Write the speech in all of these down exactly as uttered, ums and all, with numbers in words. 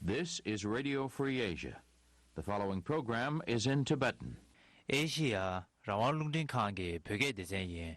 This is Radio Free Asia. The following program is in Tibetan. ཨེ་ཤི་ཡ་རང་དབང་རླུང་འཕྲིན་ཁང་གི་བོད་སྐད་སྡེ་ཚན་ཡིན།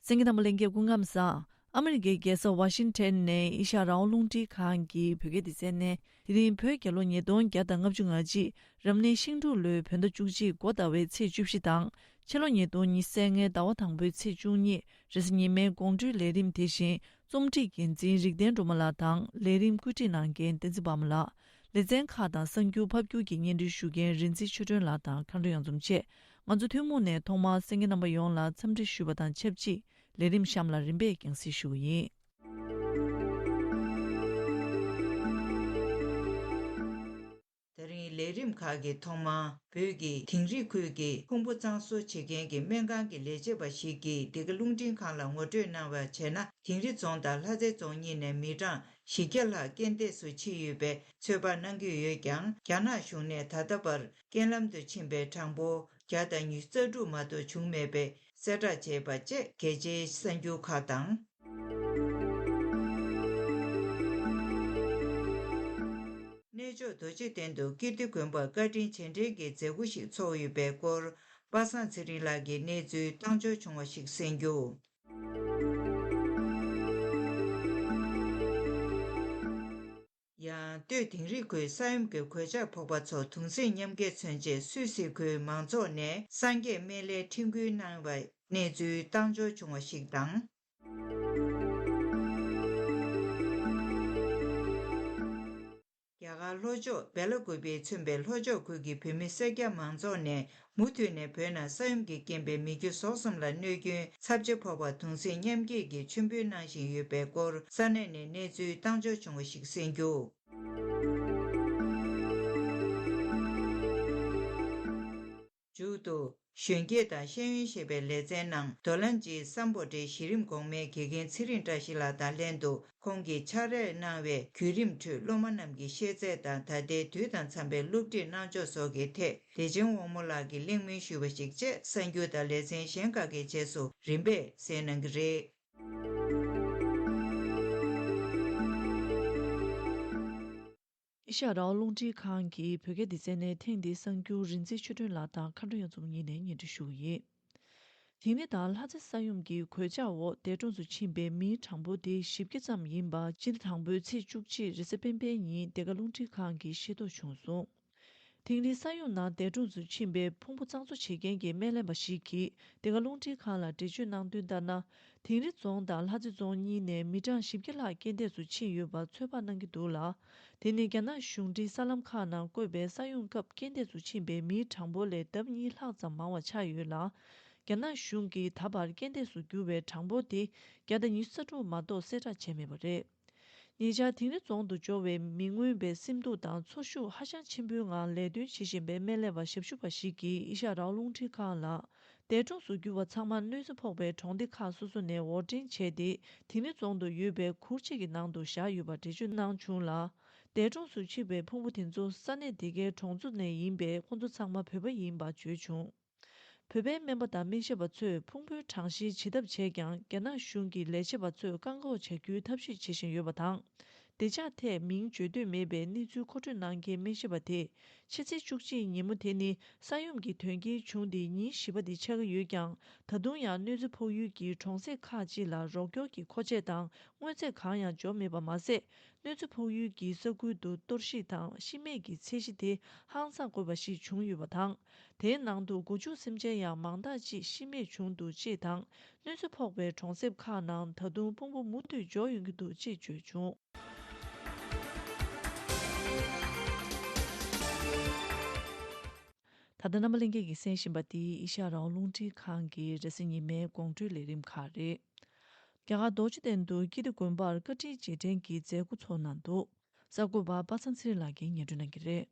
གསན་མཁན་རྣམ་པ་ལྷན་རྒྱས་སྐུ་ཁམས་བཟང་། ཨ་མི་རི་ཀའི་རྒྱལ་ས་ཝ་ཤིང་ཊོན་ནས་ཨེ་ཤ་ཡ་རང་དབང་རླུང་འཕྲིན་ཁང་གི་བོད་སྐད་སྡེ་ཚན་ནས། དེ་རིང་བོད་རྒྱལ་ལོ་ཉིས་སྟོང་བརྒྱ་དང་ལྔ་བཅུ་ང་གཅིག་རབ་གནས་ཤིང་འབྲུག་ལོའི་བོད་ཟླ་བཅུ་གཅིག་འགོ་ཟླ་བའི་ཚེས་བཅུ་བཞི་དང་། ཕྱི་ལོ་ཉིས་སྟོང་ཉི་ཤུ་རྩ་ལྔའི་ཟླ་བ་དང་པོའི་ཚེས་བཅུ་གཉིས་རེས་གཟའ་ཉི་མའི་དགོང་དྲོའི་ལས་རིམ་དེ་བཞིན། རྩོམ་སྒྲིག་འགན་འཛིན་རིག་ལྡན་སྒྲོལ་མ་ལགས་དང་ལས་རིམ་བཀོད་སྒྲིག་གནང་མཁན་བསྟན་འཛིན་དཔའ་མོ་ལགས། ལེ་ཚན་ཁག་དང་གསར་འགྱུར་ཕབ་སྒྱུར་གྱི་སྙན་སྒྲོན་ཞུ་མཁན་རིག་འཛིན་ཆོས་སྒྲོན་ལགས་དང་མཁའ་འགྲོ་ཡོངས་འཛོམས་ཆེད། ང་ཚོ་ཐུན་མོང་ནས་ཐོག་མར་གསན་མཁན་རྣམ་པ་ཡོངས་ལ་འཚམས་འདྲི་ཞུས་པ་དང་ཆབས་ཅིག་ལས་རིམ་གཤམ་ལ་རིམ་པས་རྒྱང་སྲིང་ཞུ་གི་ཡིན། ད་རིང་ལས་རིམ་ཁག་གི་ཐོག་མར་བོད་ཀྱི་དིང་རི་ཁུལ་གྱི་ཕུང་པོ་གཙང་བཟོ་བྱེད་མཁན་གྱི་སྨན་ཁང་གི་ལས་བྱེད་པ་ཞིག་གིས་འདི་ག་རླུང་འཕྲིན་ཁང་ལ་ངོ་སྤྲོད་གནང་བར་བྱས་ན། དིང་རི་རྫོང་དང་ལྷ་རྩེ་རྫོང་གཉིས་ནས་མི་གྲངས་བཞི་བརྒྱ་ལྷག་རྐྱེན་འདས་སུ་ཕྱིན་ཡོད་པའི་ཚོད་དཔག་གནང་གི་ཡོད་ཀྱང་། རྒྱ་ནག་གཞུང་ནས་ད་ལྟ་བར་རྐྱེན་ལམ་དུ་ཕྱིན་པའི་གྲངས་འབོར་བརྒྱ་དང་ཉི་ཤུ་རྩ་དྲུག་མ་གཏོགས་བྱུང་མེད་པའི་གསལ་བསྒྲགས་བྱས་པ་བཅས་གལ་ཆེའི་གསར་འགྱུར་ཁག་དང་། གནས་མཆོག་རྡོ་རྗེ་གདན་དུ་ཀིརྟི་དགོན་པར་བཀའ་དྲིན་རྗེས་དྲན་གྱི་མཛད་སྒོ་ཞིག་ཚོགས་ཡོད་པའི་སྐོར། པ་སངས་ཚེ་རིང་ལགས་ཀྱིས་གནས་ཚུལ་བཏང་འབྱོར་བྱུང་བ་ཞིག་གསན་རྒྱུ། ཡང་སྟོད་དིང་རི་ཁུལ་ས་ཡོམ་གྱི་གོད་ཆག་ཕོག་པ་ཚོར་གདུང་སེམས་མཉམ་སྐྱེད་མཚོན་ཆེད་སུད་སི་ཁུལ་མང་ཚོགས་ནས་སངས་རྒྱས་སྨན་བླའི་ཁྲིམས་སྐུལ་གནང་བའི་གནས་ཚུལ་བཏང་འབྱོར་བྱུང་བ་ཞིག་དང་། རྒྱ་གར་ལྷོ་ཕྱོགས་སྦེ་ལ་ཀུ་པེས་མཚོན་པའི་ལྷོ་ཕྱོགས་ཁུལ་གྱི་བོད་མི་སེར་སྐྱ་མང་ཚོགས་ནས་མུ་མཐུད་ནས་བོད་ནང་ས་ཡོམ་གྱི་རྐྱེན་པས་མི་རྒྱུ་ཟོག་གསུམ་ལ་གནོད་སྐྱོན་ཚབས་ཆེ་ཕོག་པར་གདུང་སེམས་མཉམ་སྐྱེད་ཀྱི་མཆོད་འབུལ་གནང་བཞིན་ཡོད་པའི་སྐོར་ས་གནས་ནས་གནས་ཚུལ་བཏང་འབྱོར་བྱུང་བ་ཞིག་གསན་རྒྱུ། མཇུག་ཏུ། གཞོན་སྐྱེས་དང་ཤེས་ཡོན་ཞེས་པའི་ལེ་ཚན་ནང་། རྡོ་ལན་ཇི་སམ་བྷོ་ཊའི་གཞི་རིམ་གོང་མའི་དགེ་རྒན་ཚེ་རིང་བཀྲ་ཤིས་ལགས་དང་ལྷན་དུ། ཁོང་གིས་ཕྱག་ལས་གནང་བའི་བརྒྱུད་རིམ་ཁྲོད་སློབ་མ་རྣམས་ཀྱི་ཤེས་ཚད་དང་། ད་ལྟའི་དུས་དང་འཚམ་པའི་སློབ་ཁྲིད་གནང་ཕྱོགས་སོགས་ཀྱི་ཐད། བདེ་ཆེན་དབང་མོ་ལགས་ཀྱིས་གླེང་མོལ་ཞུས་པ་ཞིག་བཅས་གསར་འགྱུར་དང་ལེ་ཚན་གཞན་ཁག་གི་རྗེས་སུ་རིམ་པས་གསན་གནང་གི་རེད། ཨེ་ཤ་ཡ་རང་དབང་རླུང་འཕྲིན་ཁང་གི་བོད་སྐད་སྡེ་ཚན་ནས་ཐེངས་འདིའི་གསར་འགྱུར་རིག་འཛིན་ཆོས་སྒྲོན་ལགས་དང་མཁའ་འགྲོ་ཡོངས་འཛོམས་གཉིས་ནས་སྙན་སྒྲོན་ཞུ་གི་ཡིན། དིང་རི་དང་ལྷ་རྩེ་ས་ཡོམ་གྱི་གོད་ཆག་འོག་འདས་གྲོངས་སུ་ཕྱིན་པའི་མིའི་གྲངས་འབོར་དེ་བཞི་བརྒྱ་ཙམ་ཡིན་པ། སྤྱི་ཟླ་དང་པོའི་ཚེས་བཅུ་གཅིག་རེས་གཟའ་སྤེན་པའི་ཉིན་འདི་ག་རླུང་འཕྲིན་ཁང་གིས་ཤེས་རྟོགས་བྱུང་སོང་། དིང་རིའི་ས་ཡོམ་ནང་འདས་གྲོངས་སུ་ཕྱིན་པའི་ཕུང་པོ་གཙང་བཟོ་བྱེད་མཁན་གྱི་སྨན་ལས་པ་ཞིག་གིས་འདི་ག་རླུང་འཕྲིན་ཁང་ལ་འགྲེལ་བརྗོད་གནང་དོན་ལྟར་ན། དིང་རི་རྫོང་དང་ལྷ་རྩེ་རྫོང་གཉིས་ནས་མི་གྲངས་བཞི་བརྒྱ་ལྷག་རྐྱེན་འདས་སུ་ཕྱིན་ཡོད་པ་ཚོད་དཔག་གནང་གི་འདུག་ལ། དེ་ནི་རྒྱ་ནག་གཞུང་འབྲེལ་གསར་ལམ་ཁག་ནང་བཀོད་པའི་ས་ཡོམ་སྐབས་རྐྱེན་འདས་སུ་ཕྱིན་པའི་མིའི་གྲངས་འབོར་ལས་ལྡབ་གཉིས་ལྷག་ཙམ་མང་བ་ཆགས་ཡོད་ལ། རྒྱ་ནག་གཞུང་གིས་ད་བར་རྐྱེན་འདས་སུ་གྱུར་བའི་གྲངས་འབོར་དེ་བརྒྱ་དང་ཉི་ཤུ་རྩ་དྲུག་མ་གཏོགས་གསལ་བསྒྲགས་བྱས་མེད་པ་རེད། ཉེ་ཆར་དིང་རི་རྫོང་དུ་འབྱོར་བའི་མི་མངོན་པའི་སེམས་སྡུག་དང་ཚོར་ཤུགས་ཧ་ཅང་ཆེན་པོའི་ངང་ལས་དོན་བྱེད་བཞིན་པའི་སྨན་ལས་པ་ཞབས་ཞུ་བ་ཞིག་གིས་ཨེ་ཤ་ཡ་རང་དབང་རླུང་འཕྲིན་ཁང་ལ། འདས་གྲོངས་སུ་གྱུར་བ་ཚང་མ་གནོད་འཚེ་ཕོག་པའི་གྲོང་སྡེ་ཁག་སོ་སོ་ནས་དབོར་འདྲེན་བྱས་ཏེ། དིང་རི་རྫོང་དུ་ཡོད་པའི་གུར་གཅིག་གི་ནང་དུ་བཞག་ཡོད་པ་འགྲེལ་བརྗོད་གནང་བྱུང་ལ། འདས་གྲོངས་སུ་ཕྱིན་པའི་ཕུང་པོ་དེ་ཚོ་ས་གནས་དེ་གའི་གྲོང་ཚོ་ནས་ཡིན་པས། ཁོང་ཚོ་ཚང་མ་བོད་པ་ཡིན་པ་བརྗོད་བྱུང་། བོད་པའི་སྨན་པ་དང་སྨན་ཞབས་པ་ཚོས་ཕུང་པོའི་གྲངས་བཤེར་བྱེད་ཐབས་བྱས་ཀྱང་། རྒྱ་ནག་གཞུང་གིས་ལས་བྱེད་པ་ཚོས་བཀག་འགོག་བྱ་རྒྱུའི་ཐབས་ཤེས་བྱེད་བཞིན་ཡོད་པ་དང་། བདེ་འཇགས་ཐད་མིང་བརྗོད་འདོད་མེད་པའི་གནས་ཚུལ་མཁོ་སྤྲོད་གནང་མཁན་སྨན་ཞབས་པ་དེས། ཕྱི་ཚེས་བཅུ་གཅིག་ཉིན་མོ་དེ་ནི་ས་ཡོམ་གྱི་དོན་རྐྱེན་བྱུང་སྟེ་ཉིན་བཞི་པ་དེ་ཆགས་ཀྱི་ཡོད་ཀྱང་། ད་དུང་ཡང་གནོད་འཚེ་ཕོག་ཡུལ་གྱི་གྲོང་གསེབ་ཁག་ཅིག་ལ་རོགས་སྐྱོར་གྱི་མཁོ་ཆས་དང་དངོས་རྫས་གང་ཡང་འབྱོར་མེད་པ་མ་ཟད། གནོད་འཚེ་ཕོག་ཡུལ་གྱི་ས་ཁུལ་དུ་གཏོར་བཤིག་དང་ཤི་རྨས་ཀྱི་ཚད་གཞི་དེ་ཧང་སངས་དགོས་པ་ཞིག་བྱུང་ཡོད་པ་དང་། དེའི་ནང་དུ་མགོ་མཇུག་སེམས་ཅན་ཡང་མང་དག་ཅིག་ཤི་རྨས་བྱུང་འདུག་ཅེས་དང་། གནོད་འཚེ་ཕོག་པའི་གྲོང་གསེབ་ཁག་ནང་ད་དུང་ཕུང་པོ་མུ་མཐུད་འབྱོར་ཡོང་གི་འདུག་ཅེས་བརྗོད་བྱུང་། ད་ལྟ་རྣམ་པ་ལྷན་རྒྱས་ཀྱིས་གསན་བཞིན་པ་འདི་ཨེ་ཤ་ཡ་རང་དབང་རླུང་འཕྲིན་ཁང་གི་རེས་གཟའ་ཉི་མའི་དགོང་དྲོའི་ལས་རིམ་ཁག་རེད། རྒྱ་གར་རྡོ་རྗེ་གདན་དུ་ཀིརྟི་དགོན་པར་བཀའ་དྲིན་རྗེས་དྲན་གྱི་མཛད་སྒོ་ཚོགས་གནང་འདུག་གསར་འགོད་པ་པ་ཚང་ཚེ་རིང་ལགས་ཀྱིས་སྙན་སྒྲོན་གནང་གི་རེད།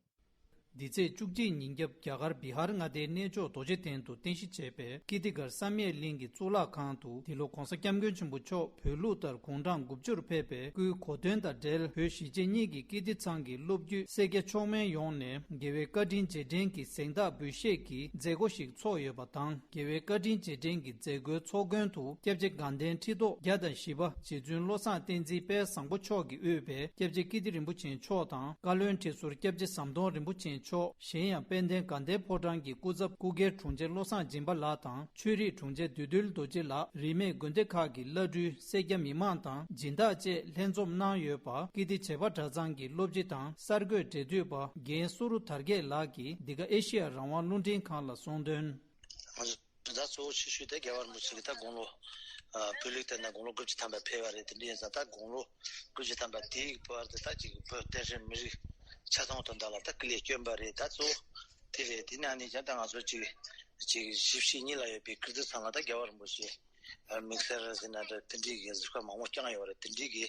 འདི་ཚེས་བཅུ་གཅིག་ཉིན་རྒྱབ་རྒྱ་གར་བི་ཧར་མངའ་སྡེའི་གནས་མཆོག་རྡོ་རྗེ་གདན་དུ་རྟེན་གཞི་བྱས་པའི་ཀིརྟི་གར་བསམ་ཡས་གླིང་གི་གཙུག་ལག་ཁང་དུ་འདི་ལོ་༧གོང་ས་༧སྐྱབས་མགོན་ཆེན་པོ་མཆོག་བོད་ལུགས་ལྟར་དགུང་གྲངས་དགུ་བཅུར་ཕེབས་པའི་སྐུའི་གོ་སྟོན་དང་འབྲེལ། བོད་གཞིས་བྱེས་གཉིས་ཀྱི་ཀིརྟི་ཚང་གི་སློབ་བརྒྱུད་སེར་སྐྱ་མཆོག་དམན་ཡོངས་ནས་རྒྱལ་བའི་བཀའ་དྲིན་རྗེས་དྲན་གྱི་གཟེངས་རྟགས་འབུལ་བཞེས་ཀྱི་མཛད་སྒོ་ཞིག་ཚོགས་ཡོད་པ་དང་། རྒྱལ་བའི་བཀའ་དྲིན་རྗེས་དྲན་གྱི་མཛད་སྒོའི་ཚོགས་མགོན་དུ་སྐྱབས་རྗེ་དགའ་ལྡན་ཁྲི་ཐོག་བརྒྱ་དང་བཞི་པ་རྗེ་བཙུན་བློ་བཟང་བསྟན་འཛིན་དཔལ་བཟང་པོ་མཆོག་གིས་དབུས་པའི་སྐྱབས་རྗེ་ཀིརྟི་རིན་པོ་ཆེ་མཆོག་དང་། བཀའ་བློན་ཁྲི་ཟུར་སྐྱབས་རྗེ་ཟམ་གདོང་རིན་པོ་ཆེ་མཆོག་གཞན་ཡང་དཔལ་ལྡན་དགའ་ལྡན་ཕོ་བྲང་གི་སྐུ་ཚབ་སྐུ་སྒེར་དྲུང་ཆེ་བློ་བཟང་སྦྱིན་པ་ལགས་དང་། ཆོས་རིག་དྲུང་ཆེ་བདུད་འདུལ་རྡོ་རྗེ་ལགས། རིས་མེད་དགོན་སྡེ་ཁག་གི་བླ་སྤྲུལ། སེར་སྐྱ་མི་མང་དང་སྦྱིན་བདག་བཅས་ལྷན་འཛོམས་གནང་ཡོད་པ། ཀིརྟི་བྱེས་པ་གྲྭ་ཚང་གི་སློབ་སྤྱི་དང་གསར་འགོད་འབྲེལ་མཐུད་པ་རྒན་བསོད་རུ་དར་རྒྱས་ལགས་ཀྱིས་འདི་ག་ཨེ་ཤི་ཡ་རང་དབང་རླུང་འཕྲིན་ཁང་ལ་གསུངས་དོན། ང་ཚོ་ད་གཙོ་བོ་ཆེ་ཤོས་དེ་རྒྱལ་བ་རིན་པོ་ཆེ་གི་ད་དགུང་ལོ། ཨ། བོད་ལུགས་ལྟར་ན་དགུང་ལོ་དགུ་བཅུ་ཐམ་པ་ཕེབས་པ་རེད། དེ་འདྲ་ཡིན་ཙང་ད་དགུང་ལོ་དགུ་བཅུ་ཐམ་པ་དེའི་བར་དུ་ད་ཅིག་བོད་བསྟན་སྲིད་མི་རིགས་ཆ་ཚང་དོན་དག་ལ་ད་སྐུ་ལས་བསྐྱོན་པ་རེད། ད་གཙོ་བོ་དེ་རེད། དེ་ནང་ནས་ཀྱང་ད་ང་ཚོ་ཅིག་ཅིག་བཞི་བཅུ་ཞེ་གཉིས་ལ་ཡོད་པའི་ཀིརྟི་ཚང་ལ་ད་རྒྱལ་བ་རིན་པོ་ཆེ་དམིགས་བསལ་ཟེར་ན་འདྲ། དེ་འདྲའི་གི་གཟིགས་པ་མང་པོ་བསྐྱངས་ཡོད་རེད། དེ་འདྲའི་གི་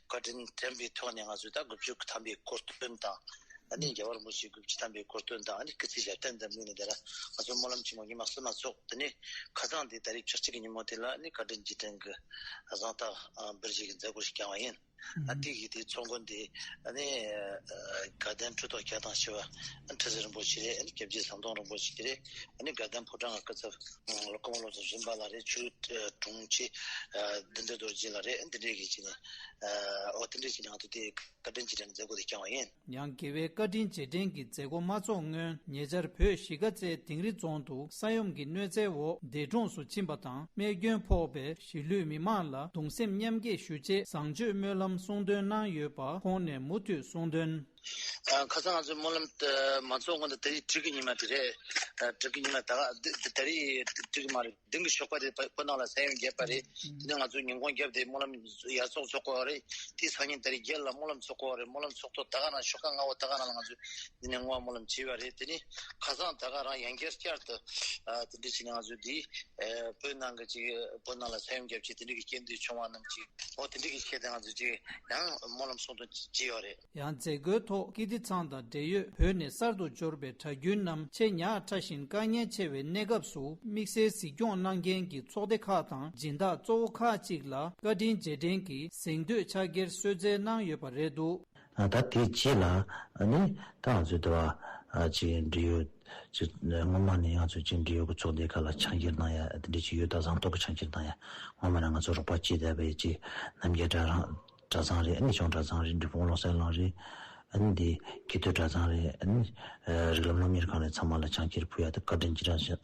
བཀའ་དྲིན་དྲན་པའི་ཐོག་ནས་ང་ཚོས་ད་དགུ་བཅུ་ཐམ་པའི་གོ་སྟོན་དང་། ཨ་ནི་རྒྱལ་བ་རིན་པོ་ཆེའི་དགུ་བཅུ་ཐམ་པའི་གོ་སྟོན་དང་། ཨ་ནི་སྐུ་ཚེ་ཞབས་བརྟན་དང་དམིགས་ནས་དེ་ལ་ང་ཚོ་སྨོན་ལམ་ཆེན་མོ་ཉི་མ་གསུམ་མ་ཚོགས། དེ་ནས་ཁ་སང་དེ་ད་རེས་ཕྱི་གཅིག་གི་ཉིན་མོ་དེ་ལ་ཨ་ནི་བཀའ་དྲིན་རྗེས་དྲན་གྱི་གཟེངས་རྟགས་འབུལ་བཞེས་ཀྱི་མཛད་སྒོ་ཞིག་བསྐྱངས་པ་ཡིན། ཨ་དེ་གི་དེ་ཚོགས་མགོན་དེ་ཨ་ནི་དགའ་ལྡན་ཁྲི་ཐོག་བརྒྱ་དང་བཞི་པ་ཁྲི་ཟུར་རིན་པོ་ཆེ་རེད། ཨ་ནི་སྐྱབས་རྗེ་ཟམ་གདོང་རིན་པོ་ཆེ་རེད། ཨ་ནི་དགའ་ལྡན་ཕོ་བྲང་གི་སྐུ་ཚབ་སློབ་དཔོན་བློ་བཟང་སྦྱིན་པ་ལགས་རེད། ཆོས་དྲུང་ཆེ་བདུད་འདུལ་རྡོ་རྗེ་ལགས་རེད། ཨ་འདི་འདྲས་ཀྱི་བྱས་ནས་ཨོ་དེ་འདྲས་ཀྱི་ནང་དུ་དེ། བཀའ་དྲིན་རྗེས་དྲན་མཛད་སྒོ་དེ་བསྐྱངས་པ་ཡིན། ཡང་རྒྱལ་བའི་བཀའ་དྲིན་རྗེས་དྲན་གྱི་མཛད་སྒོ་མ་ཚོགས་སྔོན། ཉེ་ཆར་བོད་གཞིས་ཀ་རྩེ་དིང་རི་རྫོང་དུ་ས་ཡོམ་གྱི་གནོད་འཚེའི་འོག་འདས་གྲོངས་སུ་ཕྱིན་པ་དང་རྨས་སྐྱོན་ཕོག་པའི་གཞིས་ལུས་མི་མང་ལ་གདུང་སེམས་མཉམ་སྐྱེད་ཞུ་ཆེད་བཟང་སྤྱོད་སྨོན་ལམ་གསུང་འདོན་གནང་ཡོད་པ་ཁོང་ནས་མུ་མཐུད་གསུངས་དོན། ཁ་སང་ང་ཚོའི་སྨོན་ལམ་དེ་མ་ཚོགས་སྔོན་དུ་དེ་རིང་འགྲིག་གི་ཉི་མ་དེ་རེད། འགྲིག་གི་ཉི་མ་ད་ག་དེ་དེ་རིང་འགྲིག་གི་མ་རེད། དེང་གི་ཞོགས་པ་དེ་བོད་ནང་ལ་ས་ཡོམ་བརྒྱབ་པ་རེད། དེ་ནས་ང་ཚོས་ཉིན་གུང་བརྒྱབ་སྟེ་སྨོན་ལམ་ཡར་ཚོགས་ཚོགས་དགོས་པ་རེད། དེ་སང་ཉིན་ད་རེས་རྒྱལ་ལ་སྨོན་ལམ་ཚོགས་དགོས་པ་རེད། སྨོན་ལམ་ཚོགས་ཐོག་ད་ག་རང་ཞོགས་ཀ་སྔ་བོ་ད་ག་རང་ལ་ང་ཚོས་འདི་ནས་བསྔོ་བ་སྨོན་ལམ་བྱས་པ་རེད། དེ་ནས་ཁ་སང་ད་ག་རང་ཡང་བསྐྱར་བསྐྱར་དུ་དེ་འདྲ་བྱས་ནས་ང་ཚོས་འདི་བོད་ནང་གི་ཅིག་བོད་ནང་ལ་ས་ཡོམ་བརྒྱབ་ཆེད་དེ་འདྲ་གི་རྐྱེན་འདས་བྱུང་བ་རྣམས་ཀྱི་འོ་དེ་འདྲ་གི་ཆེད་དུ་ང་ཚོས་ཅིག་ཡང་སྨོན་ལམ་གསུང་དོན་བྱས་ཡོད་རེད། ཡང་མཛད་སྒོའི་ཐོག་ཀིརྟི་ཚང་དང་འབྲེལ་ཡོད་བོད་ནས་གསར་དུ་འབྱོར་པའི་གྲྭ་རྒྱུན་རྣམས་ཆེས་ཉག་ཕྲ་ཞིང་དཀའ་ངལ་ཆེ་བའི་གནས་སྐབས་སུ་དམིགས་བསལ་གཟིགས་སྐྱོང་གནང་མཁན་གྱི་ཚོགས་སྡེ་ཁག་དང་སྦྱིན་བདག་གཙོ་བོ་ཁག་ཅིག་ལ་བཀའ་དྲིན་རྗེས་དྲན་གྱི་གཟེངས་བསྟོད་ཕྱག་འཁྱེར་གསོལ་སྩལ་གནང་ཡོད་པ་རེད་འདུག་ད་དེའི་རྗེས་ལ་ནི་ད་ང་ཚོས་དེ་བ་ཅིག་འབྲེལ་ཡོད་ཅིག་སྔོན་མ་ནས་ང་ཚོས་ཅིག་འབྲེལ་ཡོད་ཀྱི་ཚོགས་སྡེ་ཁག་ལ་ཕྱག་འཁྱེར་གནང་ཡ་དེ་འདྲ་ཅིག་ཡོད། ད་གཟེངས་རྟགས་ཀྱི་ཕྱག་འཁྱེར་གནང་ཡ་སྔོན་མ་ནས་ང་ཚོ་རོགས་པ་བྱས་བསྡད་པའི་ཅིག་རྣམ་རྒྱལ་གྲྭ་རང་གྲྭ་ཚང་རེད། ཨ་ནི་ཆུང་གྲྭ་ཚང་རེད། འབྲི་གུང་བློ་གསལ་གླིང་རེད། ཨ་ནི་འདི་ཀིརྟི་གྲྭ་ཚང་རེད། ཨ་ནི་རིགས་ལམ་སློབ་གཉེར་ཁང་རེད། ཚང་མ་ལ་ཕྱག་འཁྱེར་ཕུལ་ཡ་དེ་བཀའ་དྲིན་རྗེས་དྲན་ཞུ་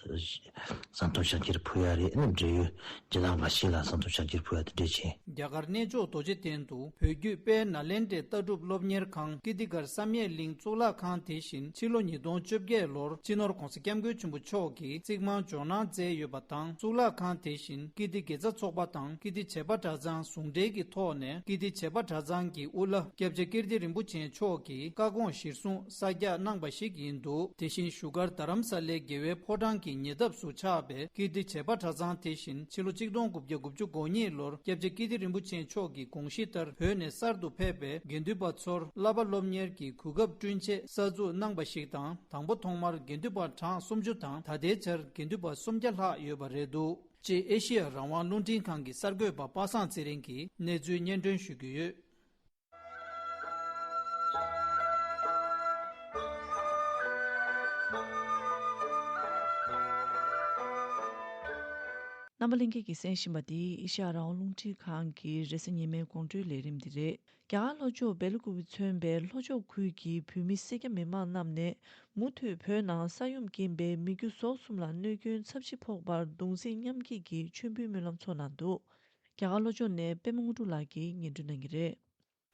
བཟང་ཐོབ་ཕྱག་འཁྱེར་ཕུལ་ཡ་རེད། ཨ་ནི་འབྲེལ་ཡོད་སྦྱིན་བདག་འགའ་ཤས་ལ་བཟང་ཐོབ་ཕྱག་འཁྱེར་ཕུལ་ཡ་དེ་འདྲས་བྱས། རྒྱ་གར་གནས་མཆོག་རྡོ་རྗེ་གདན་དུ་བོད་བརྒྱུད་དཔལ་ནཱ་ལེནྡྲའི་ལྟ་གྲུབ་སློབ་གཉེར་ཁང་ཀིརྟི་གར་བསམ་ཡས་གླིང་གཙུག་ལག་ཁང་དེ་བཞིན་ཕྱི་ལོ་ཉིས་སྟོང་བཅོ་བརྒྱད་ལོར་སྤྱི་ནོར་༧གོང་ས་༧སྐྱབས་མགོན་ཆེན་པོ་མཆོག་གིས་རྩིག་རྨང་འཇོག་གནང་མཛད་ཡོད་པ་དང་གཙུག་ལག་ཁང་དེ་བཞིན་ཀིརྟི་དགེ་རྩ་ཚོགས་པ་དང་ཀིརྟི་བྱེས་པ་གྲྭ་ཚང་ཟུང་འབྲེལ་གྱི་ཐོག་ནས་ཀིརྟི་བྱེས་པ་གྲྭ་ཚང་གི་དབུ་བླ་སྐྱབས་རྗེ་ཀིརྟི་རིན་པོ་ཆེ་མཆོག་གིས་བཀའ་དགོངས་གཞིར་བཟུང་གསར་རྒྱག་གནང་པ་ཞིག་ཡིན་འདུག་དེ་བཞིན་བཞུགས་སྒར་རྡ་རམ་ས་ལའི་རྒྱལ་བའི་ཕོ་བྲང་གི་ཉེ་འདབས་སུ་ཆགས་པའི་ཀིརྟི་བྱེས་པ་གྲྭ་ཚང་དེ་བཞིན་ཕྱི་ལོ་ཆིག་སྟོང་དགུ་བརྒྱ་དགུ་བཅུ་གོ་གཉིས་ལོར་སྐྱབས་རྗེ་ཀིརྟི་རིན་པོ་ཆེ་མཆོག་གི་དགོངས་གཞི་ལྟར་བོད་ནས་གསར་དུ་ཕེབས་པའི་དགེ་འདུན་པ་ཚོར་བསླབ་པ་སློབ་གཉེར་གྱི་གོ་སྐབས་བསྐྲུན་ཆེད་གསར་འཛུགས་གནང་པ་ཞིག་དང་། དང་པོ་ཐོག་མར་དགེ་འདུན་པ་གྲངས་སུམ་ཅུ་དང་ད་ལྟའི་ཆར་དགེ་འདུན་པ་སུམ་བརྒྱ་ལྷག་ཡོད་པ་རེད་འདུག་ཅེས་ཨེ་ཤེ་ཡ་རང་དབང་རླུང་འཕྲིན་ཁང་གི་གསར་འགོད་པ་པ་སངས་ཚེ་རིང་གིས་གནས་ཚུལ་སྙན་སྒྲོན་ཞུ་གི་ཡོད། རྣམ་པ་ལྷན་རྒྱས་ཀྱིས་གསན་བཞིན་པ་འདི་ཨེ་ཤེ་ཡ་རང་དབང་རླུང་འཕྲིན་ཁང་གི་རེས་གཟའ་ཉི་མའི་དགོང་དྲོའི་ལས་རིམ་འདི་རེད། རྒྱ་གར་ལྷོ་ཕྱོགས་སྦེལ་ཀོབ་མཚོན་པའི་ལྷོ་ཕྱོགས་ཁུལ་གྱི་བོད་མི་སེར་སྐྱ་མི་མང་རྣམས་ནས་མུ་མཐུད་བོད་ནང་ས་ཡོམ་རྐྱེན་པས་མི་རྒྱུ་ཟོག་གསུམ་ལ་གནོད་སྐྱོན་ཚབས་ཆེ་ཕོག་པར་གདུང་སེམས་མཉམ་སྐྱེད་ཀྱི་མཆོད་འབུལ་སྨོན་ལམ་ཚོགས་གནང་འདུག་རྒྱ་གར་ལྷོ་ཕྱོགས་ནས་པད་མ་དངོས་གྲུབ་ལགས་ཀྱིས་སྙན་སྒྲོན་གནང་གི་རེད།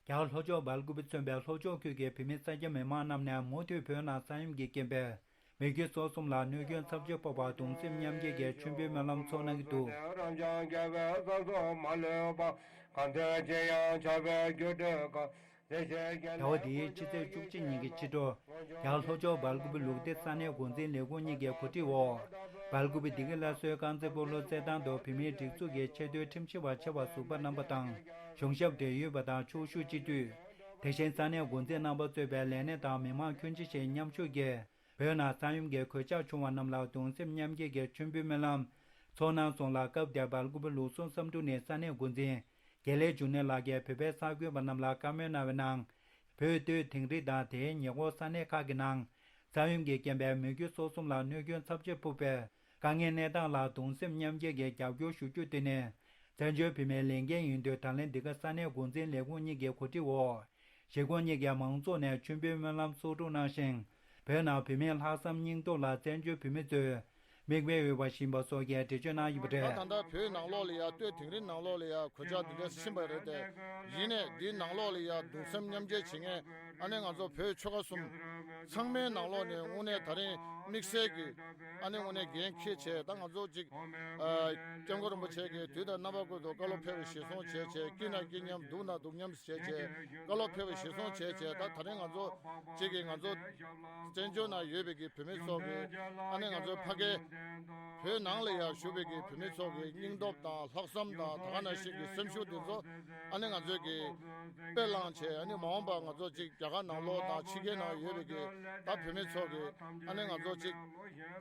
རྒྱ་གར་ལྷོ་ཕྱོགས་སྦེལ་ཀོབ་མཚོན་པའི་ལྷོ་ཕྱོགས་ཁུལ་གྱི་བོད་མི་སེར་སྐྱ་མི་མང་རྣམས་ནས་མུ་མཐུད་བོད་ནང་ས་ཡོམ་གྱི་རྐྱེན་པས། མི་རྒྱུ་ཟོག་གསུམ་ལ་གནོད་སྐྱོན་ཚབས་ཆེ་ཕོག་པར་གདུང་སེམས་མཉམ་སྐྱེད་ཀྱི་མཆོད་འབུལ་སྨོན་ལམ་ཚོགས་གནང་གི་འདུག་ཟླ་བ་འདིའི་ཕྱི་ཚེས་བཅུ་གཅིག་ཉིན་གྱི་ཕྱི་དྲོ། རྒྱ་གར་ལྷོ་ཕྱོགས་སྦེལ་ཀོབ་ལུགས་བདེ་ས་གནས་འགོ་འཛིན་ལས་ཁུངས་གཉིས་ཀྱི་གོ་སྒྲིག་འོག་སྦེལ་ཀོབ་བདེ་སྐྱིད་སླར་གསོའི་རྐང་རྩེད་སྤོ་ལོ་རྩེད་ཐང་དུ་བོད་མིའི་སྒྲིག་འཛུགས་ཀྱི་ཆེས་མཐོའི་ཁྲིམས་ཞིབ་པ་ཆེ་བ་ཟུར་པ་རྣམ་པ་དང་གཞུང་ཞབས་འབྲེལ་ཡོད་པ་དང་ཕྱོགས་བཞུགས་སྤྱི་འཐུས། དེ་བཞིན་ས་གནས་འགོ་འཛིན་རྣམ་པ་གཙོས་པའི་ལས་སྣེ་དང་མི་མང་ཁྱོན་ཆེ་ཞིག་མཉམ་ཞུགས་ཀྱིས་བོད་ནང་ས་ཡོམ་གྱི་གོད་ཆག་བྱུང་བ་རྣམས་ལ་གདུང་སེམས་མཉམ་སྐྱེད་ཀྱི་མཆོད་འབུལ་སྨོན་ལམ་ཚོགས་གནང་སོང་ལ། སྐབས་དེར་སྦེལ་ཀོབ་ལུགས་ཟུང་བསམ་གྲུབ་ནས་ས་གནས་འགོ་འཛིན་དགེ་ལེགས་འབྱུང་གནས་ལགས་ཀྱིས་བོད་པའི་གསར་འགོད་པ་རྣམས་ལ་བཀའ་མོལ་གནང་བའི་ནང་། བོད་སྟོད་དིང་རི་དང་དེའི་ཉེ་འཁོར་ས་གནས་ཁག་གི་ནང་ས་ཡོམ་གྱི་རྐྱེན་པས་མི་རྒྱུ་སོ་གསུམ་ལ་གནོད་སྐྱོན་ཚབས་ཆེ་ཕོག་པའི་དཀའ་ངལ་གནས་སྟངས་ལ་གདུང་སེམས་མཉམ་སྐྱེད་ཀྱི་རྒྱབ་སྐྱོར་ཞུ་རྒྱུ་དེ་ནི་བཙན་བྱོལ་བོད་མིའི་ལས་འགན་ཡིན་དུས། ད་ལན་འདི་ག་ས་གནས་འགོ་འཛིན་ལས་ཁུངས་གཉིས་ཀྱི་གོ་སྒྲིག་འོག་གཞིས་ཁོངས་གཉིས་ཀའི་མང་ཚོགས་ནས་མཆོད་འབུལ་སྨོན་ལམ་གསོག་སྒྲུབ་གནང་ཞིང་། བོད་ནང་བོད་མིའི་ལྷག་བསམ་སྙིང་སྟོབས་ལ་བཙན་བྱོལ་བོད་མི་ཚོས་མིག་དཔེ་འོས་པ་ཞིག་ཡིན་པ་སོགས་ཀྱི་འགྲེལ་བརྗོད་གནང་ཡོད་པ་རེད། ད་ད་ལྟ་བོད་ནང་ལོགས་ལ་ཡ་སྟོད་དིང་རི་ནང་ལོགས་ལ་ཡ་གོད་ཆག་འདི་འདྲ་ཕྱིན་པ་རེད་དེ། ཡིན་ནའི་འདི་ནང་ལོགས་ལ་ཡ་གདུང་སེམས་མཉམ་སྐྱེད་བྱེད་མཁན་ཨ་ནི་ང་ཚོ་བོད་ཆོལ་ཁ་གསུམ་ཚང་མའི་ནང་ལོགས་ནས་དངོས་གནས་ད་རིང་དམིགས་བསལ་གྱི་ཨ་ནི་དངོས་གནས་འགན་འཁྱེར་བྱས། ད་ང་ཚོ་གཅིག་ཨ་སྐྱབས་མགོན་རིན་པོ་ཆེ་གིས་དུས་དང་རྣམ་པ་ཀུན་ཏུ་བཀའ་སློབ་ཕེབས་པའི་གཞིར་བཟུང་བྱས་བྱས། སྐྱིད་ན་སྐྱིད་མཉམ་སྡུག་ན་སྡུག་མཉམ་བྱས་བྱས་བཀའ་སློབ་ཕེབས་པའི་གཞིར་བཟུང་བྱས་བྱས། ད་ད་རིང་ང་ཚོ་གཅིག་གིས་ང་ཚོ་བཙན་བྱོལ་ནང་ཡོད་པའི་གི་བོད་མི་ཚོ་གི་ཨ་ནི་ང་ཚོའི་ཕ་གི་བོད་ནང་ལ་ཡང་བཞུགས་པའི་གི་བོད་མི་ཚོ་གི་སྙིང་སྟོབས་དང་ལྷག་བསམ་དང་། ད་ག་ནང་བཞིན་གི་སེམས་ཤུགས་འདི་ཚོ་ཨ་ནི་ང་ཚོས་གི་དཔེ་བླངས་བྱས། ཨ་ནི་མ་འོངས་པ་ང་ཚོ་གཅིག་རྒྱ་གར་ནང་ལོགས་དང་ཕྱི་རྒྱལ་ནང་ཡོད་པའི་གི་ད་བོད་མི་ཚོ་གི་ཨ་ནི་ང་ཚོ་གཅིག་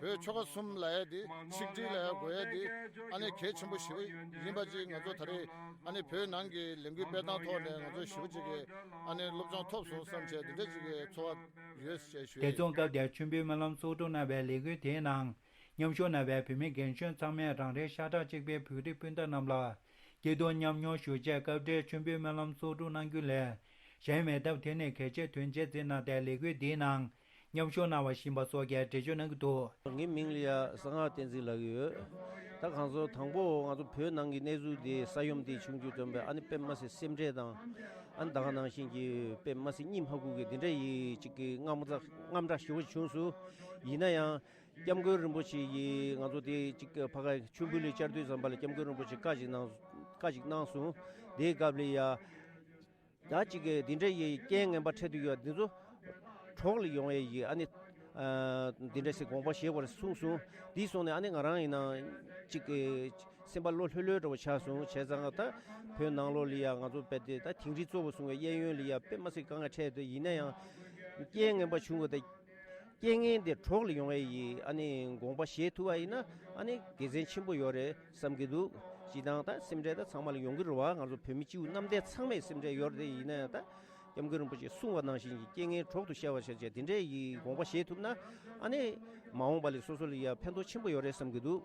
བོད་ཆོལ་ཁ་གསུམ་ལབ་ཡ་དེ་ཆིག་སྒྲིལ་ལབ་ཡ་དགོས་ཡ་དེ་ཨ་ནི་གལ་ཆེན་པོ་ཞེ་པོ་ཡིན་པ་གཅིག་ང་ཚོ་ད་རེས་ཨ་ནི་བོད་ནང་གི་ལས་འགུལ་སྤེལ་སྟངས་ཐོག་ནས་ང་ཚོ་ཞེ་པོ་གཅིག་གི་ཨ་ནི་སློབ་སྦྱོང་ཐོབ་སོང་བསམ་བྱས། འདི་འདྲ་གཅིག་གི་ཚོར་བ་ཡོད་ཅེས་ཞུ་ཡ་ཡིན། དེ་མཚུངས་སྐབས་དེར་མཆོད་འབུལ་སྨོན་ལམ་གསོག་སྒྲུབ་གནང་བའི་ལས་འགུལ་དེའི་ནང་མཉམ་ཞུགས་གནང་བའི་བོད་མི་རྒན་གཞོན་ཚང་མས་རང་རེའི་ཤ་ཁྲག་གཅིག་པའི་བོད་རིགས་སྤུན་ཟླ་རྣམས་ལ་སྐྱིད་སྡུག་མཉམ་མྱོང་ཞུ་ཆེད་སྐབས་འབྲེལ་མཆོད་འབུལ་སྨོན་ལམ་གསོག་སྒྲུབ་གནང་རྒྱུ་ལས་གཞན་མེད་སྟབས། དེ་ནི་གལ་ཆེའི་དོན་ཆེན་བརྩིས་གནང་སྟེ། ལས་འགུལ་འདིའི་ནང་མཉམ་ཞུགས་གནང་བ་ཡིན་པ་སོགས་ཀྱིས་འགྲེལ་བརྗོད་གནང་གི་འདུག། ངའི་མིང་ལ་ཡ་གསང་སྔགས་བསྟན་འཛིན་ལབ་ཀྱི་ཡོད། ད་གང་ཟེར་དང་པོ་ང་ཚོ་བོད་ནང་གི་གནས་ཚུལ་འདི་ས་ཡོམ་འདི་བྱུང་རྒྱུ་དོན་པས་ཨ་ནི་དཔེ་མ་སྲིད་སེམས་ཁྲལ་དང་། ཨ་ནི་ད་ག་ནང་བཞིན་གྱི་དཔེ་མ་སྲིད་གཉིད་མ་ཁུག་གི་འདི་འདྲ་ཡི་གཅིག་གི་དངངས་སྐྲག་དངངས་སྐྲག་ཞེ་པོ་བྱུང་སོང་། ཡིན་ན་ཡང་སྐྱབས་མགོན་རིན་པོ་ཆེ་ཡིས་ང་ཚོ་དེ་གཅིག་ཕ་ག་མཆོད་འབུལ་ལ་བཅར་དུས་ཙམ་པ་ལ་སྐྱབས་མགོན་རིན་པོ་ཆེ་བཀའ་ཅིག་གནང་བཀའ་ཅིག་གནང་སོང་། དེའི་སྐབས་ལ་ཡ། ད་གཅིག་གིས་འདི་འདྲ་ཡི་རྐྱེན་ངན་པ་འཕྲད་དུ་ཡོད་འདི་ཚོ་གྲོགས་ལ་ཡོང་ཡས་ཡིན། ཨ་ནི་ཨ་འདི་འདྲ་ཞིག་དགོངས་པ་བཞེས་དགོས་རེད་གསུངས་སོང་། འདི་སོང་ནས་ཨ་ནི་ང་རང་ཡིན་ན་གཅིག་གི་སེམས་པ་བློ་ལྷོད་ལྷོད་འདྲ་བོ་ཆགས་སོང་། བྱས་ཙང་ད་བོད་ནང་ལོགས་ལ་ཡ་ང་ཚོ་དཔེ་དེ་ད་དིང་རི་གཙོ་བོ་བཟུང་བའི་གཡས་གཡོན་ལ་ཡ་དཔེ་མ་སྲིད་དཀའ་ངལ་འཕྲད་དུ་ཡིན་ན་ཡང་རྐྱེན་ངན་པ་བྱུང་བ་དེ། རྐྱེན་ངན་དེ་གྲོགས་ལ་ཡོང་ཡས་ཡིན། ཨ་ནི་དགོངས་པ་བཞེས་ཐུབ་པ་ཡིན་ན་ཨ་ནི་དགེ་མཚན་ཆེན་པོ་ཡོད་རེད་བསམ་གྱི་འདུག། སྤྱི་བཏང་ད་སེམས་ཁྲལ་ད་ཚང་མ་ལ་ཡོང་གི་རེད་བ། ང་ཚོ་བོད་མི་སྤྱི་བོ་གནམ་བསྟན་ཚང་མས་སེམས་ཁྲལ་ཡོད་རེད། ཡིན་ན་ཡང་ད་སྐྱབས་མགོན་རིན་པོ་ཆེས་གསུངས་པ་ནང་བཞིན་གྱི་རྐྱེན་ངན་གྲོགས་ཏུ་ཤར་བ་ཞེས་བྱས་དེ་འདྲས་ཡི་དགོངས་པ་བཞེས་ཐུབ་ན་ཨ་ནི་མ་འོངས་པ་ལ་སོ་སོ་ལ་ཡ་ཕན་ཐོགས་ཆེན་པོ་ཡོད་རེད་བསམ་གྱི་འདུག།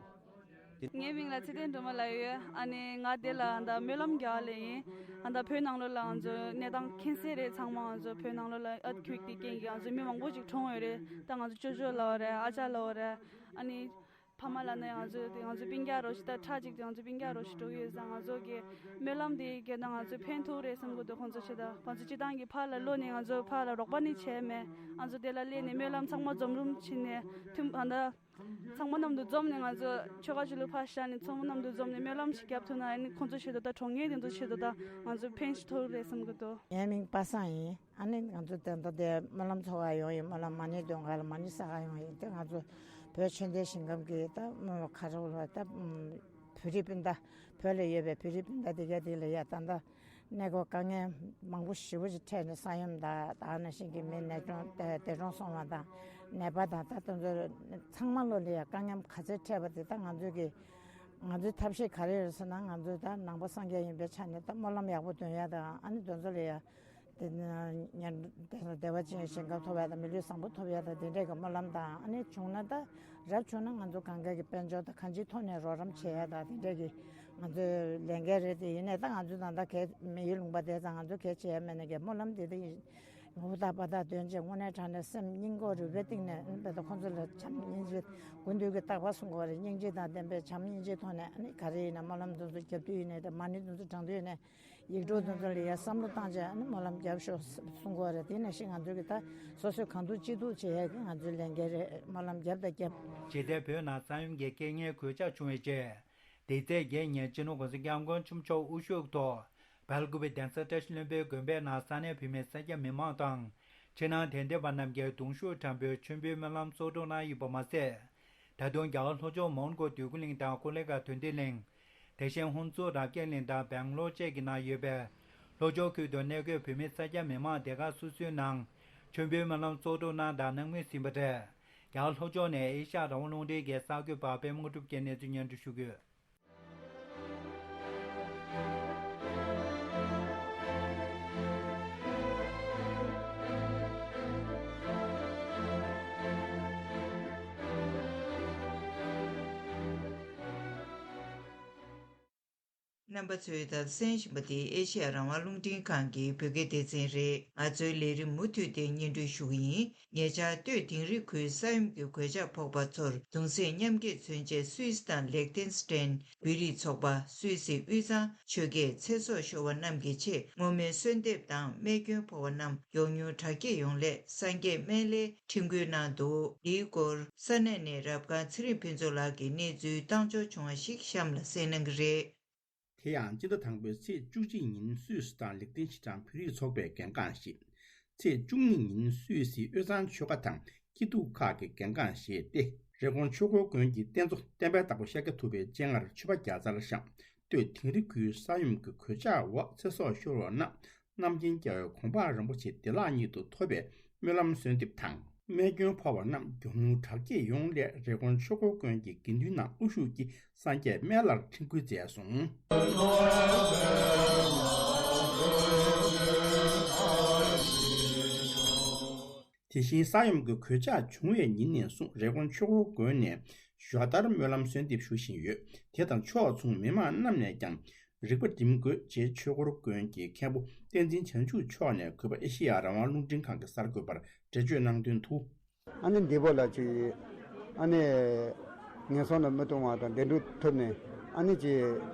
དེ། ངའི་མིང་ལ་ཚེ་བརྟན་སྒྲོལ་མ་ལབ་ཡོད། ཨ་ནི་ང་དེ་ལ་ད་སྨོན་ལམ་རྒྱག་ལེ་ཡིན། ཨ་ད་བོད་ནང་ལོགས་ལ་ང་ཚོ་གནས་སྟངས་མཁྱེན་གསལ་རེད། ཚང་མ་ང་ཚོ་བོད་ནང་ལོགས་ལ་earthquake་དེ་རྐྱེན་གྱིས་ང་ཚོ་མི་མང་པོ་ཅིག་གྲོངས་ཡོད་རེད། ད་ང་ཚོ་ཅོ་ཅོ་ལབ་པ་རེད། ཨ་ཅག་ལབ་པ་རེད། ཨ་ནི་ཕ་མ་ལབ་ན་ང་ཚོ་དེ་ང་ཚོ་སྤུན་ཀྱག་རོ་ཞིག་ད་ཁྲག་གཅིག་དེ་ང་ཚོ་སྤུན་ཀྱག་རོ་ཞིག་འགྲོ་གི་ཡོད་ཙང་། ང་ཚོ་གི་སྨོན་ལམ་དེ་གྱིས་ད་ང་ཚོ་ཕན་ཐོགས་རེད་བསམ་གྱི་འདུག། ཁོང་ཚོ་ཆེད་ད་ང་ཚོ་སྤྱི་བཏང་གི་ཕར་ལ་ལོག་ནས་ང་ཚོ་ཕར་ལ་རོགས་པ་ནི་བྱས་མེད། ང་ཚོ་དེ་ལ་སླེབས་ནས་སྨོན་ལམ་ཚང་མ་འཛོམས་རུམ་བྱས་ནས་ཐུམ་ཨ་ད། ཚང་མ་མཉམ་དུ་འཛོམས་ནས་ང་ཚོ་ཆོལ་ཁ་ཆོས་ལུགས་ཕར་བཞག་ནས་ཚང་མ་མཉམ་དུ་འཛོམས་ནས་སྨོན་ལམ་ཞིག་བརྒྱབ་ཐུབ་ན་ཨ་ནི་ཁོང་ཚོ་ཆེད་དུ་ད་གྲོངས་མཁན་དེ་ཚོ་ཆེད་དུ་ད་ང་ཚོ་ཕན་ཞིག་ཐོགས་རེད་བསམ་གྱི་འདུག། ངའི་མིང་པ་སངས་ཡིན། ཨ་ནི་ང་ཚོ་དེ་འདྲ་དེ་སྨོན་ལམ་ཚོགས་ག་ཡོང་ཡིན། སྨོན་ལམ་མ་ཎི་འདོན་ག་ལ་མ་ཎི་བསག་ག་ཡོང་ཡིན། དེ་ང་ཚོ་བོད་ཆོས་ལྡན་ཞིང་ཁམས་ཀྱི་ད་ཁ་རོག་ལ་ད་བོད་རིགས་སྤུན་ཟླ་བོད་ལ་ཡོད་པའི་བོད་རིགས་སྤུན་ཟླ་དེ་ག་དེ་ལ་ཡ་ད་ད། གནས་སྐོར་དཀའ་ངལ་མང་པོ་ཞེ་པོ་ཅིག་འཕྲད་ནས་ས་ཡོམ་དང་ད་ག་ནང་བཞིན་གྱི་མི་ནད་གྲོངས་ཏེ་འདས་གྲོངས་སོང་བ་དང་ནད་པ་དང་ད་དེ་ཚོ་ཚང་མ་ལོ་ལ་ཡ་དཀའ་ངལ་ག་ཚད་འཕྲད་པ་དེ་ད་ང་ཚོས་ཀྱི་ང་ཚོའི་ཐབས་ཤེས་ག་རེ་ཡོད་ཟེར་ན། ང་ཚོས་ད་ནང་པ་སངས་རྒྱས་ཡིན་པའི་ཆ་ནས་ད་སྨོན་ལམ་ཡག་པོ་འདོན་ཡ་དང་། ཨ་ནི་དེ་ཚོ་ལ་ཡ་དེ་ཉན་བདེ་བ་ཅན་ཞིང་ཁམས་ཐོབ་ཡ་དང་མི་ལུས་བཟང་པོ་ཐོབ་ཡ་དང་དེ་འདྲས་ཀྱི་སྨོན་ལམ་དང་། ཨ་ནི་བྱུང་ན་ད་རབ་བྱུང་ན་ང་ཚོ་གང་ག་གི་དཔལ་འབྱོར་དང་གང་ཅིའི་ཐོག་ནས་རོགས་རམ་བྱེད་ཡ་དང་དེ་འདྲས་ཀྱི་ང་ཚོའི་ལས་འགན་རེད། དེ་ཡིན་ནའི་ད་ང་ཚོའི་ད་ལྟ་གལ་མི་ཡུལ་ལུང་པ་དེ་ཙང་ང་ཚོ་གལ་ཆེ་ཡ་མེད་ནའི་གི་སྨོན་ལམ་དེ་དེ་ཡིན། ཧུར་ཐག་པ་ཐག་འདོན་བྱས་དངོས་གནས་དྲང་གནས་སེམས་སྙིང་ཁོག་རུས་པའི་གཏིང་ནས་དཔེ་ད་ཁོང་ཚོ་ལ་བྱམས་སྙིང་རྗེ་དགུ་འདུས་ཀྱི་བརྟག་པ་གསུང་དགོས་རེད། སྙིང་རྗེ་དང་ལྡན་པའི་བྱམས་སྙིང་རྗེའི་ཐོག་ནས་ཨ་ནི་ག་རེ་ཡིན་ན་སྨོན་ལམ་དེ་ཚོ་རྒྱབ་དུས་ཡིན་ནའི་ད་མ་ཎི་དེ་ཚོ་བགྲང་དུས་ཡིན་ནའི། ཡིག་འབྲུ་དེ་ཚོ་ལ་ཡ་བསམ་བློ་བཏང་བྱས་ཨ་ནི་སྨོན་ལམ་རྒྱབ་ཤོག་གསུང་གི་ཡོད་རེད། དེ་ནང་བཞིན་ང་ཚོ་གི་ད་སོ་སོས་གང་ཐུབ་ཅི་ཐུབ་བྱེད་ཡ་གི་ང་ཚོའི་ལས་འགན་རེད། སྨོན་ལམ་རྒྱབ་དང་རྒྱབ། ཇི་ལྟར་བོད་ནང་ས་ཡོམ་གྱི་རྐྱེན་ངན་གོད་ཆག་བྱུང་བའི་རྗེས། འདི་ཚེས་བརྒྱད་ཉིན་སྤྱི་ནོར་༸གོང་ས་༸སྐྱབས་མགོན་ཆེན་པོ་མཆོག་དབུ་བཞུགས་ཐོག་སྦེལ་ཀོབ་པའི་གདན་ས་བཀྲ་ཤིས་ལྷུན་པོའི་དགོན་པའི་ནང་ས་གནས་བོད་མི་སེར་སྐྱ་མི་མང་དང་། ཕྱི་ནང་དད་ལྡན་པ་རྣམས་ཀྱིས་གདུང་ཤུགས་དྲག་པོས་མཆོད་འབུལ་སྨོན་ལམ་གསོག་སྒྲུབ་གནང་ཡོད་པ་མ་ཟད། ད་དུང་རྒྱ་གར་ལྷོ་ཕྱོགས་མོན་གྷོ་འདོད་རྒུ་གླིང་དང་ཀོ་ལི་གྷལ་དོན་ལྡན་གླིང་། དེ་བཞིན་ཧུན་སུར་རབ་རྒྱས་གླིང་དང་སྦེང་ལོར་བཅས་ཀྱི་ནང་ཡོད་པའི་ ལྷོ་ཕྱོགས་ཁུལ་དུ་གནས་འཁོད་བོད་མི་ས་སྐྱ་མི་མང་སྡེ་ཁག་སོ་སོའི་ནང་མཆོད་འབུལ་སྨོན་ལམ་གཙོ་སྒྲུབ་གནང་དང་གནང་མུས་ཟིན་པ་རེད། རྒྱ་གར་ལྷོ་ཕྱོགས་ནས་ཨེ་ཤ་ཡ་རང་དབང་རླུང་འཕྲིན་གྱི་གསར་འགོད་པ་པད་མ་དངོས་གྲུབ་ཀྱིས་གནས་ཚུལ་སྙན་སྒྲོན་ཞུ་གི་ཡོད། རྣམ་པ་ཚོས་ད་གསན་བཞིན་པ་འདི་ཨེ་ཤེ་ཡ་རང་དབང་རླུང་འཕྲིན་ཁང་གི་བོད་སྐད་སྡེ་ཚན་རེད། ང་ཚོའི་ལས་རིམ་མུ་མཐུད་དེ་སྙན་སྒྲོན་ཞུ་གི་ཡིན། ཉེ་ཆར་སྟོད་དིང་རི་ཁུལ་ས་ཡོམ་གྱི་གོད་ཆག་ཕོག་པ་ཚོར་གདུང་སེམས་མཉམ་སྐྱེད་མཚོན་ཆེད་སུད་སི་དང་ལེག་ཏེན་སི་ཏན་བོད་རིགས་ཚོགས་པ། སུད་སི་དབུས་གཙང་ཆོལ་ཁའི་ཚེ་སྲོག་ཤོར་བ་རྣམས་ཀྱི་ཆེད་བསྔོ་སྨོན་གསོལ་འདེབས་དང་རྨས་སྐྱོན་ཕོག་པ་རྣམས་མགྱོགས་མྱུར་དྲག་སྐྱེད་ཡོང་སླད་སངས་རྒྱས་སྨན་བླའི་འཕྲིན་བསྐུལ་གནང་འདུག་འདིའི་སྐོར་ས་གནས་ནས་རབ་དཀར་ཚེ་རིང་ཕུན་ཚོགས་ལགས་ཀྱིས་གནས་ཚུལ་བཏང་འབྱོར་བྱུང་བ་ཞིག་གཤམ་ལ་གསན་གནང་གི་རེད། དེ་ཡང་སྤྱི་ཟླ་དང་པོའི་ཚེས་བཅུ་གཅིག་ཉིན་སུད་སི་དང་ལེག་ཏེན་ཤི་ཏན་བོད་རིགས་ཚོགས་པས་གལ་འགངས་བཞེས། ཚེས་བཅུ་གཉིས་ཉིན་སུད་སིའི་དབུས་གཙང་ཆོལ་ཁ་དང་སྐྱིད་སྡུག་ཁག་གིས་གལ་འགངས་བཞེས་ཏེ། རི་ཀོན་ཆོས་འཁོར་དགོན་གྱི་རྟེན་གཙོ་བསྟན་པའི་བདག་པོ་ཤཱཀྱ་ཐུབ་པའི་སྤྱན་སྔར་མཆོད་པ་བརྒྱ་རྩར་བཤམས། སྟོད་དིང་རི་ཁུལ་ས་ཡོམ་གྱི་གོད་ཆག་འོག་ཚེ་སྲོག་ཤོར་བ་རྣམས་རྣམ་མཁྱེན་རྒྱལ་བའི་གོ་འཕང་རིན་པོ་ཆེ་བདེ་བླག་ཉིད་དུ་ཐོབ་པའི་སྨོན་ལམ་གསོལ་འདེབས་དང་། རྨས་སྐྱོན་ཕོག་པ་རྣམས་མགྱོགས་མྱུར་དྲག་སྐྱེད་ཡོང་སླད་རི་ཀོན་ཆོས་འཁོར་དགོན་གྱི་དགེ་འདུན་རྣམས་དབུ་བཞུགས་ཀྱིས་སངས་རྒྱས་སྨན་བླར་འཕྲིན་བསྐུལ་མཛད་སོང་། དེ་བཞིན་ས་ཡོམ་གྱི་གོད་ཆག་བྱུང་བའི་ཉིན་ནས་བཟུང་རི་ཀོན་ཆོས་འཁོར་དགོན་ནས་ཞོ་དར་སྨོན་ལམ་གསོལ་འདེབས་ཞུ་བཞིན་ཡོད། དེ་དང་ཕྱོགས་མཚུངས་མི་མང་རྣམས་ནས་ཀྱང་རིག་པ་སྒྲིམ་དགོས་ཅེས་ཆོས་འཁོར་དགོན་གྱི་མཁན་པོ་བསྟན་འཛིན་བྱང་ཆུབ་མཆོག་ནས་གུས་པ་ཨེ་ཤེ་ཡ་རང་དབང་རླུང་འཕྲིན་ཁང་གི་གསར་འགོད་པར་འགྲེལ་བརྗོད་གནང་དོན་དུ། ཨ་ནི་འདས་པོ་ལ་ཅིག་ཨ་ནི་ངན་སོང་ལ་མི་ལྟུང་བ་དང་བདེ་འགྲོ་ཐོབ་ནས་ཨ་ནི་ཅིག་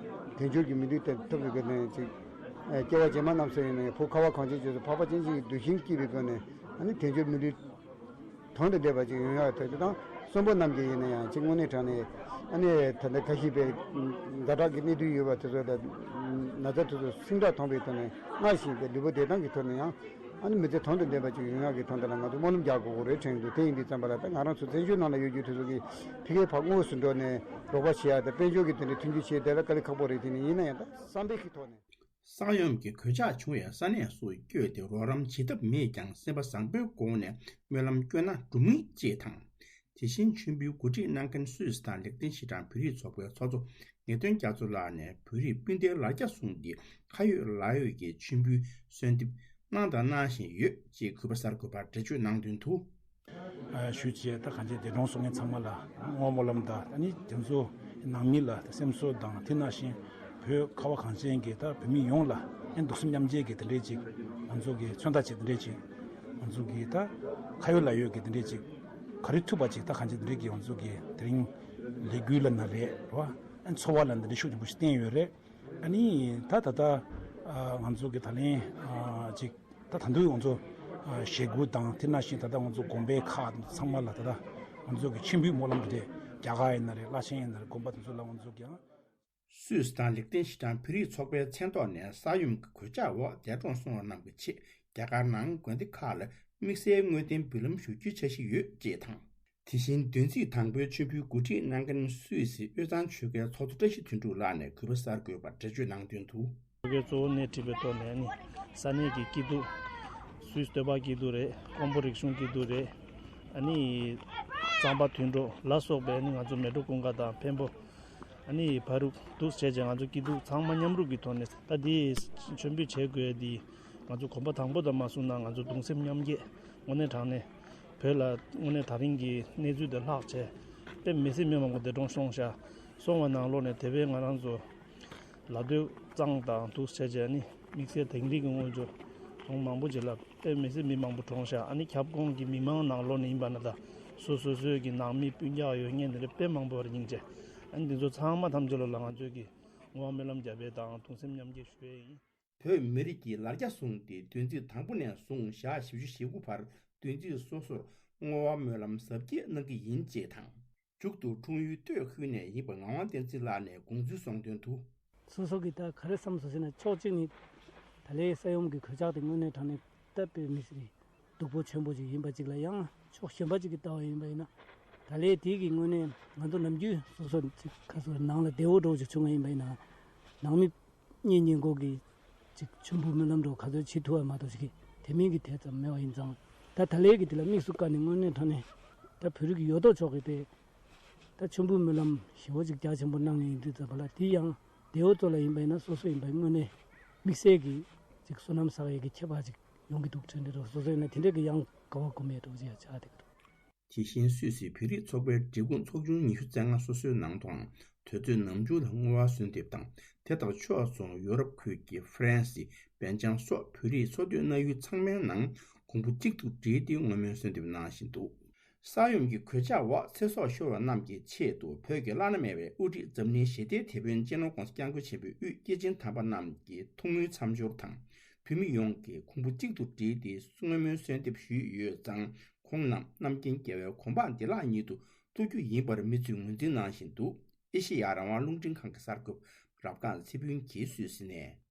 དལ་འབྱོར་གྱི་མི་ལུས་དེ་ཐོབ་པའི་སྒོ་ནས་ཅིག་སྐྱེ་བ་རྗེས་མ་རྣམས་སུ་ཡིན་ནའི་བུ་ཁ་བ་གངས་ཅན་ལྗོངས་སུ་འཕགས་པ་སྤྱན་ཆེན་གྱི་གདུལ་ཞིང་སྐྱིད་པའི་སྒོ་ནས་ཨ་ནི་དལ་འབྱོར་མི་ལུས་དོན་དུ་འདོད་པ་ཅིག་ཡོང་ཡག་ཐད་དེ་དང་གསོན་པོ་རྣམས་ཀྱི་ཡིན་ན་ཡང་ཅིག་དངོས་གནས་དྲང་ནས་ཨ་ནི་ད་ལྟ་ཁ་ཤས་པའི་ཛ་དྲག་གི་གནད་དོན་ཡོད་པ་དེ་ཚོ་ལ་ན་ཚ་དེ་ཚོ་སིང་དྲག་ཐོན་པའི་ཐོག་ནས་སྔར་བཞིན་པའི་ལུས་པོ་བདེ་ཐང་གི་ཐོག་ནས་ཡང་ཨ་ནི་མི་ཚེ་དོན་དུ་འདོད་པ་ཅིག་ཡོང་ཡག་གི་དོན་དག་ལ་ང་ཚོ་སྨོན་ལམ་རྒྱག་དགོས་ཀྱི་རེད་དྲན་གྱི་འདུག་དེ་ཡིན་དུས་ཙམ་པ་ལ་ད་ང་རང་ཚོ་བཙན་བྱོལ་ནང་ལ་ཡོད་རྒྱུ་དེ་ཚོ་གི་ཕ་གིའི་ཕར་དངོས་སུ་འགྲོ་ནས་རོགས་པ་བྱེད་ཡག་དང་དཔལ་འབྱོར་གྱི་དེ་འདྲའི་མཐུན་འགྱུར་བྱེད་བསྡད་ལ་དཀའ་ལས་ཁག་པོ་རེད། དེ་ནི་ཡིན་ན་ཡང་ད་བསམ་པའི་གི་ཐོག་ནས། ས་ཡོམ་གྱི་གོད་ཆག་བྱུང་བའི་ས་གནས་སུ་བསྐྱོད་དེ་རོགས་རམ་བྱེད་ཐབས་མེད་ཀྱང་སེམས་པ་བཟང་པོའི་སྒོ་ནས་སྨོན་ལམ་བསྐྱོན་ན་འགྲུབ་ངེས་ཅེས་དང་། དེ་བཞིན་མཆོད་འབུལ་གོ་སྒྲིག་གནང་མཁན་སུད་སི་དང་ལེག་ཏེན་ཤི་ཏན་བོད་རིགས་ཚོགས་པའི་ཚོགས་གཙོ་ངེས་དོན་རྒྱ་མཚོ་ལགས་ནས་བོད་རིགས་སྤུན་ཟླའི་ལ་རྒྱ་བཟུང་སྟེ་ཁ་ཡོད་ལག་ཡོད་ཀྱི་མཆོད་འབུལ་གསོལ་འདེབས་གནང་དང་གནང་བཞིན་ཡོད་ཅེས་གུས་པ་གསར་འགོད་པར་འགྲེལ་བརྗོད་གནང་དོན་དུ། ཞུ་བྱས་ད་གང་ཅི་འདས་གྲོངས་སོང་མཁན་ཚང་མ་ལ་བསྔོ་སྨོན་ལམ་དང་ཨ་ནི་དེ་ཚོ་ནང་མི་ལ་སེམས་གསོ་དང་དེ་ནང་བཞིན་བོད་ཁ་བ་གངས་ཅན་གྱི་ད་བོད་མི་ཡོངས་ལ་ཨ་ནི་གདུང་སེམས་མཉམ་སྐྱེད་ཀྱི་དེ་འདྲས་ཅིག་ང་ཚོ་གི་མཚོན་རྟགས་ཅིག་དེ་འདྲས་ཅིག་ང་ཚོ་གི་ད་ཁ་ཡོད་ལག་ཡོད་ཀྱི་དེ་འདྲས་ཅིག་ག་རེ་ཐུབ་པ་ཅིག་ད་གང་ཅི་དེ་འདྲས་ཀྱི་ང་ཚོ་གི་དེ་རིང་ལས་འགུལ་ལ་ན་རེད་རེད་བ། ཨ་ནི་འཚོ་བ་ལ་འདི་འདྲས་ཤུགས་ཆེན་པོ་ཞིག་བསྟན་ཡོད་རེད། ཨ་ནི་ད་ད་ལྟ་ང་ཚོ་གི་ད་ལན་ཅིག་ད་ད་དུང་ང་ཚོ་ཞེ་དགུ་དང་དེ་ནང་བཞིན་ད་ལྟ་ང་ཚོ་དགོན་པའི་ཁག་ཚང་མ་ལ་ད་ལྟ་ང་ཚོ་གི་མཆོད་འབུལ་སྨོན་ལམ་དེ་རྒྱ་གར་ཡིན་ན་རེད། བླ་ཆེན་ཡིན་ན་རེད། དགོན་པ་དེ་ཚོ་ལ་ང་ཚོ་ཀྱང་། སུད་སི་དང་ལེག་ཏེན་ཤི་ཏན་བོད་རིགས་ཚོགས་པའི་མཚན་ཐོག་ནས་ས་ཡོམ་གྱི་གོད་ཆག་འོག་འདས་གྲོངས་སོང་བ་རྣམས་ཀྱི་ཆེད་རྒྱ་གར་ནང་དགོན་སྡེ་ཁག་ལ་དམིགས་བསལ་བསྔོ་རྟེན་འབུལ་ལམ་ཞུ་རྒྱུའི་འཆར་གཞི་ཡོད་ཅེས་དང་། དེ་བཞིན་བདུན་ཚིགས་དང་པོའི་མཆོད་འབུལ་གོ་སྒྲིག་གནང་མཁན་སུད་སི་དབུས་གཙང་ཆོལ་ཁའི་ཚོགས་གཙོ་བཀྲ་ཤིས་དོན་གྲུབ་ལགས་ནས་གུས་པ་གསར་འགོད་པར་འགྲེལ་བརྗོད་གནང་དོན་དུ། ཆོལ་ཁའི་གཙོ་བོ་སྣེ་ཁྲིད་པའི་ཐོག་ནས་ནི་ས་གནས་ཀྱི་སྐྱིད་སྡུག་སུད་སི་སྟོད་པ་སྐྱིད་སྡུག་རེད། ཀོང་པོ་རིག་གཞུང་སྐྱིད་སྡུག་རེད། ཨ་ནི་གཙང་པ་དུད་འགྲོ་ལ་སོགས་པའི་ནི་ང་ཚོ་མལ་གྲོ་ཀུན་དགའ་དང་འཕན་པོ། ཨ་ནི་བ་རུག་འདུག་བྱས་བྱས་ང་ཚོ་སྐྱིད་སྡུག་ཚང་མ་མཉམ་རུབ་ཀྱི་ཐོག་ནས་ད་འདི་མཆོད་འབུལ་བྱེད་དགོས་འདི་ང་ཚོ་གོམ་པ་དང་པོ་དང་མ་སོང་ན་ང་ཚོ་གདུང་སེམས་མཉམ་སྐྱེད་དངོས་གནས་དྲང་གནས་བོད་ལ་དངོས་གནས་ད་རིང་གི་གནས་ཚུལ་དེ་ལྷག་བྱས་དཔེ་མི་སྲིད་མི་མང་པོ་འདས་གྲོངས་སོང་ཤག་སོང་བ་ནང་ལོགས་ནས་དེ་བས་ང་རང་ཚོ་ལ་སྟོད་གཙང་དང་འདུག་བྱས་བྱས་ནི་དམིགས་བསལ་དིང་རི་གི་སྔོན་འཇུག་གྲོང་མང་པོ་ཅིག་ལ། དཔེ་མི་སྲིད་མི་མང་པོ་གྲོངས་ཤག་ཨ་ནི་ཁྱབ་ཁོངས་ཀྱི་མི་མང་ནང་ལོགས་ནས་ཡིན་པ་ན་ད་སོ་སོ་སོའི་གི་ནང་མི་སྤུན་ཀྱག་ཡོད་མཁན་དེ་འདྲ་དཔེ་མང་པོ་ཡོད་རེད་སྙིང་རྗེ། ཨ་ནི་འདི་ཚོ་ཚང་མ་ཐམས་ཅད་ལོ་ལ་ང་ཚོས་ཀྱི་བསྔོ་བ་སྨོན་ལམ་རྒྱབ་པའི་དང་གདུང་སེམས་མཉམ་སྐྱེད་ཞུ་ཡས་ཡིན། བོད་མི་རིགས་ཀྱི་ལ་རྒྱ་བཟུང་སྟེ་བདུན་ཚིགས་དང་པོ་ནས་བཟུང་ཞག་བཞི་བཅུ་ཞེ་དགུ་བར་བདུན་ཚིགས་སོ་སོར་བསྔོ་བ་སྨོན་ལམ་གཟབ་རྒྱས་གནང་གི་ཡིན་ཅེས་དང་། མཇུག་ཏུ་འཁྲུངས་ཡུལ་སྟོད་ཁུལ་ནས་ཡིན་པ་ངག་དབང་བསྟན་འཛིན་ལགས་ནས་དགོངས་ཚུལ་གསུངས་དོན་དུ། སོ་སོ་གིས་ད་ག་རེ་བསམ་སོང་ཟེར་ན་ཕྱོགས་གཅིག་ནས་ད་ལོའི་ས་ཡོམ་གྱི་གོད་ཆག་དེ་དངོས་གནས་དྲང་གནས་ད་དཔེ་མི་སྲིད་སྡུག་པོ་ཆེན་པོ་ཅིག་ཡིན་པ་གཅིག་ལ་ཡང་ཕྱོགས་གཞན་པ་གཅིག་གིས་ལྟ་བ་ཡིན་པ་ཡིན་ན་ད་ལོའི་དེ་གི་དངོས་གནས་ང་ཚོ་ནམ་རྒྱུན་སོ་སོ་ཅིག་ག་སོ་ནང་ལ་བདེ་བོ་འདྲ་བོ་ཅིག་བྱུང་བ་ཡིན་པ་ཡིན་ན་ནང་མི་གཉེན་ཉེ་འཁོར་གྱི་ ཅིག་མཆོད་འབུལ་སྨོན་ལམ་འདྲ་བོ་ག་ཚོད་བྱེད་ཐུབ་པ་མ་གཏོགས་ཅིག་དེ་མིན་གྱི་དེ་ཙམ་མེད་པ་ཡིན་ཙང་། ད་ད་ལན་གྱི་དེ་ལ་དམིགས་སུ་བཀར་ནས་དངོས་གནས་དྲང་གནས་ད་བོད་རིགས་ཡོད་དོ་ཅོག་གི་དེ། ད་མཆོད་འབུལ་སྨོན་ལམ་ཞེ་པོ་ཅིག་རྒྱ་ཆེན་པོ་གནང་ངེས་ཡིན་དུས་ཙམ་པ་ལ། དེ་ཡང་འདས་པོ་ཚོ་ལ་ཡིན་པ་ཡིན་ན་སོ་སོ་ཡིན་པའི་དངོས་གནས་དམིགས་བསལ་གྱི་ཅིག་བསོད་ནམས་བསགས་ཡས་ཀྱི་ཁྱད་པར་ཅིག་ཡོང་གི་འདུག་དྲན་འདྲ་འདྲ་བོ། སོ་སོ་ཡིན་ན་དེ་འདྲ་གི་ཡང་དགའ་བ་སྒོམ་ཡས་འདྲ་བོ་ཅིག་ཡང་ཆགས་བསྡད་ཀྱི་འདུག། དེ་བཞིན་སུད་སི་བོད་རིགས་ཚོགས་པའི་སྒྲིག་ཁོངས་ཚོགས་ཆུང་ཉི་ཤུ་རྩ་ལྔ་སོ་སོའི་ནང་དུའང་དུས་ཚོད་ནམ་རྒྱུན་ལ་བསྔོ་བ་གསོལ་འདེབས་དང་། དེ་དང་ཕྱོགས་མཚུངས་ཡོ་རོབ་ཁུལ་གྱི་ཧྥ་རན་སི། སྦེལ་ཇམ་སོགས་བོད་རིགས་འཚོ་སྡོད་གནང་ཡུལ་ཚང་མའི་ནང་གོང་བུ་གཅིག་ཏུ་བསྒྲིལ་ཏེ་བསྔོ་སྨོན་གསོལ་འདེབས་གནང་བཞིན་འདུག། ས་ཡོམ་གྱི་གོད་ཆག་འོག་ཚེ་སྲོག་ཤོར་བ་རྣམས་ཀྱི་ཆེད་དུ་བོད་ཀྱི་བླ་ན་མེད་པའི་དབུ་ཁྲིད་འཛམ་གླིང་ཞི་བདེའི་དེད་དཔོན་སྤྱི་ནོར་༧གོང་ས་༧སྐྱབས་མགོན་ཆེན་པོའི་དབུས་སྐྱེས་ཆེན་དམ་པ་རྣམས་ཀྱི་ཐུགས་སྨོན་མཚམས་སྦྱོར་དང་། བོད་མི་ཡོངས་ཀྱིས་གོང་བུ་གཅིག་ཏུ་བསྒྲིལ་ཏེ་བསྔོ་སྨོན་གསོལ་འདེབས་ཞུས་ཡོད་ཙང་། ཁོང་རྣམས་རྣམ་མཁྱེན་རྒྱལ་བའི་གོ་འཕང་བདེ་བླག་ཉིད་དུ་ཐུགས་རྒྱུས་ཡིན་པར་མི་ཚོས་ངོས་འཛིན་གནང་བཞིན་འདུག། ཨེ་ཤེ་ཡ་རང་དབང་རླུང་འཕྲིན་ཁང་གི་གསར་འགོད་པ་རབ་སྒང་ཚེ་ཕུན་གྱིས་སུད་སི་ནས།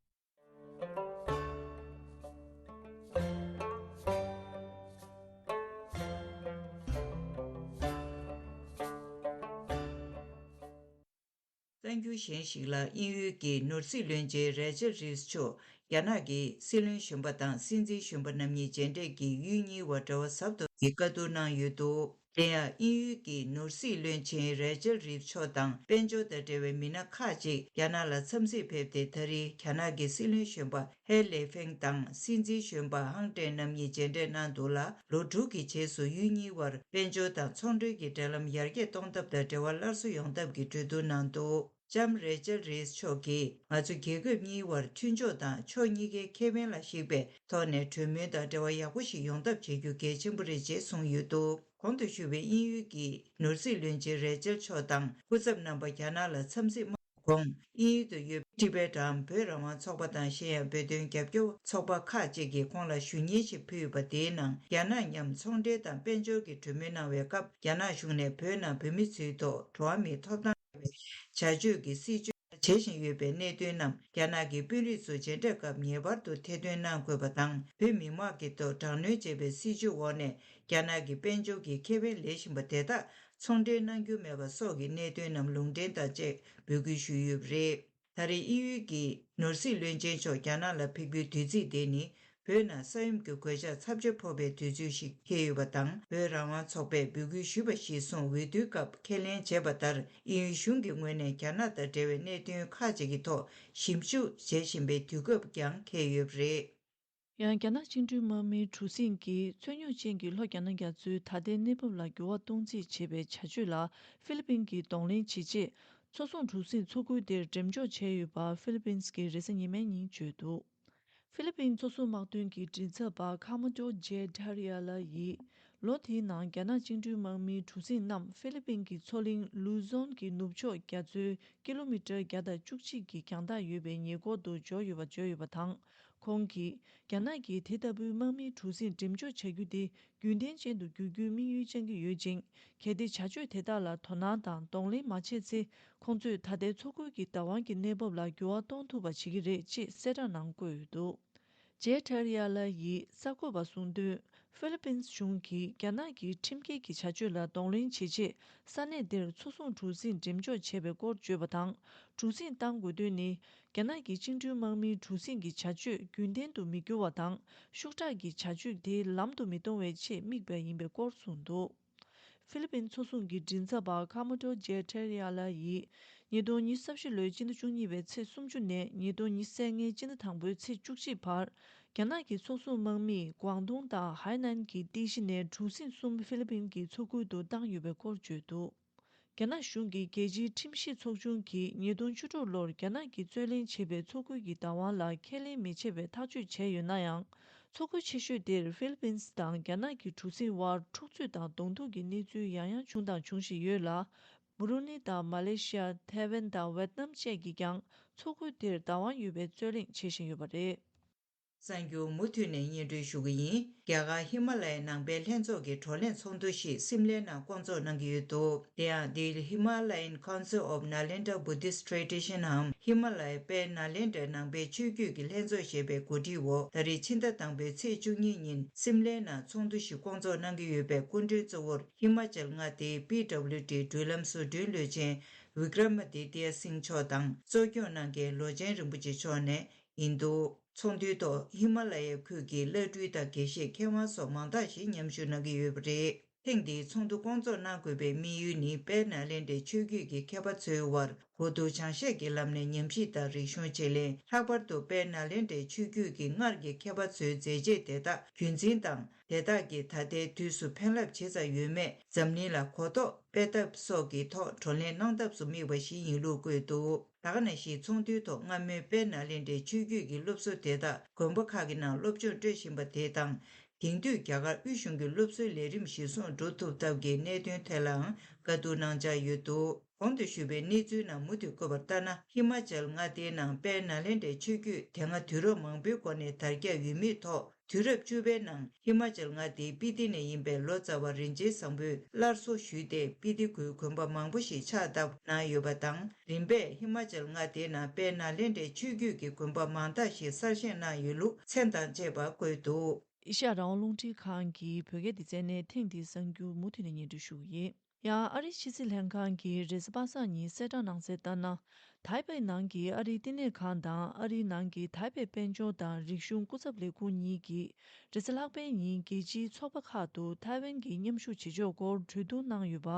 གསར་འགྱུར་གཞན་ཞིག་ལ། དབྱིན་ཡུལ་གྱི་ནོར་སྲིད་བློན་ཆེན་རེ་ཆལ་རིས་མཆོག་རྒྱ་ནག་གི་སྲིད་བློན་གཞོན་པ་དང་སྲིད་འཛིན་གཞོན་པ་རྣམ་གཉིས་མཇལ་འཕྲད་ཀྱིས་ཡུལ་གཉིས་བར་འབྲེལ་བ་ཟབ་ཏུ་གཏོང་གི་བཀའ་བསྡུར་གནང་ཡོད་འདུག། དེ་ཡང་དབྱིན་ཡུལ་གྱི་ནོར་སྲིད་བློན་ཆེན་རེ་ཆལ་རིབ་མཆོག་དང་དཔལ་འབྱོར་དང་འབྲེལ་བའི་མི་སྣ་ཁག་ཅིག་རྒྱ་ནག་ལ་འཚམས་གཟིགས་ཕེབས་ཏེ། ད་རེས་རྒྱ་ནག་གི་སྲིད་བློན་གཞོན་པ་ཧེ་ལེ་ཧྥེང་དང་སྲིད་འཛིན་གཞོན་པ་ཧང་ཀྲེན་རྣམ་གཉིས་མཇལ་འཕྲད་གནང་འདུག་ལ། ལོ་དྲུག་གི་རྗེས་སུ་ཡུལ་གཉིས་བར་དཔལ་འབྱོར་དང་ཚོང་འབྲེལ་གྱི་འབྲེལ་ལམ་ཡར་རྒྱས་གཏོང་ཐབས་དང་འབྲེལ་བ་སླར་གསོ་ཡོང་ཐབས་ཀྱི་གྲོས་བསྡུར་གནང་འདུག། ལྕམ་རེ་ཅལ་རེས་མཆོག་གིས། ང་ཚོ་རྒྱལ་ཁབ་གཉིས་བར་མཐུན་ཕྱོགས་དང་ཕྱོགས་གཉིས་ཀའི་ཁེ་ཕན་ལ་གཞིགས་པའི་ཐོག་ནས་གྲོས་མོལ་དང་འབྲེལ་བ་ཡག་པོ་ཞིག་ཡོང་ཐབས་བྱེད་རྒྱུ་གལ་ཆེན་པོ་རེད་ཅེས་གསུངས་ཡོད་འདུག། གོང་དུ་ཞུས་པའི་དབྱིན་ཡུལ་གྱི་ནོར་སྲིད་བློན་ཆེན་རེ་ཅལ་མཆོག་དང་སྐུ་ཚབ་རྣམ་པ་རྒྱ་ནག་ལ་འཚམས་གཟིགས་གནང་གོང་། དབྱིན་ཡུལ་དུ་ཡོད་པའི་ཊི་བེཊ་འམ་བོད་རང་དབང་ཚོགས་པ་དང་གཞན་ཡང་བོད་དོན་རྒྱབ་སྐྱོར་ཚོགས་པ་ཁག་ཅིག་གིས་ཁོང་ལ་ཞུ་སྙན་ཞིག་ཕུལ་ཡོད་པ། དེའི་ནང་རྒྱ་ནག་མཉམ་ཚོང་འབྲེལ་དང་དཔལ་འབྱོར་གྱི་གྲོས་མོལ་གནང་བའི་སྐབས། རྒྱ་ནག་གཞུང་ནས་བོད་ནང་བོད་མི་ཚོའི་ཐོག་འགྲོ་བ་མིའི་ཐོབ་ཐང་བྱ་སྤྱོད་ཀྱི་སྲིད་བྱུས་བྱེད་བཞིན་ཡོད་པའི་གནད་དོན་རྣམས་རྒྱ་ནག་གི་དཔོན་རིགས་ཚོ་མཇལ་འཕྲད་སྐབས་ངེས་པར་དུ་ཐེར་འདོན་གནང་དགོས་པ་དང་། བོད་མི་དམངས་ཀྱི་ཐོག་དྲག་གནོན་བྱེད་པའི་སྲིད་བྱུས་འོག་ནས་རྒྱ་ནག་གི་དཔལ་འབྱོར་གྱི་ཁེ་ཕན་ལེན་བཞིན་པ་དེ་དག་ཚོང་འབྲེལ་གནང་རྒྱུ་མེད་པ་སོགས་ཀྱི་གནད་དོན་རྣམས་ལུང་འདྲེན་དང་བཅས་འབོད་སྐུལ་ཞུས་ཡོད་པ་རེད། ད་རེས་དབྱིན་ཡུལ་གྱི་ནོར་སྲིད་བློན་ཆེན་མཆོག་རྒྱ་ནག་ལ་ཕེབས་རྒྱུའི་དུས་ཚིགས་དེ་ནི། བོད་ནང་ས་ཡོམ་གྱི་གོད་ཆག་ཚབས་ཆེ་ཕོག་པའི་དུས་ཚོད་ཞིག་འཁེལ་ཡོད་པ་དང་། བོད་རང་དབང་ཚོགས་པས་འབོད་སྐུལ་ཞུས་པ་གཞིར་བཟུང་འོས་བསྡུའི་སྐབས་ཁས་ལེན་བྱས་པ་ལྟར། དབྱིན་ཡུལ་གཞུང་གི་ངོས་ནས་རྒྱ་ནག་དང་འབྲེལ་བའི་གནད་དོན་ཁག་ཅིག་གི་ཐོག་ཞིབ་འཇུག་བྱེད་བཞིན་པའི་དུས་སྐབས་ཀྱང་འཁེལ་ཡོད་པ་རེད། ཡང་རྒྱ་ནག་བཅིངས་འགྲོལ་དམག་མིའི་གྲུ་གཟིངས་ཀྱིས་རྩོད་རྙོག་ཅན་གྱི་ལྷོ་རྒྱ་ནག་རྒྱ་མཚོའི་ད་ལྟའི་གནས་བབ་ལ་འགྱུར་བ་གཏོང་རྩིས་བྱེད་པའི་བྱ་སྤྱོད་ལ་ཧྥི་ལི་པིན་གྱིས་གདོང་ལེན་བྱེད་ཆེད། མཚོ་སྲུང་གྲུ་གཟིངས་མཚོ་ཁུལ་དེར་འགྲེམས་འཇོག་བྱས་ཡོད་པ་ཧྥི་ལི་པིན་གྱིས་རེས་གཟའ་ཉི་མའི་ཉིན་བརྗོད་འདུག། ཧྥི་ལི་པིན་མཚོ་སྲུང་དམག་དོན་གྱི་མགྲིན་ཚབ་པ་ཁ་མ་ཏོ་ཇེ་ཐ་རི་ཡ་ལ་ཡིས། ལོ་དེའི་ནང་རྒྱ་ནག་བཅིངས་འགྲོལ་དམག་མིའི་གྲུ་གཟིངས་རྣམས་ཧྥི་ལི་པིན་གྱི་མཚོ་གླིང་ལུ་ཛོན་གྱི་ནུབ་ཕྱོགས་རྒྱ་མཚོའི་ཀི་ལོ་མི་ཊར་བརྒྱ་དང་བཅུ་གཅིག་གི་རྒྱང་ཐག་ཡོད་པའི་ཉེ་འཁོར་དུ་འབྱོར་ཡོད་པ་བརྗོད་ཡོད་པ་དང་། ཁོང་གིས། རྒྱ་ནག་གིས་དེ་ལྟ་བུའི་དམག་མིའི་གྲུ་གཟིངས་འགྲེམས་འཇོག་བྱ་རྒྱུ་དེ་རྒྱུན་ལྡན་ཅན་དུ་འགྱུར་རྒྱུའི་དམིགས་ཡུལ་བཅངས་ཀྱི་ཡོད་ཅིང་། གལ་ཏེ་བྱ་སྤྱོད་དེ་དག་ལ་དོ་སྣང་དང་གདོང་ལེན་མ་བྱས་ཚེ། ཁོང་ཚོས་ད་ལྟའི་མཚོ་ཁུལ་གྱི་བདག་དབང་གི་གནས་བབ་ལ་འགྱུར་བ་གཏོང་ཐུབ་པ་བྱེད་ཀྱི་རེད་ཅེས་གསལ་བསྒྲགས་ནང་བཀོད་ཡོད་འདུག། ཇེ་ཐེ་རི་ཡ་ལ་ཡིས་གསར་འགོད་པར་གསུངས་དོན། ཧྥི་ལི་པིན་གཞུང་གིས་རྒྱ་ནག་གི་ཁྲིམས་འགལ་གྱི་བྱ་སྤྱོད་ལ་གདོང་ལེན་བྱེད་ཆེད། ས་གནས་དེར་མཚོ་སྲུང་གྲུ་གཟིངས་འགྲེམས་འཇོག་བྱས་པའི་སྐོར་བརྗོད་པ་དང་། གྲུ་གཟིངས་བཏང་དགོས་དོན་ནི། རྒྱ་ནག་གི་བཅིངས་འགྲོལ་དམག་མིའི་གྲུ་གཟིངས་ཀྱི་བྱ་སྤྱོད་རྒྱུན་ལྡན་དུ་མི་འགྱུར་བ་དང་། ཤུགས་དྲག་གི་བྱ་སྤྱོད་དེ་ལམ་དུ་མི་གཏོང་བའི་ཆེད་དམིགས་པ་ཡིན་པའི་སྐོར་གསུངས་འདུག། ཧྥི་ལི་པིན་མཚོ་སྲུང་གི་མགྲིན་ཚབ་པ་ཁ་མོ་ཏོ་ཇེ་ཐེ་རི་ཡ་ལ་ཡིས། ཉིས་སྟོང་ཉི་ཤུ་རྩ་བཞི་ལོའི་སྤྱི་ཟླ་བཅུ་གཉིས་པའི་ཚེས་སུམ་ཅུ་ནས་ཉིས་སྟོང་ཉི་ཤུ་རྩ་ལྔའི་སྤྱི་ཟླ་དང་པོའི་ཚེས་བཅུ་གཅིག་བར། རྒྱ་ནག་གི་མཚོ་སྲུང་དམག་མིས་ཀོང་ཏུང་དང་ཧའེ་ནན་གྱི་རྟེན་གཞི་ནས་གྲུ་གཟིངས་གསུམ་ཧྥི་ལི་པིན་གྱི་མཚོ་ཁུལ་དུ་བཏང་ཡོད་པའི་སྐོར་བརྗོད་འདུག། རྒྱ་ནག་གཞུང་གིས་རྒྱལ་སྤྱིའི་ཁྲིམས་ཞིབ་ཚོགས་ཆུང་གིས་ཉིས་སྟོང་བཅུ་དྲུག་ལོར་རྒྱ་ནག་གིས་རྩོད་ལེན་བྱས་པའི་མཚོ་ཁུལ་གྱི་བདག་དབང་ལ་ཁས་ལེན་མི་བྱེད་པའི་ཐག་གཅོད་བྱས་ཡོད་ན་ཡང་། མཚོ་ཁུལ་ཆེ་ཤོས་དེར་ཧྥི་ལི་པིན་དང་རྒྱ་ནག་གི་གྲུ་གཟིངས་དབར་འཁྲུག་རྩོད་དང་གདོང་ཐུག་གི་གནས་ཚུལ་ཡང་ཡང་བྱུང་དང་འབྱུང་བཞིན་ཡོད་ལ། བུ་རུ་ནི་དང་མ་ལེ་ཤི་ཡ། ཐའེ་ཝན་དང་ཝེད་ནམ་བཅས་ཀྱིས་ཀྱང་མཚོ་ཁུལ་དེར་བདག་དབང་ཡོད་པའི་རྩོད་གླེང་བྱེད་བཞིན་ཡོད་པ་རེད། གསར་འགྱུར་མུ་མཐུད་ནས་སྙན་སྒྲོན་ཞུ་གི་ཡིན། རྒྱ་གར་ཧི་མ་ལ་ཡའི་ནང་པའི་ལྷན་ཚོགས་ཀྱི་བགྲོ་གླེང་ཚོགས་འདུ་ཞིག་སིམ་ལའི་ནང་བསྐོང་ཚོགས་གནང་གི་ཡོད་འདུག། དེ་ཡང་འདིར་Himalayan Council of Nalanda Buddhist Tradition འམ་ཧི་མ་ལ་ཡའི་དཔལ་ནཱ་ལེནྡྲའི་ནང་པའི་ཆོས་བརྒྱུད་ཀྱི་ལྷན་ཚོགས་ཞེས་པའི་གོ་སྒྲིག་འོག་ད་རེས་ཕྱི་ཟླ་དང་པོའི་ཚེས་བཅུ་གཉིས་ཉིན་སིམ་ལའི་ནང་ཚོགས་འདུ་ཞིག་བསྐོང་ཚོགས་གནང་གི་ཡོད་པའི་སྐུ་མགྲོན་གཙོ་བོར་ཧི་མ་ཅལ་མངའ་སྡེའི་པི་ཌབ་ལིའུ་ཌི་འགྲུལ་ལམ་བཟོ་སྐྲུན་བློན་ཆེན་ བི་ཀྲ་མ་དི་ཏི་ཡ་སིང་མཆོག་དང་གཙོ་སྐྱོང་གནང་མཁན་ལོ་ཆེན་རིན་པོ་ཆེ་མཆོག་ནས་ཡིན་འདུག། ཚོགས་འདུའི་ཐོག་ཧི་མ་ལ་ཡའི་ཁུལ་གྱི་བླ་སྤྲུལ་དང་དགེ་བཤེས་མཁས་དབང་སོགས་མང་དག་ཞིག་མཉམ་ཞུགས་གནང་གི་ཡོད་པ་རེད། ཐེངས་འདིའི་ཚོགས་འདུ་སྐོང་ཚོགས་གནང་དགོས་པའི་དམིགས་ཡུལ་ནི་དཔལ་ནཱ་ལེནྡྲའི་ཆོས་བརྒྱུད་ཀྱི་མཁས་པ་ཚོའི་དབར་གོ་བསྡུར་སྦྱང་བཤད་ཀྱི་ལམ་ནས་ཉམས་ཞིབ་དང་རིག་གཞུང་བརྗེ་ལེན། ལྷག་པར་དུ་དཔལ་ནཱ་ལེནྡྲའི་ཆོས་བརྒྱུད་ཀྱི་སྔར་གྱི་མཁས་པ་ཚོའི་མཛད་རྗེས་དེ་དག་རྒྱུན་འཛིན་དང་། དེ་དག་གིས་ད་ལྟའི་དུས་སུ་ཕན་རླབས་ཇི་ཙམ་ཡོད་མེད་འཛམ་གླིང་ལ་གོ་རྟོགས་སྤེལ་ཐབས་སོགས་ཀྱི་ཐོག་བགྲོ་གླེང་གནང་ཐབས་སུ་དམིགས་པ་ཞིག་ཡིན་ལུགས་བཀོད་འདུག། ད་ག་ནང་བཞིན་ཚོགས་འདུའི་ཐོག་སྔ་མོའི་དཔལ་ནཱ་ལེནྡྲའི་ཆོས་བརྒྱུད་ཀྱི་སློབ་ཟུར་དེ་དག་དགོན་པ་ཁག་གི་ནང་སློབ་སྦྱོང་སྤྲོད་བཞིན་པ་དེ་དང་། དེང་དུས་རྒྱ་གར་དབུས་གཞུང་གི་སློབ་གསོའི་ལས་རིམ་གཞིར་བཟུང་འགྲོ་ཐུབ་ཐབས་ཀྱི་གནད་དོན་ཐད་ལའང་བཀའ་བསྡུར་གནང་འཆར་ཡོད་འདུག། གོང་དུ་ཞུས་པའི་གནས་ཚུལ་ནང་མུ་མཐུད་བཀོད་པར་ལྟར་ན། ཧི་མ་ཅལ་མངའ་སྡེའི་ནང་དཔལ་ནཱ་ལེནྡྲའི་ཆོས་བརྒྱུད་དེ་སྔ་དུས་རབས་མང་པོའི་གོང་ནས་དར་ཁྱབ་ཡོད་མུས་ཐོག་དུས་རབས་བཅུ་པའི་ནང་ཧི་མ་ཅལ་མངའ་སྡེའི་སྤི་ཏི་ནས་ཡིན་པའི་ལོ་ཙཱ་བ་རིན་ཆེན་བཟང་པོས་སླར་གསོ་ཞུས་ཏེ། སྤི་ཏི་ཁུལ་དགོན་པ་མང་པོ་ཞིག་ཕྱག་བཏབ་གནང་ཡོད་པ་དང་། རིམ་པས་ཧི་མ་ཅལ་མངའ་སྡེའི་ནང་དཔལ་ནཱ་ལེནྡྲའི་ཆོས་བརྒྱུད་ཀྱི་དགོན་པ་མང་དག་ཞིག་གསར་བཞེངས་གནང་ཡོད་ལུགས་མཚན་དང་བཅས་པ་བཀོད་འདུག། ཨེ་ཤ་ཡ་རང་དབང་རླུང་འཕྲིན་ཁང་གི་བོད་སྐད་སྡེ་ཚན་ནས་ཐེངས་འདིའི་གསར་འགྱུར་མུ་མཐུད་ནས་སྙན་སྒྲོན་ཞུ་གི་ཡིན། ཡང་ཨ་རིའི་ཕྱི་སྲིད་ལྷན་ཁང་གིས་རེས་གཟའ་པ་སངས་ཉིན་གསལ་བསྒྲགས་གནང་གསལ་ལྟར་ན། ཐའེ་པེ་ནང་གི་ཨ་རིའི་བསྟི་གནས་ཁང་དང་ཨ་རིའི་ནང་གི་ཐའེ་པེ་དཔལ་འབྱོར་དང་རིག་གཞུང་སྐུ་ཚབ་ལས་ཁུངས་གཉིས་ཀྱིས་རེས་གཟའ་ལྷག་པའི་ཉིན་རྒྱལ་སྤྱིའི་ཚོགས་པ་ཁག་ཏུ་ཐའེ་ཝན་གྱི་མཉམ་ཞུགས་བྱེད་ཕྱོགས་སྐོར་གྲོས་བསྡུར་གནང་ཡོད་པ་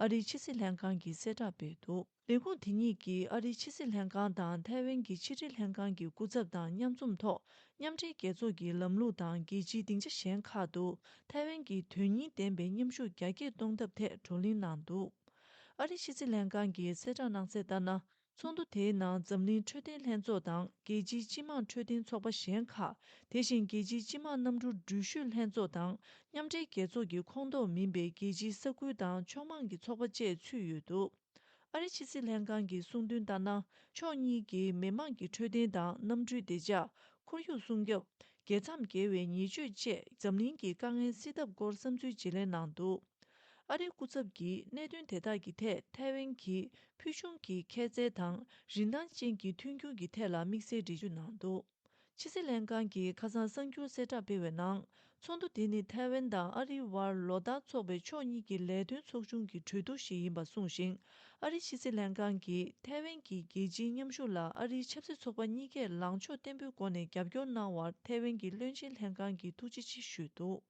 ཨ་རིའི་ཕྱི་སྲིད་ལྷན་ཁང་གིས་གསལ་བསྒྲགས་སྤེལ་འདུག། ལས་ཁུངས་དེ་གཉིས་ཀྱིས་ཨ་རིའི་ཕྱི་སྲིད་ལྷན་ཁང་དང་ཐའེ་ཝན་གྱི་ཕྱི་འབྲེལ་ལྷན་ཁང་གི་སྐུ་ཚབ་དང་མཉམ་འཛོམས་ཐོག་མཉམ་འབྲེལ་རྒྱལ་ཚོགས་ཀྱི་ལམ་ལུགས་དང་རྒྱལ་སྤྱིའི་སྡིངས་ཆ་གཞན་ཁག་ཏུ་ཐའེ་ཝན་གྱི་དོན་སྙིང་ལྡན་པའི་མཉམ་ཞུགས་རྒྱ་སྐྱེད་གཏོང་ཐབས་ཐད་བགྲོ་གླེང་གནང་འདུག། ཨ་རིའི་ཕྱི་སྲིད་ལྷན་ཁང་གིས་གསལ་བསྒྲགས་གནང་གསལ་ལྟར་ན། ཚོགས་འདུ་དེའི་ནང་འཛམ་གླིང་འཕྲོད་བསྟེན་ལྷན་ཚོགས་དང་རྒྱལ་སྤྱིའི་སྤྱི་དམངས་འཕྲོད་བསྟེན་ཚོགས་པ་གཞན་ཁག་དེ་བཞིན་རྒྱལ་སྤྱིའི་སྤྱི་དམངས་གནམ་གྲུ་འགྲུལ་བཞུད་ལྷན་ཚོགས་དང་མཉམ་འབྲེལ་རྒྱལ་ཚོགས་ཀྱི་ཁོངས་གཏོགས་མིན་པའི་རྒྱལ་སྤྱིའི་ས་ཁུལ་དང་ཕྱོགས་མང་གི་ཚོགས་པ་བཅས་ཚུད་ཡོད་འདུག། ཨ་རིའི་ཕྱི་སྲིད་ལྷན་ཁང་གིས་གསུངས་དོན་ལྟར་ན། ཕྱོགས་གཉིས་ཀྱིས་མི་དམངས་ཀྱི་འཕྲོད་བསྟེན་དང་གནམ་གྲུའི་བདེ་འཇགས། ཁོར་ཡུག་སྲུང་སྐྱོབ། རྒྱལ་མཚམས་བརྒལ་བའི་ཉེས་སྤྱོད་བཅས་འཛམ་གླིང་གི་དཀའ་ངལ་སེལ་ཐབས་སྐོར་བསམ་ཚུལ་བརྗེ་ལེན་གནང་འདུག། ཨ་རིའི་སྐུ་ཚབ་ཀྱིས་གནད་དོན་དེ་དག་གི་ཐད་ཐའེ་ཝན་གྱི་ཕུལ་བྱུང་གི་ཁྱད་ཚད་དང་རིན་ཐང་ཅན་གྱི་མཐུན་འགྱུར་གྱི་ཐད་ལ་དམིགས་བསལ་འགྲེལ་བརྗོད་གནང་འདུག། ཕྱི་སྲིད་ལྷན་ཁང་གིས་ཁ་སང་གསར་འགྱུར་གསལ་བསྒྲགས་སྤེལ་བའི་ནང་། ཚོགས་འདུ་དེ་ནི་ཐའེ་ཝན་དང་ཨ་རིའི་དབར་ལོ་ལྟར་འཚོགས་པའི་ཕྱོགས་གཉིས་ཀྱི་ལས་དོན་ཚོགས་ཆུང་གི་གྲོས་བསྡུར་ཞིག་ཡིན་པ་གསུངས་ཤིང་། ཨ་རིའི་ཕྱི་སྲིད་ལྷན་ཁང་གིས་ཐའེ་ཝན་གྱི་རྒྱལ་སྤྱིའི་མཉམ་ཞུགས་ལ་ཨ་རིའི་ཆབ་སྲིད་ཚོགས་པ་གཉིས་ཀས་ལངས་ཕྱོགས་བརྟན་པོའི་སྒོ་ནས་རྒྱབ་སྐྱོར་གནང་བར་ཐའེ་ཝན་གྱི་བློན་ཆེན་ལྷན་ཁང་གིས་ཐུགས་རྗེ་ཆེ་ཞུས་འདུག།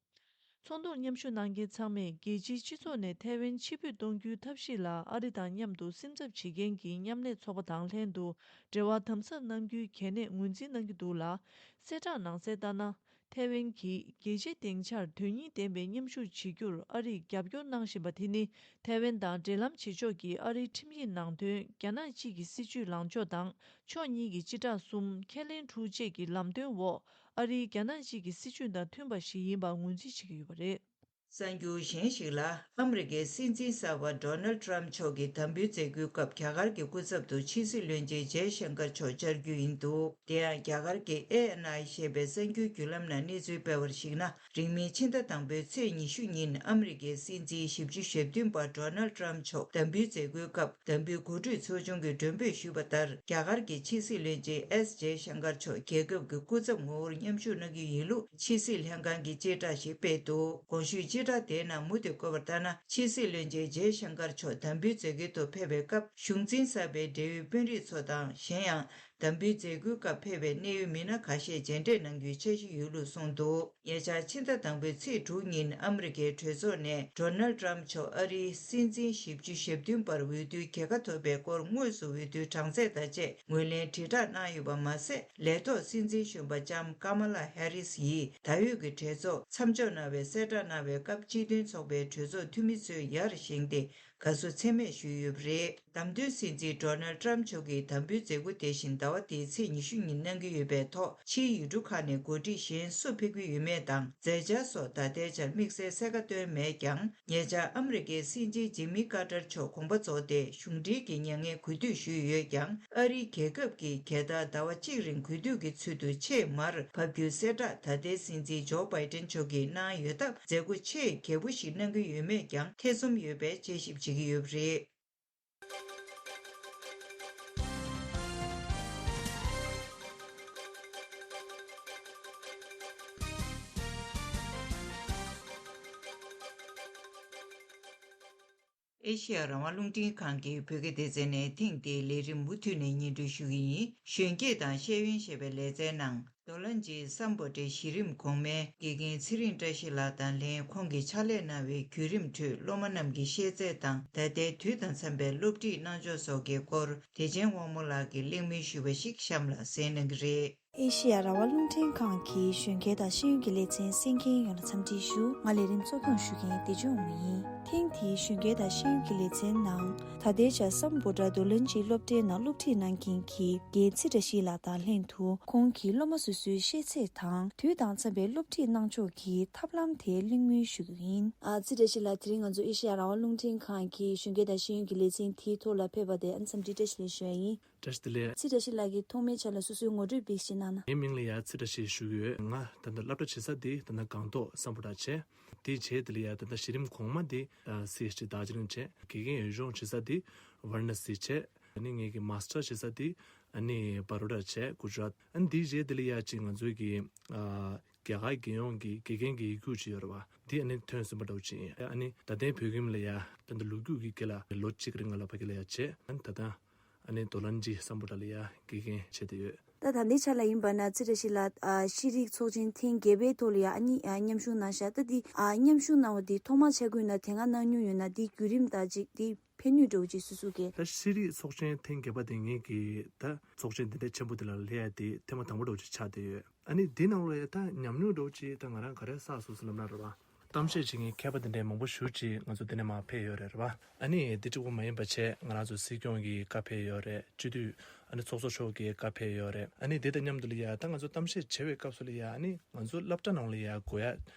ཚོགས་འདུར་མཉམ་ཞུགས་གནང་མཁན་ཚང་མས་རྒྱལ་སྤྱིའི་སྤྱི་ཚོགས་ནས་ཐའེ་ཝན་ཕྱིར་འབུད་གཏོང་རྒྱུའི་ཐབས་ཤེས་ལ་ཨ་རི་དང་མཉམ་དུ་སེམས་འཚབ་བྱེད་མཁན་གྱི་མཉམ་ལས་ཚོགས་པ་དང་ལྷན་དུ་འབྲེལ་བ་དམ་ཟབ་གནང་རྒྱུའི་གལ་གནད་ངོས་འཛིན་གནང་གི་འདུག་ལ། གསལ་བསྒྲགས་ནང་གསལ་ལྟར་ན། ཐའེ་ཝན་གྱིས་རྒྱལ་སྤྱིའི་སྡིངས་ཆར་དོན་སྙིང་ལྡན་པའི་མཉམ་ཞུགས་བྱེད་རྒྱུར་ཨ་རིས་རྒྱབ་སྐྱོར་གནང་བཞིན་པ་དེ་ནི་ཐའེ་ཝན་དང་འབྲེལ་ལམ་བྱེད་ཕྱོགས་ཀྱི་ཨ་རིའི་ཁྲིམས་ཡིག་ནང་དོན་རྒྱ་ནག་གཅིག་གི་སྲིད་ཇུས་ལངས་ཕྱོགས་དང་ཕྱོགས་གཉིས་ཀྱི་སྤྱི་ཟླ་གསུམ་ཁས་ལེན་དྲུག་བཅས་ཀྱི་ལམ་སྟོན་འོག་ཨ་རིའི་རྒྱ་ནག་གཅིག་གི་སྲིད་ཇུས་དང་མཐུན་པ་ཞིག་ཡིན་པར་ངོས་འཛིན་བྱེད་ཀྱི་ཡོད་པ་རེད། གསར་འགྱུར་གཞན་ཞིག་ལ། ཨ་མི་རི་ཀའི་སྲིད་འཛིན་གསར་པ་ཌོ་ནལ་ཊམ་མཆོག་གི་དམ་འབུལ་མཛད་སྒོའི་སྐབས་རྒྱ་གར་གྱི་སྐུ་ཚབ་ཏུ་ཕྱི་སྲིད་བློན་ཆེན་ཇེ་ཤང་ཀར་མཆོག་བཅར་རྒྱུ་ཡིན་འདུག། དེ་ཡང་རྒྱ་གར་གྱི་ཨེ་ཨེན་ཨའི་ཞེས་པའི་གསར་འགྱུར་བརྒྱུད་ལམ་ནང་གནས་ཚུལ་སྤེལ་བར་གཞིགས་ན། རིང་མིན་ཕྱི་ཟླ་དང་པོའི་ཚེས་ཉི་ཤུ་ཉིན་ཨ་མི་རི་ཀའི་སྲིད་འཛིན་བཞི་བཅུ་ཞེ་བདུན་པ་ཌོ་ནལ་ཊམ་མཆོག་དམ་འབུལ་མཛད་སྒོའི་སྐབས། དམ་འབུལ་གོ་སྒྲིག་ཚོགས་ཆུང་གིས་མགྲོན་འབོད་ཞུས་པ་ལྟར། རྒྱ་གར་གྱི་ཕྱི་སྲིད་བློན་ཆེན་ཨེས་ཇེ་ཤང་ཀར་མཆོག་རྒྱལ་ཁབ་ཀྱི་སྐུ་ཚབ་ངོ་བོར་མཉམ་ཞུགས་གནང་རྒྱུ་ཡིན་ལུགས་ཕྱི་སྲིད་ལྷན་ཁང་གིས་དཔྱད་བསྒྲགས་ཤིག་སྤེལ་འདུག། གོང་ཞུས་དཔྱད་བསྒྲགས་དེའི་ནང་མུ་མཐུད་བཀོད་པ་ལྟར་ན། ཕྱི་སྲིད་བློན་ཆེན་ཇེ་ཤང་ཀར་མཆོག་དམ་འབུལ་མཛད་སྒོའི་ཐོག་ཕེབས་པའི་སྐབས། གཞུང་འཛིན་གསར་པའི་འབྲེལ་ཡོད་དཔོན་རིགས་ཚོ་དང་། གཞན་ཡང་། དམ་འབུལ་མཛད་སྒོའི་སྐབས་ཕེབས་པའི་གནད་ཡོད་མི་སྣ་ཁ་ཤས་མཇལ་འཕྲད་གནང་རྒྱུའི་འཆར་གཞི་ཡོད་ལུགས་གསུངས་འདུག། ཉེ་ཆར་ཕྱི་ཟླ་དང་པོའི་ཚེས་དྲུག་ཉིན་ཨ་མི་རི་ཀའི་གྲོས་ཚོགས་ནས་ཌོ་ནལ་ཊམ་མཆོག་ཨ་རིའི་སྲིད་འཛིན་བཞི་བཅུ་ཞེ་བདུན་པར་འོས་བསྡུའི་རྒྱལ་ཁ་ཐོབ་པའི་སྐོར་དངོས་སུ་འོས་བསྡུའི་གྲངས་ཚད་དང་བཅས་ངོས་ལེན་དྲིལ་བསྒྲགས་གནང་ཡོད་པ་མ་ཟད། ལས་ཐོག་སྲིད་འཛིན་གཞོན་པ་ལྕམ་ཀ་མ་ལ་ཧེ་རིས་ཡིས་ད་ཡོད་ཀྱི་གྲོས་ཚོགས་མཚམས་འཇོག་གནང་བའི་གསལ་བསྒྲགས་གནང་བའི་སྐབས། སྤྱི་མཐུན་ཚོགས་པའི་གྲོས་ཚོགས་འཐུས་མི་ཚོས་ཡར་བཞེངས་ཏེ། དགའ་བསུ་མཚན་སྨད་ཞུས་ཡོད་པ་རེད། བདམས་ཐོན་སྲིད་འཛིན་ཌོ་ནལ་ཊམ་མཆོག་གི་དམ་འབུལ་མཛད་སྒོ་དེ་བཞིན་ཟླ་བ་འདིའི་ཚེས་ཉི་ཤུ་ཉིན་གནང་གི་ཡོད་པའི་ཐོག་ཕྱིའི་ཡུལ་གྲུ་ཁག་ནས་འགོ་ཁྲིད་གཞན་སུ་ཕེབས་ཀྱི་ཡོད་མེད་དང་མཛད་འཆར་སོགས་ད་ལྟའི་ཆར་དམིགས་བསལ་གསལ་ཁ་བཏོན་མེད་ཀྱང་། ཉེ་ཆར་ཨ་མི་རི་ཀའི་སྲིད་འཛིན་ཇི་མི་ཀར་ཏར་མཆོག་དགོངས་པ་རྫོགས་ཏེ། གཞུང་འབྲེལ་གྱི་མྱ་ངན་གུས་འདུད་ཞུས་ཡོད་ཀྱང་། ཨ་རིའི་རྒྱལ་ཁབ་ཀྱིས་རྒྱལ་དར་ཟླ་བ་གཅིག་རིང་གུས་འདུད་ཀྱི་ཚུལ་དུ་ཆེས་མར་ཕབ་རྒྱུའི་གསལ་བསྒྲགས་ད་ལྟའི་སྲིད་འཛིན་ཇོ་བྷའི་ཏན་མཆོག་གིས་གནང་ཡོད་སྟབས། མཛད་སྒོ་ཆེས་རྒྱས་པོ་ཞིག་གནང་གི་ཡོད་མེད་ཀྱང་ཐེ་ཚོམ་ཡོད་པའི་དཔྱད་ཞིབ་བྱེད་ཀྱི་ཡོད་པ་རེད། ཨེ་ཤེ་ཡ་རང་དབང་རླུང་འཕྲིན་ཁང་གི་བོད་སྐད་སྡེ་ཚན་ནས་ཐེངས་འདིའི་ལས་རིམ་མུ་མཐུད་ནས་སྙན་སྒྲོན་ཞུ་གི་ཡིན། གཞོན་སྐྱེས་དང་ཤེས་ཡོན་ཞེས་པའི་ལེ་ཚན་ནང་། རྡོ་ལན་ཇི་སམ་བྷོ་ཊའི་གཞི་རིམ་གོང་མའི་དགེ་རྒན་ཚེ་རིང་བཀྲ་ཤིས་ལགས་དང་ལྷན། ཁོང་གིས་ཕྱག་ལས་གནང་བའི་བརྒྱུད་རིམ་ཁྲོད་སློབ་མ་རྣམས་ཀྱི་ཤེས་ཚད་དང་ད་ལྟའི་དུས་དང་འཚམ་པའི་སློབ་ཁྲིད་གནང་ཕྱོགས་སོགས་ཀྱི་སྐོར། བདེ་ཆེན་དབང་མོ་ལགས་ཀྱིས་གླེང་མོལ་ཞུས་པ་ཞིག་གཤམ་ལ་གསན་གནང་གི་རེད། ཨེ་ཤེ་ཡ་རང་དབང་རླུང་འཕྲིན་ཁང་གི་གཞོན་སྐྱེས་དང་ཤེས་ཡོན་གྱི་ལེ་ཚན་གསན་མཁན་ཡོངས་ལ་འཚམས་འདྲི་ཞུ། ང་ལས་རིམ་གཙོ་སྐྱོང་ཞུ་མཁན་བདེ་ཆེན་དབང་མོ་ཡིན། ཐེངས་འདིའི་གཞོན་སྐྱེས་དང་ཤེས་ཡོན་གྱི་ལེ་ཚན་ནང་། ད་ལྟའི་ཆར་སམ་བྷོ་ཊ་རྡོ་ལན་ཇི་སློབ་གྲྭའི་ནང་སློབ་ཁྲིད་གནང་མཁན་གྱི་རྒན་ཚེ་བཀྲ་ཤིས་ལགས་དང་ལྷན་དུ། ཁོང་གིས་སློབ་མ་སོ་སོའི་ཤེས་ཚད་དང་དུས་དང་འཚམ་པའི་སློབ་ཁྲིད་གནང་ཕྱོགས་ཀྱི་ཐབས་ལམ་དེ་གླེང་མོལ་ཞུ་རྒྱུ་ཡིན། ཨ། ཚེ་བཀྲ་ཤིས་ལགས། དེ་རིང་ང་ཚོ་ཨེ་ཤེ་ཡ་རང་དབང་རླུང་འཕྲིན་ཁང་གི་གཞོན་སྐྱེས་དང་ཤེས་ཡོན་གྱི་ལེ་ཚན་དེའི་ཐོག་ལ་ཕེབས་པ་དེ་ཨ་འཚམས་འདྲི་བཀྲ་ཤིས་ལགས་ཞུ་ཡ་ཡིན། བཀྲ་ཤིས་བདེ་ལེགས། ཚེ་བཀྲ་ཤིས་ལགས་ཀྱིས་ཐོག་མའི་ཆ་ལ་སོ་སོའི་ངོ་སྤྲོད་བེད་སྤྱོད་གནང་ན། ངའི་མིང་ལ་ཡ་ཚེ་བཀྲ་ཤིས་ཞུ་གི་ཡོད། ང་ད་ལྟ་སློབ་གྲྭ་བྱེད་ས་དེ་ད་ལྟ་སྒང་ཏོག་སམ་བྷོ་ཊ་བྱས། དེ་བྱས་དེ་ལ་ཡ་ད་ལྟ་གཞི་རིམ་གོང་མ་དེ་སི་ཨེཆ་ཌི་རྡོ་ལན་ཇི་བྱས། དགེ་རྒན་འོས་སྦྱོང་བྱེད་ས་དེ་ཝཱ་ར་ཎ་སི་བྱས། ཨ་ནི་ངེད་ཀྱི་མཱ་སི་ཊར་བྱེད་ས་དེ་ཨ་ནི་བྷ་རོ་ཌ་བྱས། གུ་ཇི་རཱཏ། ཨ་ནི་དེ་བྱས་དེ་ལ་ཡ་ཅིག་ང་ཚོའི་གི་ཨ་རྒྱ་གར་རྒྱལ་ཡོངས་ཀྱི་དགེ་རྒན་གྱི་ཡིག་རྒྱུགས་ཅིག་ཡོད་རེད་བ། དེ་ཨ་ནི་ཐོན་ཟིན་པ་འདྲ་བོ་ཅིག་ཡིན། ཨ་ནི་ད་ལྟའི་བོད་ཁྱིམ་ལ་ཡ་ད་ལྟ་ལོ་རྒྱུས་ཀྱི་དགེ་ལགས་ལོ་གཅིག་རིང་ང་ལ་ཕ་གི་ལ་ཡ་བྱས། ཨ་ནི་ད་ལྟ་ཨ་ནི་རྡོ་ལན་ཇི་སམ་བྷོ་ཊ་ལ་ཡ་དགེ་རྒན་བྱས་བསྡད་ཡོད། ད་ད་ལྟའི་ཆ་ལ་ཡིན་པ་ན་ཚེ་བཀྲ་ཤིས་ལགས། ཨ། ཤེས་རིག་ཚོགས་ཆེན་ཐེངས་བརྒྱད་པའི་ཐོག་ལ་ཡ་ཨ་ནི་ཨ་མཉམ་ཞུགས་གནང་ཤག་ད་འདི་ཨ་མཉམ་ཞུགས་གནང་བ་འདི་ཐོག་མ་ཆ་བགོས་ན་དེ་སྔ་གནང་མྱོང་ཡོད་ན། འདི་བརྒྱུད་རིམ་དང་ཅིག་འདི་ཕན་ནུས་འདྲ་བོ་ཅིག་སོ་སོ་གི། ད་ཤེས་རིག་ཚོགས་ཆེན་ཐེངས་བརྒྱད་པ་དེ་ངེད་ཀྱི་ད་ཚོགས་ཆེན་འདི་འདྲའི་ཆེན་པོ་འདི་ལ་སླེབས་ཡ་དེ་ཐེངས་མ་དང་པོ་འདྲ་བོ་ཅིག་ཆགས་བསྡད་ཡོད། ཨ་ནི་འདི་ནང་ལ་ཡ་ད་ཉམས་མྱོང་འདྲ་བོ་ཅིག་ད་ང་རང་ག་རེ་བསགས་སོང་ཟེར་ལབ་ན་རེད་བ། གཏམ་བཤད་བྱེད་མཁན་མཁས་པ་དེ་འདྲའི་མང་པོ་ཞེ་པོ་ཅིག་ང་ཚོ་འདི་ནས་མར་ཕེབས་ཡོད་རེད། རེད་བ། ཨ་ནི་འདི་གཅིག་པོ་མ་ཡིན་པ་བྱས་ང་རང་ཚོ་སྲིད་སྐྱོང་གི་བཀའ་ཕེབས་ཡོད་རེད། སྤྱི་འཐུས་ཨ་ནི་ཚོགས་གཙོ་མཆོག་གི་བཀའ་ཕེབས་ཡོད་རེད། ཨ་ནི་དེ་དང་མཉམ་དུ་ལ་ཡ་ད་ང་ཚོ་གཏམ་བཤད་བྱེད་པའི་སྐབས་སུ་ལ་ཡ་ཨ་ནི་ང་ཚོ་སློབ་གྲྭ་ནང་ལ་ཡ་དགོས་ཡ་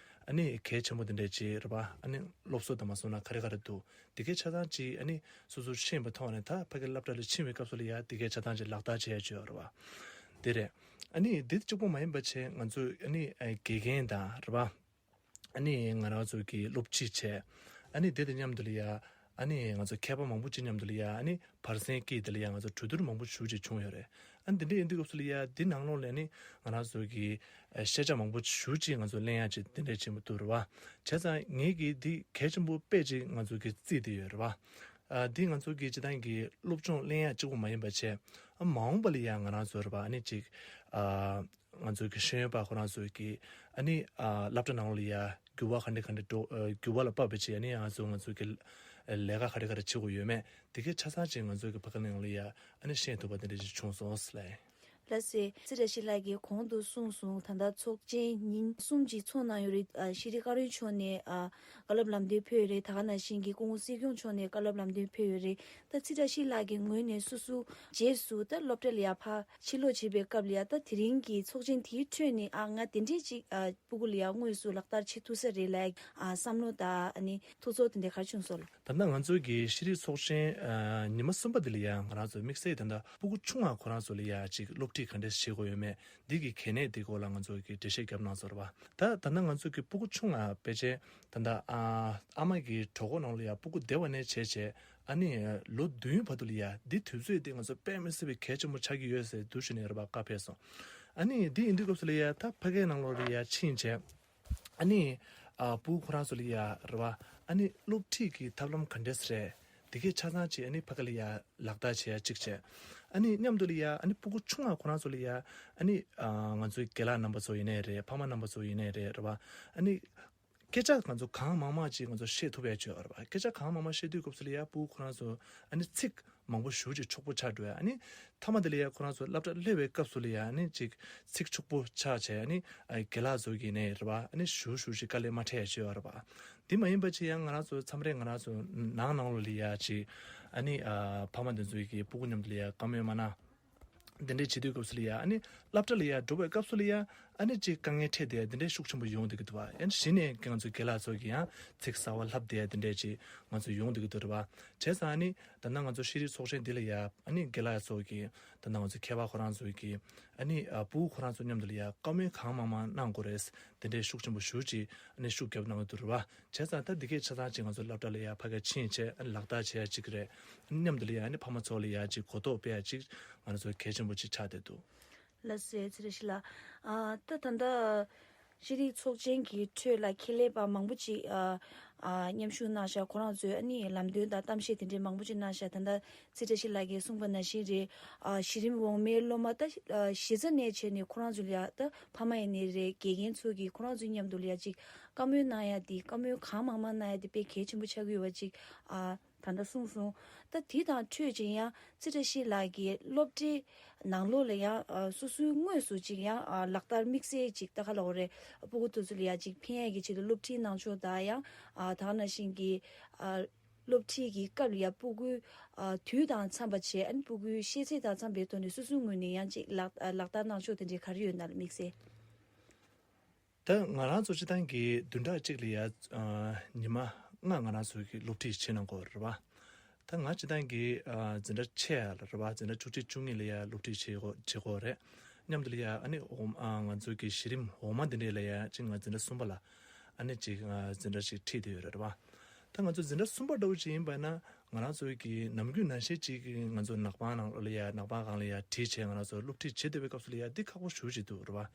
ཨ་ནི་གལ་ཆེན་པོ་དེ་འདྲས་ཅིག་རེད་བ། ཨ་ནི་སློབ་གསོ་དང་མ་སོང་ན་ག་རེ་ག་རེ་འདུག་དེ་གའི་ཆ་ཚང་ཅིག་ཨ་ནི་སོ་སོར་ཤེས་པའི་ཐོག་ནས། ད་ཕ་གི་སློབ་གྲྭ་ལ་ཕྱིན་པའི་སྐབས་སུ་ལ་ཡ་དེ་གའི་ཆ་ཚང་ཅིག་ལག་བསྟར་བྱེད་ཡ་ཅིག་ཡོད་རེད་བ། དེ་རེད། ཨ་ནི་དེ་གཅིག་པོ་མ་ཡིན་པ་བྱས་ང་ཚོ་ཨ་ནི་དགེ་རྒན་དང་རེད་བ། ཨ་ནི་ང་རང་ཚོ་གི་སློབ་ཁྲིད་བྱས། ཨ་ནི་དེ་དང་མཉམ་དུ་ལ་ཡ་ཨ་ནི་ང་ཚོ་མཁས་པ་མང་པོ་ཅིག་མཉམ་དུ་ལ་ཡ་ཨ་ནི་བར་གསེང་སྐྱིད་དེ་ལ་ཡ་ང་ཚོ་གྲོས་བསྡུར་མང་པོ་ཞེ་པོ་ཅིག་བྱུང་ཡོད་རེད། ཨ་ནི་དེ་འདྲ་ཡིན་དུས་སྐབས་སུ་ལ་ཡ་འདི་ནང་ལོགས་ལ་ནི་ང་རང་ཚོ་གི་ཤེས་བྱ་མང་པོ་ཞེ་པོ་ཅིག་ང་ཚོ་ལེན་ཡ་ཅིག་དེ་འདྲ་ཆེན་པོ་འདུག་རེད་བ། བྱས་ཙང་ངེད་ཀྱིས་འདི་གལ་ཆེན་པོ་དཔེ་ཅིག་ང་ཚོ་གི་བརྩིས་བསྡད་ཡོད་རེད་བ། ཨ་འདི་ང་ཚོ་གི་སྤྱི་བཏང་གི་སློབ་སྦྱོང་ལེན་ཡ་གཅིག་པོ་མ་ཡིན་པ་བྱས། ཨ་མ་འོངས་པ་ལ་ཡ་ང་རང་ཚོ་རེད་བ། ཨ་ནི་ཅིག་ཨ། ང་ཚོའི་གི་ཤེས་ཡོན་པ་ཁོ་རང་ཚོའི་གི་ཨ་ནི་ཨ་སློབ་གྲྭ་ནང་ལ་ཡ་འགྱུར་བ་ག་འདྲ་ག་འདྲ་འགྲོ། ཨ་འགྱུར་བ་ལ་དཔག་པའི་ཆེད་ཨ་ནི་ང་ཚོ་ང་ཚོའི་གི་ལས་ཀ་ག་འདྲ་ག་འདྲ་བྱེད་དགོས་ཡོད་མེད་དེ་གའི་ཆ་ཚང་ཅིག་ང་ཚོའི་གི་ཕ་གི་ནང་ལ་ཡ་ཨ་ནི་ཤེས་ཐུབ་པ་དེ་འདྲ་ཅིག་བྱུང་སོང་ལགས། ལགས་སོ། ཚེ་བཀྲ་ཤིས་ལགས་ཀྱིས་གོང་དུ་གསུངས་སོང་། ད་ལྟ་ཚོགས་ཆེན་ཉིན་གསུམ་ཅིག་ཚོགས་གནང་ཡོད་རེད། ཨ་ཤེས་རིག་བཀའ་བློན་མཆོག་ནས་ཨ་བཀའ་སློབ་ལམ་སྟོན་ཕེབས་ཡོད་རེད། ད་ག་ནང་བཞིན་གྱི་སྐུ་ངོ་སྲིད་སྐྱོང་མཆོག་ནས་བཀའ་སློབ་ལམ་སྟོན་ཕེབས་ཡོད་རེད། ད་ཚེ་བཀྲ་ཤིས་ལགས་ཀྱི་ངོས་ནས་སོ་སོ་རྗེས་སུ་ད་སློབ་གྲྭ་ལ་ཡ་ཕར་ཕྱིར་ལོག་བྱེད་པའི་སྐབས་ལ་ཡ། ད་དེ་རིང་གི་ཚོགས་ཆེན་དེའི་ཁྲོད་ནས་ཨ་ང་དེ་འདྲས་ཅིག་ཨ་སྤུ་གུ་ལ་ཡ་དངོས་སུ་ལག་བསྟར་བྱེད་ཐུབ་ས་རེད་ལབ་ཨ་བསམ་བློ་དང་ཨ་ནི་ཐུགས་ཚོར་དེ་འདྲས་ག་རེ་བྱུང་སོང་ལགས། ད་ལྟ་ང་ཚོའི་གི་ཤེས་རིག་ཚོགས་ཆེན་ཨ་ཉི་མ་གསུམ་པ་འདི་ལ་ཡ་ང་རང་ཚོ་དམིགས་བསལ་ད་ལྟ་སྤུ་གུ་ཆུང་བ་ཁོ་རང་ཚོ་ལ་ཡ་ཅིག་སློབ་ཁྲིད་ག་འདྲས་བྱེད་དགོས་ཡོད་མེད་འདི་གི་གལ་གནད་དེ་སྐོར་ལ་ང་ཚོ་གི་འགྲེལ་བཤད་བརྒྱབ་གནང་སོང་རེད་བ། ད་ད་ལྟ་ང་ཚོ་གི་སྤུ་གུ་ཆུང་བ་ཕལ་ཆེར་ད་ལྟ་ཨ་ཨ་མ་གི་གྲོད་ཁོག་ནང་ལ་ཡ་སྤུ་གུ་བདེ་བ་ནས་བྱས་བྱས། ཨ་ནི་ལོ་བདུན་བར་དུ་ལ་ཡ་འདི་དུས་ཚོད་འདི་ང་ཚོ་དཔེ་མི་སྲིད་པའི་གལ་ཆེན་པོ་ཆགས་ཀྱི་ཡོད་ཟེར་འདུག་ཞུས་ནས་རེད་པ། བཀའ་ཕེབས་སོང་། ཨ་ནི་འདི་ཡིན་དུས་སྐབས་སུ་ལ་ཡ་ད་ཕ་གིའི་ནང་ལོགས་ལ་ཡ་ཕྱིན་བྱས། ཨ་ནི་ཨ་སྤུ་གུ་ཁོ་རང་ཚོ་ལ་ཡ་རེད་པ། ཨ་ནི་སློབ་ཁྲིད་ཀྱི་ཐབས་ལམ་ག་འདྲས་རེད། དེ་གའི་ཆ་ཚང་ཅིག་ཨ་ནི་ཕ་གི་ལ་ཡ་ལག་བསྟར་བྱེད་ཡ་གཅིག་བྱས། ཨ་ནི་མཉམ་དུ་ལ་ཡ་ཨ་ནི་སྤུ་གུ་ཆུང་བ་ཁོ་རང་ཚོ་ལ་ཡ་ཨ་ནི་ཨ་ང་ཚོའི་དགེ་ལགས་རྣམ་པ་ཚོ་ཡིན་ནའི་རེད། ཕ་མ་རྣམ་པ་ཚོ་ཡིན་ནའི་རེད། རེད་པ། ཨ་ནི། སྐད་ཆ་ང་ཚོ་གང་མང་མང་ཅིག་ང་ཚོ་བཤད་ཐུབ་ཡ་ཅིག་ཡོད་རེད་པ། སྐད་ཆ་གང་མང་མང་བཤད་དུས་སྐབས་སུ་ལ་ཡ་སྤུ་གུ་ཁོ་རང་ཚོ་ཨ་ནི་ཚིག་མང་པོ་ཞེ་པོ་ཅིག་འཁྱོག་པོ་ཆགས་འགྲོ་ཡ། ཨ་ནི་མཐའ་མ་དེ་ལ་ཡ་ཁོ་རང་ཚོ་སློབ་གྲྭ་སླེབས་པའི་སྐབས་སུ་ལ་ཡ་ཨ་ནི་ཅིག་ཚིག་འཁྱོག་པོ་ཆགས་བྱས། ཨ་ནི་ཨ་དགེ་ལགས་ཚོ་གི་ནས་རེད་པ། ཨ་ནི་ཞེ་པོ་ཞེ་པོ་ཅིག་དཀའ་ལས་མ་འཕྲད་ཡ་ཅིག་ཡོད་རེད་པ། འདི་མ་ཡིན་པ་ཅིག་ཡང་ང་རང་ཚོ་མཚམས་རེ་ང་རང་ཚོ་ནང་ནང་ལོགས་ལ་ཡ་ཅིག་ཨ་ནི་ཨ་ཕ་མ་དེ་ཚོ་གི་སྤུ་གུ་མཉམ་དུ་ལ་ཡ་བཀའ་མོལ་མ་གནང་། དེ་འདྲས་བྱེད་དུས་སྐབས་སུ་ལ་ཡ་ཨ་ནི་སློབ་གྲྭ་ལ་ཡ་འགྲོ་བའི་སྐབས་སུ་ལ་ཡ་ཨ་ནི་ཅིག་དཀའ་ངལ་འཕྲད་བསྡད་ཡ་དེ་འདྲས་ཤུགས་ཆེན་པོ་ཡོང་བསྡད་ཀྱི་འདུག་པ། ཨ་ནི་གཞི་ནས་ང་ཚོའི་དགེ་ལགས་ཚོ་གི་ཡང་ཚིག་གསར་པ་ལྷབ་བསྡད་ཡ་དེ་འདྲས་ཅིག་ང་ཚོ་ཡོང་བསྡད་ཀྱི་འདུག་རེད་པ། བྱས་ཙང་ཨ་ནི་ད་ལྟ་ང་ཚོ་ཤེས་རིག་ཚོགས་ཆེན་འདི་ལ་ཡ་ཨ་ནི་དགེ་ལགས་ཚོ་གི་ད་ལྟ་ང་ཚོ་མཁས་པ་ཁོ་རང་ཚོ་གི་ཨ་ནི་ཨ་སྤུ་གུ་ཁོ་རང་ཚོ་མཉམ་དུ་ལ་ཡ་བཀའ་མོལ་གང་མང་མང་གནང་དགོས་རེད། དེ་འདྲའི་ཤུགས་ཆེན་པོ་ཞེ་པོ་ཅིག་ཨ་ནི་ཤུགས་རྒྱབ་གནང་གི་འདུག་རེད་པ། བྱས་ཙང་ད་འདི་གའི་ཆ་ཚང་ཅིག་ང་ཚོ་སློབ་གྲྭ་ལ་ཡ་ཕ་གིར་ཕྱིན་བྱས་ཨ་ནི་ལག་བསྟར་བྱེད་ཡ་ཅིག་རེད། མཉམ་དུ་ལ་ཡ་ཨ་ནི་ཕ་མ་ཚོ་ལ་ཡ་ཅིག་གོ་རྟོགས་སྤེལ་ཡ་ཅིག་ང་ཚོ་གལ་ཆེན་པོ་ཅིག་ཆགས་བསྡད་འདུག་ལགས་སོ། ཚེ་བཀྲ་ཤིས་ལགས། ཨ་ད་ད་ལྟ་ ཤེས་རིག་ཚོགས་ཆེན་གྱི་ཁྲོད་ལ་ཁྱད་ལས་པ་མང་པོ་ཅིག་ཨ་ཨ་མཉམ་ཞུགས་གནང་ཤག་ཁོ་རང་ཚོས་ཨ་ནི་ལམ་སྟོན་དང་གཏམ་བཤད་དེ་འདྲའི་མང་པོ་ཅིག་གནང་ཤག་ད་ལྟ་ཚེ་བཀྲ་ཤིས་ལགས་ཀྱིས་གསུངས་པ་ནང་བཞིན་རེད། ཨ་གཞི་རིམ་འོག་མའི་སློབ་མ་ད་ཨ་གཞི་རྩ་ནས་བྱས་ནས་ཁོ་རང་ཚོ་ལ་ཡ་ད་ཕ་མ་ཡིན་ནའི་རེད། དགེ་རྒན་ཚོ་གིས་ཁོ་རང་ཚོའི་མཉམ་དུ་ལ་ཡ་ཅིག་བཀའ་མོལ་གནང་ཡ་དེ་བཀའ་མོལ་གང་མང་མང་གནང་ཡ་དེ་དཔེ་གལ་ཆེན་པོ་ཆགས་ཀྱི་ཡོད་པ་ཅིག་ཨ། ད་ལྟ་གསུངས་སོང་། ད་དེ་དང་འཕྲོས་ཅིག་ཡང་ཚེ་བཀྲ་ཤིས་ལགས་ཀྱིས་སློབ་གྲྭའི་ནང་ལོགས་ལ་ཡང་ཨ་སོ་སོའི་དངོས་སུ་ཅིག་ཡང་ཨ་ལག་བསྟར་དམིགས་བསལ་ཅིག་ད་ག་ལ་འོ་རེད། སྤུ་གུ་དེ་ཚོ་ལ་ཡང་ཅིག་ཕན་ཡག་གི་ཆེད་དུ་སློབ་ཁྲིད་གནང་ཕྱོགས་དང་ཡང་ཨ་ད་ག་ནང་བཞིན་གྱི་ཨ་སློབ་ཁྲིད་ཀྱི་སྐབས་ལ་ཡང་སྤུ་གུའི་ཨ་དུས་དང་འཚམས་པ་བྱས། ཨ་ནི་སྤུ་གུའི་ཤེས་ཚད་དང་འཚམས་པའི་ཐོག་ནས་སོ་སོའི་ངོས་ནས་ཡང་ཅིག་ལག་ཨ་ལག་བསྟར་གནང་ཕྱོགས་དེ་འདྲའི་ག་རེ་ཡོད་ན་དམིགས་བསལ། ད་ང་རང་ཚོ་སྤྱིར་བཏང་གི་བདུན་ཕྲག་གཅིག་ལ་ཡ་ཨ་ཉི་མ་ལྔ་ང་རང་ཚོ་གི་སློབ་ཁྲིད་བྱེད་གནང་གི་ཡོད་རེད་པ། ད་ང་སྤྱིར་བཏང་གི་ཨ་འཛིན་གྲྭ་ཆེ་ཡ་ལ་རེད་པ། འཛིན་གྲྭ་བཅུ་གཅིག་བཅུ་གཉིས་ལ་ཡ་སློབ་ཁྲིད་བྱེད་གོ་བྱེད་གོ་རེད། མཉམ་དུ་ལ་ཡ་ཨ་ནི་འོག་ཨ་ང་ཚོ་གི་གཞི་རིམ་འོག་མ་འདི་འདྲས་ལ་ཡ་ཅིག་ང་འཛིན་གྲྭ་གསུམ་པ་ལ་ཨ་ནི་ཅིག་ཨ་འཛིན་གྲྭ་ཞིག་ཁྲིད་བསྡད་ཡོད་རེད་པ། ད་ང་ཚོ་འཛིན་གྲྭ་གསུམ་པ་འདྲ་བོ་ཅིག་ཡིན་པ་ན། ང་རང་ཚོ་གི་ནམ་རྒྱུན་ནང་བཞིན་གཅིག་གི་ང་ཚོ་ནག་པང་ནང་ལོགས་ལ་ཡ་ནག་པང་སྒང་ལ་ཡ་བྲིས་བྱས་ང་རང་ཚོ་སློབ་ཁྲིད་བྱེད་བསྡད་པའི་སྐབས་སུ་ལ་ཡ་འདི་ཁག་པོ་ཞེ་པོ་ཅིག་འདུག་རེད་པ།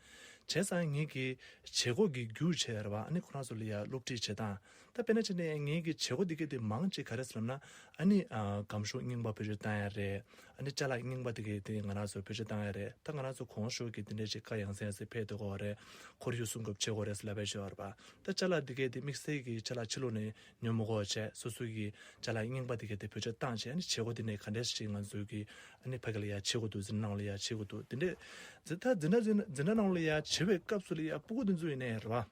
བྱས་ཙང་ངེད་ཀྱི་བྱེད་སྒོ་གི་རྒྱུགས་བྱས་རེད་པ། ཨ་ནི་ཁོ་རང་ཚོ་ལ་ཡ་སློབ་ཁྲིད་བྱེད་སྟངས་ད་དཔེར་ན་ཆ་ནས་ངེད་ཀྱི་བྱེད་སྒོ་འདི་གའི་དེ་མང་ཆེ་ག་རེ་ཟེར་ལབ་ན། ཨ་ནི་ཨ་སྒམ་ཤོག་རྙིང་པ་བེད་སྤྱོད་བཏང་ཡ་རེད། ཨ་ནི་ཅ་ལག་རྙིང་པ་འདི་གའི་དེ་ང་རང་ཚོ་བེད་སྤྱོད་བཏང་ཡ་རེད། ད་ང་རང་ཚོ་གོང་ཞུས་ཀྱི་དེ་འདྲས་ཅིག་བཀའ་ཡང་སེ་ཡང་སེ་ཕེབས་སྡོད་ཀྱི་ཡོད་རེད། ཁོར་ཡུག་སྲུང་སྐྱོབ་བྱེད་དགོས་རེད་ཟེར་ལབ་པའི་ཞུ་བ་རེད་པ། ད་ཅ་ལག་འདི་གའི་དེ་དམིགས་བསལ་གྱི་ཅ་ལག་ཕྱི་ལོགས་ནས་ཉོ་མི་དགོས་པ་བྱས། སོ་སོ་གི་ཅ་ལག་རྙིང་པ་དེ་གའི་དེ་བེད་སྤྱོད་བཏང་བྱས། ཨ་ནི་བྱེད་སྒོ་དེ་ནས་ག་འདྲས་ཞིག་ང་ཚོ་གི་ཨ་ནི་ཕ་གི་ལ་ཡ་བྱེད་དགོས་འདུག་འཛིན་གྲྭ་ནང་ལ་ཡ་བྱེད་དགོས་འདུག་དེ་འདྲས་འཛིན་ད་འཛིན་གྲྭ་འཛིན་འཛིན་གྲྭ་ནང་ལ་ཡ་བྱེད་པའི་སྐབས་སུ་ལ་ཡ་སྤུ་གུ་དེ་ཚོ་ཡིན་ནའི་རེད་པ།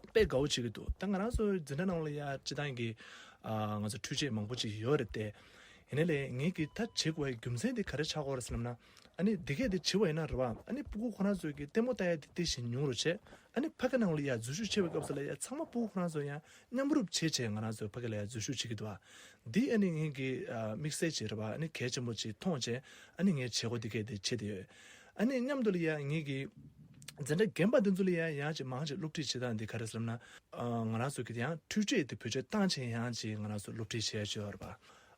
དཔེ་དགའ་བོ་བྱེད་ཀྱི་འདུག་ད་ང་རང་ཚོ་འཛིན་གྲྭ་ནང་ལ་ཡ་སྤྱི་བཏང་གི་ཨ་ང་ཚོ་འཕྲུལ་ཆས་མང་པོ་ཅིག་ཡོད་རེད་དེ། ཡིན་ནའི་ལས་ངེད་ཀྱི་ད་བྱེད་དགོས་པའི་རྒྱུ་མཚན་དེ་ག་རེ་ཆགས་ཀྱི་ཡོད་རེད་ཟེར་ལབ་ན། ཨ་ནི་འདི་གས་དེ་བྱེད་པ་ཡིན་ན་རེད་པ། ཨ་ནི་སྤུ་གུ་ཁོ་རང་ཚོ་གི་ལྟད་མོ་ལྟ་ཡ་དེ་དེ་བཞིན་ཉུང་རུ་བྱས། ཨ་ནི་ཕ་གི་ནང་ལ་ཡ་འཛུལ་ཞུགས་བྱེད་པའི་སྐབས་སུ་ལ་ཡ་ཚང་མ་སྤུ་གུ་ཁོ་རང་ཚོ་ཡང་མཉམ་རུབ་བྱེད་བྱས་ང་རང་ཚོ་ཕ་གི་ལ་ཡ་འཛུལ་ཞུགས་བྱེད་ཀྱི་འདུག་ཨ། འདི་ཨ་ནི་ངེད་ཀྱི་ཨ་དམིགས་བསལ་ཅིག་རེད་པ། ཨ་ནི་གལ་ཆེན་པོ་ཅིག་མཐོང་བྱས། ཨ་ནི་ངས་བྱེད་སྒོ་འདི་གས་དེ་བྱེད་དེ་ཡོད། ཨ་ནི་མཉམ་དུ་ལ་ཡ་ངེད་ཀྱི་འཛིན་གྲྭ་རྒན་པ་འདི་ཚོ་ལ་ཡ་ཡང་ཅིག་མང་ཅིག་སློབ་ཁྲིད་བྱེད་སྟངས་འདི་ག་རེ་ཟེར་ལབ་ན། ཨ་ང་རང་ཚོ་གི་ཡང་འཕྲུལ་ཆས་དེ་བེད་སྤྱོད་བཏང་བྱས་ཡང་ཅིག་ང་རང་ཚོ་སློབ་ཁྲིད་བྱེད་ཡ་ཅིག་ཡོད་རེད་པ།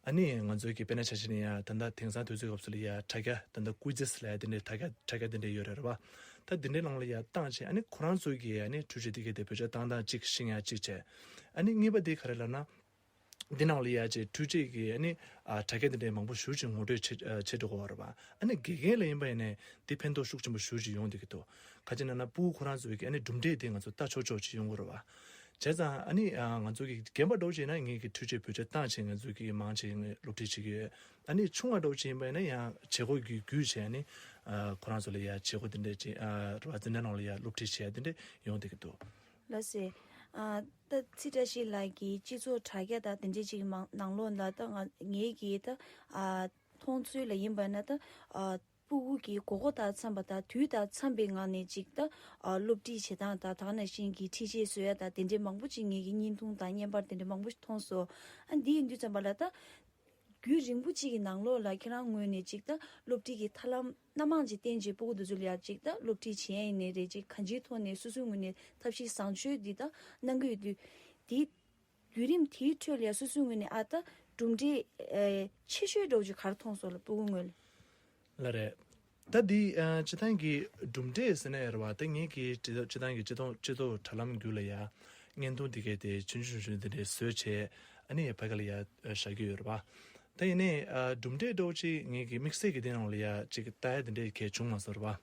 ཨ་ནི་ང་ཚོའི་གི་དཔེར་ན་ཆ་བཞག་ན་ཡ་ད་ལྟ་དེང་སང་དུས་ཚོད་སྐབས་སུ་ལ་ཡ་དྲ་རྒྱ་ད་ལྟ་ཀུའི་ཛེས་ལབ་ཡ་དེ་འདྲའི་དྲ་རྒྱ་དྲ་རྒྱ་དེ་འདྲའི་ཡོད་རེད་རེད་པ། ད་དེ་འདྲའི་ནང་ལ་ཡ་བཏང་བྱས། ཨ་ནི་ཁོ་རང་ཚོའི་གི་ཨ་ནི་འཕྲུལ་ཆས་དེ་གས་དེ་བེད་སྤྱོད་བཏང་སྟངས་གཅིག་ཤེས་ཡ་གཅིག་བྱས། ཨ་ནི་གཉིས་པ་དེ་ག་རེ་ལབ་ན། འདི་ནང་ལ་ཡ་ཅིག་འཕྲུལ་ཆས་ཀྱི་ཨ་ནི་ཨ་དྲ་རྒྱ་དེ་འདྲའི་མང་པོ་ཞེ་པོ་ཅིག་ངོ་སྤྲོད་བྱེད་ཨ་བྱེད་འགྲོ་གི་ཡོད་རེད་པ། ཨ་ནི་དགེ་རྒན་ལ་ཡིན་པ་ཡིན་ནའི་དེ་ཕན་ཐོགས་ཤུགས་ཆེན་པོ་ཞེ་པོ་ཅིག་ཡོང་བསྡད་ཀྱི་འདུག་ག་ཅི་ན་ན་སྤུ་གུ་ཁོ་རང་ཚོའི་གི་ཨ་ནི་གྲུབ་འབྲས་དེ་ང་ཚོ་ལྟ་ཆོག་ཆོག་ཅིག་ཡོང་གི་རེད་པ། བྱས་ཙང་ཨ་ནི་ཨ་ང་ཚོ་གི་རྒན་པ་འདྲ་བོ་བྱས་ན་ངེད་ཀྱི་འཕྲུལ་ཆས་བེད་སྤྱོད་བཏང་བྱས་ང་ཚོ་གི་མང་ཆེ་ངས་སློབ་ཁྲིད་བྱེད་ཀྱི་ཡོད། ཨ་ནི་ཆུང་བ་འདྲ་བོ་བྱས་ཡིན་པ་ཡིན་ན་ཡང་བྱེད་སྒོ་བརྒྱུད་བརྒྱུད་བྱས། ཨ་ནི་ཨ་ཁོ་རང་ཚོ་ལ་ཡ་བྱེད་སྒོ་དེ་འདྲས་ཅིག་ཨ་རེད་པ། འཛིན་གྲྭ་ནང་ལ་ཡ་སློབ་ཁྲིད་བྱེད་ཡ་དེ་འདྲས་ཡོང་བསྡད་ཀྱི་འདུག་ལགས་སེ། ཨ་ད་ཚེ་བཀྲ་ཤིས་ལགས་ཀྱིས་སྤྱི་ཚོགས་དྲ་རྒྱ་དང་དེ་འདྲས་ཅིག་མང་ནང་ལོགས་ལ་ད་ང་ངེད་ཀྱིས་ད་ཨ་མཐོང་ཚུལ་ལ་ཡིན་པ་ན་ད་ཨ་སྤུ་གུ་གི་དགོས་མཁོ་དང་འཚམས་པ་དང་དུས་དང་འཚམས་པའི་ངང་ནས་ཅིག་ད་ཨ་སློབ་ཁྲིད་བྱེད་སྟངས་དང་ད་ག་ནང་བཞིན་གྱི་འཕྲུལ་ཆས་བཟོ་ཡ་དང་དེ་འདྲས་མང་པོ་ཅིག་ངེད་ཀྱི་བརྙན་ཐུང་དང་བརྙན་པར་དེ་འདྲས་མང་པོ་ཞིག་མཐོང་སོང་། ཨ་འདི་ཡིན་དུས་ཙམ་པ་ལ་ད། རྒྱུན་རིང་པོ་གཅིག་གི་ནང་ལོགས་ལ་ཁྱེད་རང་ངོས་ནས་ཅིག་ད་སློབ་ཁྲིད་ཀྱི་ཐབས་ལམ་སྣ་མང་ཅིག་བསྟེན་བྱས་སྤུ་གུ་དེ་ཚོ་ལ་ཡ་ཅིག་ད་སློབ་ཁྲིད་བྱེད་ཡ་ཡིན་ནའི་རེད། ཅིག་གང་ཅིའི་ཐོག་ནས་སོ་སོའི་ངོས་ནས་ཐབས་ཤེས་བཟང་སྤྱོད་འདི་ད་གནང་གི་ཡོད་དུས། དེ་བརྒྱུད་རིམ་དེའི་ཁྲོད་ལ་ཡ་སོ་སོའི་ངོས་ནས་ཨ་ད་གྲུབ་འབྲས་ཨེ་ཆེ་ཤོས་འདྲ་བོ་ཅིག་ག་རེ་མཐོང་སོང་ལ་སྤུ་གུ་ངོས་ལ། ལ་རེད། ད་འདི་ཨ་སྤྱི་བཏང་གི་གྲུབ་འབྲས་ཟེར་ན་ཡོད་རེད་པ། ད་ངེད་ཀྱིས་སྤྱི་སྤྱི་བཏང་གི་སྤྱི་ཚོགས་སྤྱི་ཚོགས་དྲ་ལམ་བརྒྱུད་ལ་ཡ་བརྙན་ཐུང་འདི་གས་དེ་ཆུང་ཆུང་ཆུང་འདི་འདྲས་བཟོས་བྱས། ཨ་ནི་ཕ་གི་ལ་ཡ་བཞག་གི་ཡོད་རེད་པ། ད་ཡིན་ནའི་ཨ་གྲུབ་འབྲས་འདྲ་བོ་ཅིག་ངེད་ཀྱི་དམིགས་བསལ་གྱི་དེ་ནང་ལ་ཡ་ཅིག་ལྟ་ཡ་དེ་འདྲས་གས་བྱུང་མ་སོང་རེད་པ།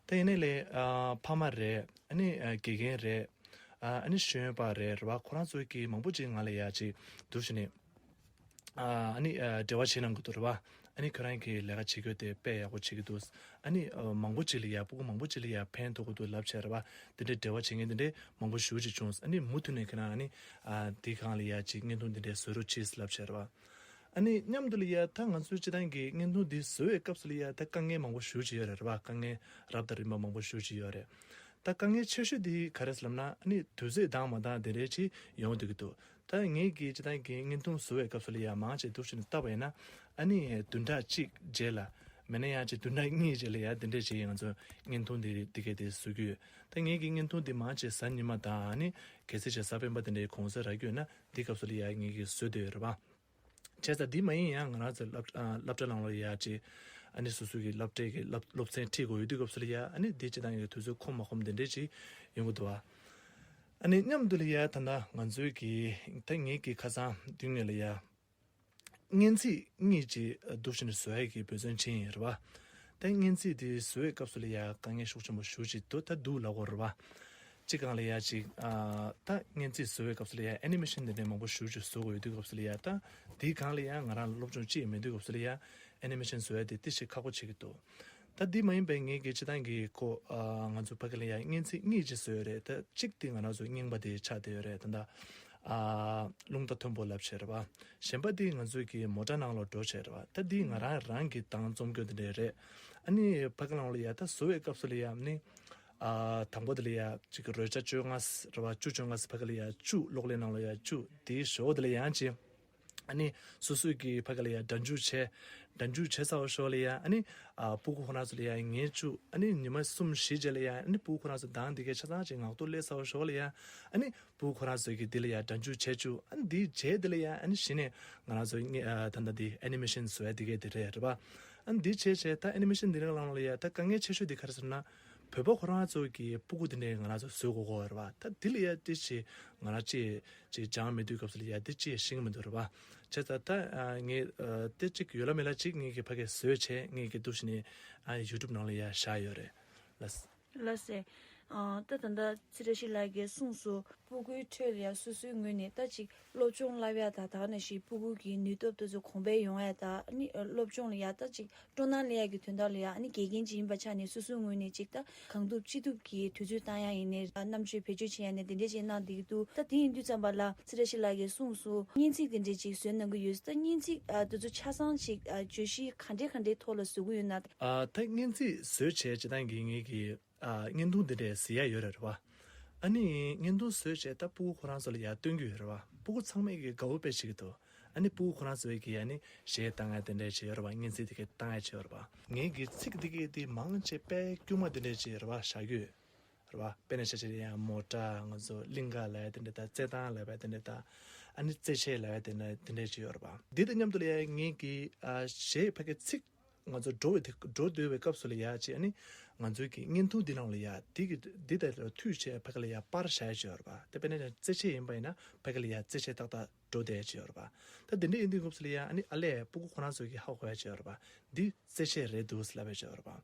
ད་ཡིན་ནའི་ལས་ཨ་ཕ་མ་རེད། ཨ་ནི་ཨ་དགེ་རྒན་རེད། ཨ་ཨ་ནི་ཤེས་ཡོན་པ་རེད་རེད་པ། ཁོ་རང་ཚོ་གིས་མང་པོ་ཅིག་ང་ལ་ཡ་ཅིག་འདུག་བྱས་ནས། ཨ་ནི་ཨ་འབྲེལ་བ་བྱེད་གནང་གི་འདུག་རེད་པ། ཨ་ནི་ཁྱོད་རང་གི་ལས་ཀ་བྱེད་རྒྱུ་དེ་དཔེ་ཡག་པོ་བྱེད་ཀྱི་འདུག་ཨ་ནི་ཨ་མང་པོ་ཅིག་ལ་ཡ་སྤུ་གུ་མང་པོ་ཅིག་ལ་ཡ་ཕན་ཐོགས་ཀྱི་འདུག་ལབ་བྱས་རེད་པ། དེ་འདྲའི་འབྲེལ་བ་བྱེད་མཁན་དེ་འདྲའི་མང་པོ་ཞེ་པོ་ཅིག་བྱུང་། ཨ་ནི་མུ་མཐུད་ནས་ཁྱེད་རང་ཨ་ནི་ཨ་འདི་སྒང་ལ་ཡ་ཅིག་བརྙན་ཐུང་དེ་འདྲའི་བཟོ་རོགས་གྱིས་ལབ་བྱས་རེད་པ། ཨ་ནི་མཉམ་དུ་ལ་ཡ་ད་ང་ཚོའི་སྤྱི་བཏང་གི་བརྙན་ཐུང་འདི་བཟོ་བའི་སྐབས་སུ་ལ་ཡ་ད་དཀའ་ངལ་མང་པོ་ཞེ་པོ་ཅིག་ཡོད་རེད་རེད་པ། དཀའ་ངལ་རབ་དང་རིམ་པ་མང་པོ་ཞེ་པོ་ཅིག་ཡོད་རེད། ད་དཀའ་ངལ་ཆེ་ཤོས་དེ་ག་རེ་ཟེར་ལབ་ན། ཨ་ནི་དུས་ཚོད་འདང་མ་འདང་དེ་འདྲའི་ཅིག་ཡོང་བསྡད་ཀྱི་འདུག་ད་ངེད་ཀྱིས་སྤྱི་བཏང་གི་བརྙན་ཐུང་བཟོ་བའི་སྐབས་སུ་ལ་ཡ་མང་ཆེ་འདུག་བྱས་ནས་བལྟས་པ་ཡིན་ན། ཨ་ནི་བདུན་ཕྲག་གཅིག་རྗེས་ལ་མེད་ན་ཡང་ཅིག་བདུན་ཕྲག་གཉིས་རྗེས་ལ་ཡ་དེ་འདྲས་ཅིག་ང་ཚོ་བརྙན་ཐུང་དེ་འདི་གས་དེ་བཟོ་གི་ཡོད། ད་ངེད་ཀྱི་བརྙན་ཐུང་དེ་མང་ཆེ་གཟའ་ཉི་མ་དང་། ཨ་ནི་གལ་སྲིད་ཅིག་གཟའ་སྤེན་པ་དེ་འདྲའི་གུང་སེང་རག་གི་ཡོད་ན་འདི་སྐབས་སུ་ལ་ཡ་ངེད་ཀྱིས་བཟོ་བསྡད་ཡོད་རེད་པ། བྱས་ཙང་འདི་མ་ཡིན་ཡང་ང་རང་ཚོ་སློབ་ཨ་སློབ་གྲྭ་ནང་ལ་ཡ་ཅིག་ཨ་ནི་སོ་སོ་གི་སློབ་གྲྭའི་གི་སློབ་སློབ་ཚན་ཁྲིད་དགོས་ཡོད་དུས་སྐབས་སུ་ལ་ཡ། ཨ་ནི་འདི་སྤྱི་བཏང་གི་དུས་ཚོད་ཁོམ་མ་ཁོམ་དེ་འདྲས་ཅིག་ཡོང་གི་འདུག་བ། ཨ་ནི་མཉམ་དུ་ལ་ཡ་ད་ལྟ་ང་ཚོའི་གི་ད་ངེད་ཀྱི་ཁ་སང་མདུན་ངོས་ལ་ཡ་སྙན་ཚིག་གཉིས་ཅིག་འདུག་བཞིན་བཟོ་ཡ་གི་འབད་བརྩོན་བྱས་ཡིན་རེད་བ། ད་སྙན་ཚིག་དེ་བཟོ་བའི་སྐབས་སུ་ལ་ཡ་དཀའ་ངལ་ཤུགས་ཆེན་པོ་ཞེ་ཅིག་འདུག་ད་འདུག་ལབ་དགོས་རེད་བ། གཅིག་སྒང་ལ་ཡ་ཅིག་ཨ་ད་སྙན་ཚིག་བཟོ་བའི་སྐབས་སུ་ལ་ཡ་ཨེ་ནི་མེ་ཤན་དེ་འདྲའི་མང་པོ་ཞེ་ཅིག་བཟོ་དགོས་ཡོད་དུས་སྐབས་སུ་ལ་ཡ་ད་དེའི་སྒང་ལ་ཡ་ང་རང་ལ་སློབ་སྦྱོང་ཅི་ཡང་མེད་དུས་སྐབས་སུ་ལ་ཡ་ཨེ་ནི་མེ་ཤན་བཟོ་ཡ་དེ་ཏི་ཞིག་ཁག་པོ་ཆགས་ཀྱི་འདུག་ད་འདི་མ་ཡིན་པའི་ངེད་ཀྱི་སྤྱི་བཏང་གི་ཁོ་ཨ་ང་ཚོ་ཕ་གི་ལ་ཡ་སྙན་ཚིག་གཉིས་ཅིག་བཟོས་ཡོད་རེད། ད་གཅིག་དེ་ང་རང་ཚོ་རྙིང་པ་དེ་ཆགས་བསྡད་ཡོད་རེད། ད་ལྟ་ཨ་རླུང་རྟ་མཐོན་པོ་ལབ་བྱས་རེད་བ། གཞན་པ་དེ་ང་ཚོའི་གི་མོ་ཊ་ནང་ལ་འགྲོ་བྱས་རེད་བ། ད་འདི་ང་རང་རང་གི་བཏང་རྩོམ་སྐྱོ་དེ་འདྲས་རེད། ཨ་ནི་ཕ་གི་ནང་ལ་ཡ་ད་བཟོ་བའི་སྐབས་སུ་ལ་ཡ་ནི་ཨ་དང་པོ་དེ་ལ་ཡ་གཅིག་གི་རོལ་ཆ་བཅོ་ལྔ་རེད་བ། བཅུ་བཅོ་ལྔ་ཕ་གི་ལ་ཡ་བཅུ་གློག་ཀླད་ནང་ལ་ཡ་བཅུ་དེའི་ཞོ་དེ་ལ་ཡང་ཅི། ཨ་ནི་སོ་སོའི་གི་ཕ་གི་ལ་ཡ་སྒྲ་འཇུག་བྱས། སྒྲ་འཇུག་བྱས་ཚར་བ་ཞོར་ལ་ཡ་ཨ་ནི་ཨ་སྤུ་གུ་ཁོ་རང་ཚོ་ལ་ཡ་ངས་བཅུག་ཨ་ནི་ཉི་མ་གསུམ་བཞི་རྗེས་ལ་ཡ་ཨ་ནི་སྤུ་གུ་ཁོ་རང་ཚོ་གདངས་འདི་གའི་ཆ་ཚང་ཅིག་ངག་ཐོག་སླེབས་ཚར་བ་ཞོར་ལ་ཡ་ཨ་ནི་སྤུ་གུ་ཁོ་རང་ཚོའི་གི་འདི་ལ་ཡ་སྒྲ་འཇུག་བྱས་བཅུག་ཨ་ནི་འདི་བྱས་འདི་ལ་ཡ་ཨ་ནི་གཞི་ནས་ང་རང་ཚོ་ཨ་ད་ལྟ་འདི་ཨེ་ནི་མེ་ཤན་བཟོ་ཡ་འདི་གའི་འདི་རེད་རེད་པ། ཨ་ནི་འདི་བྱས་བྱས་ད་ཨེ་ནི་མེ་ཤན་འདི་རིང་ལང་ལ་ཡ་ད་དཀའ་ངལ་ཆེ་ཤོས་འདི་ག་རེ་ཟེར་ན། བོད་པ་ཁོ་རང་ཚོ་གི་སྤུ་གུ་འདི་འདྲའི་ང་རང་ཚོ་བཟོ་དགོས་ཀྱི་ཡོད་རེད་པ། ད་འདི་ལ་ཡ་ཏི་ཞིག་ང་རང་ཅི་ཅིག་སྦྱང་མེད་དུས་སྐབས་སུ་ལ་ཡ་འདི་ཅི་ཤེས་ཀྱི་མི་འདུག་རེད་པ། བྱས་ཙང་ད་ཨ་ངས་ཨ་ཏི་ཅིག་ཡོད་ལ་མེད་ལ་ཅིག་ངེད་ཀྱི་ཕ་གིར་བཟོས་བྱས་ངེད་ཀྱི་འདུག་བྱས་ནས་ཨ་ཡུ་ཊུབ་ནང་ལ་ཡ་བཞག་ཡོད་རེད། ལགས། ལགས་སེ། ཨ་ད་ད་ལྟ་ཚེ་བཀྲ་ཤིས་ལགས་ཀྱིས་གསུངས་སོང་། སྤུ་གུའི་ཁྲོད་ལ་ཡ་སོ་སོའི་ངོས་ནས་ད་ཅིག་སློབ་སྦྱོང་བསླབ་ཡ་དང་ད་ག་ནང་བཞིན་སྤུ་གུ་གི་ནུས་སྟོབས་དེ་ཚོ་གོང་འཕེལ་ཡོང་ཡ་དང་ཨ་ནི་སློབ་སྦྱོང་ལ་ཡ་ད་ཅིག་སྤྲོ་སྣང་སླེབས་ཡ་གི་དོན་དག་ལ་ཡ་ཨ་ནི་དགེ་རྒན་ཅིག་ཡིན་པའི་ཆ་ནས་སོ་སོའི་ངོས་ནས་ཅིག་ད་གང་ཐུབ་ཅི་ཐུབ་ཀྱིས་དུས་ཚོད་བཏང་ཡ་ཡིན་ནའི་རྣམ་དཔྱོད་བེད་སྤྱོད་བྱེད་ཡ་ནས་དེ་འདྲས་ཅིག་གནང་བསྡད་ཀྱི་འདུག་ད་དེ་ཡིན་དུས་ཙམ་པ་ལ་ཚེ་བཀྲ་ཤིས་ལགས་ཀྱིས་གསུངས་སོང་། སྙན་ཚིག་དེ་འདྲས་ཅིག་བཟོས་གནང་གི་ཡོད། ད་སྙན་ཚིག་ཨ་དེ་ཚོ་ཆ་ཚང་ཅིག་ཨ་བརྗོད་གཞི་ག་འདྲས་ག་འདྲས་ཐོག་ལ་བཟོ་གི་ཡོད་ན། ཨ་ད་སྙན་ཚིག་བཟོས་བྱས་སྤྱི་བཏང་གི་ངེད་ཀྱི་ཨ་བརྙན་ཐུང་འདི་འདྲས་གཟིགས་ཡ་ཡོད་རེད་པ། ཨ་ནི་བརྙན་ཐུང་བཟོས་བྱས་ད་སྤུ་གུ་ཁོ་རང་ཚོ་ལ་ཡ་སྟོན་གྱི་ཡོད་རེད་པ། སྤུ་གུ་ཚང་མས་ཀྱི་དགའ་བོ་དཔེ་བྱེད་ཀྱི་འདུག་ཨ་ནི་སྤུ་གུ་ཁོ་རང་ཚོས་ཀྱི་ཨ་ནི་གཞས་བཏང་ཡ་དེ་འདྲས་བྱས་ཡོད་རེད་པ། སྙན་ཚིག་དེ་གའི་བཏང་ཡ་བྱས་ཡོད་རེད་པ། ངེད་ཀྱི་ཚིག་དེ་གའི་དེ་མང་ཆེ་དཔེ་དཀྱུས་མ་དེ་འདྲས་བྱས་ཡོད་རེད་པ། བཞག་གི་ཡོད་རེད་པ། དཔེར་ན་ཆ་བཞག་ན་ཡང་མོ་ཊ་ང་ཚོ་གླིང་ག་ལབ་ཡ་དེ་འདྲས་དང་རྩེད་ཐང་ལབ་ཡ་དེ་འདྲས་དང་ཨ་ནི་རྩེད་ཆས་ལབ་ཡ་དེ་འདྲས་དེ་འདྲས་བྱས་ཡོད་རེད་པ། དེ་དང་མཉམ་དུ་ལ་ཡ་ངེད་ཀྱི་ཨ་གཞས་ཕ་གི་ཚིག་ང་ཚོ་འགྲོ་བའི་དེ་འགྲོ་སྡོད་པའི་སྐབས་སུ་ལ་ཡ་ཅིག་ཨ་ནི་ང་ཚོའི་གི་བརྙན་ཐུང་འདི་ནང་ལ་ཡ་དེ་གི་འདི་དང་མཐུད་བྱས་ཕ་གི་ལ་ཡ་པར་བཞག་ཡ་ཅིག་ཡོད་རེད་པ། དེ་དཔེར་ན་རྩེད་ཆས་ཡིན་པ་ཡིན་ན་ཕ་གི་ལ་ཡ་རྩེད་ཆས་ཏག་ཏག་འགྲོ་བསྡད་ཡ་ཅིག་ཡོད་རེད་པ། ད་དེ་འདྲ་ཡིན་དུས་སྐབས་སུ་ལ་ཡ་ཨ་ནི་ཨ་ལས་སྤུ་གུ་ཁོ་རང་ཚོ་གི་ཧ་གོ་ཡ་ཅིག་ཡོད་རེད་པ། འདི་རྩེད་ཆས་རེད་འདུག་ལབ་ཡ་ཅིག་ཡོད་རེད་པ།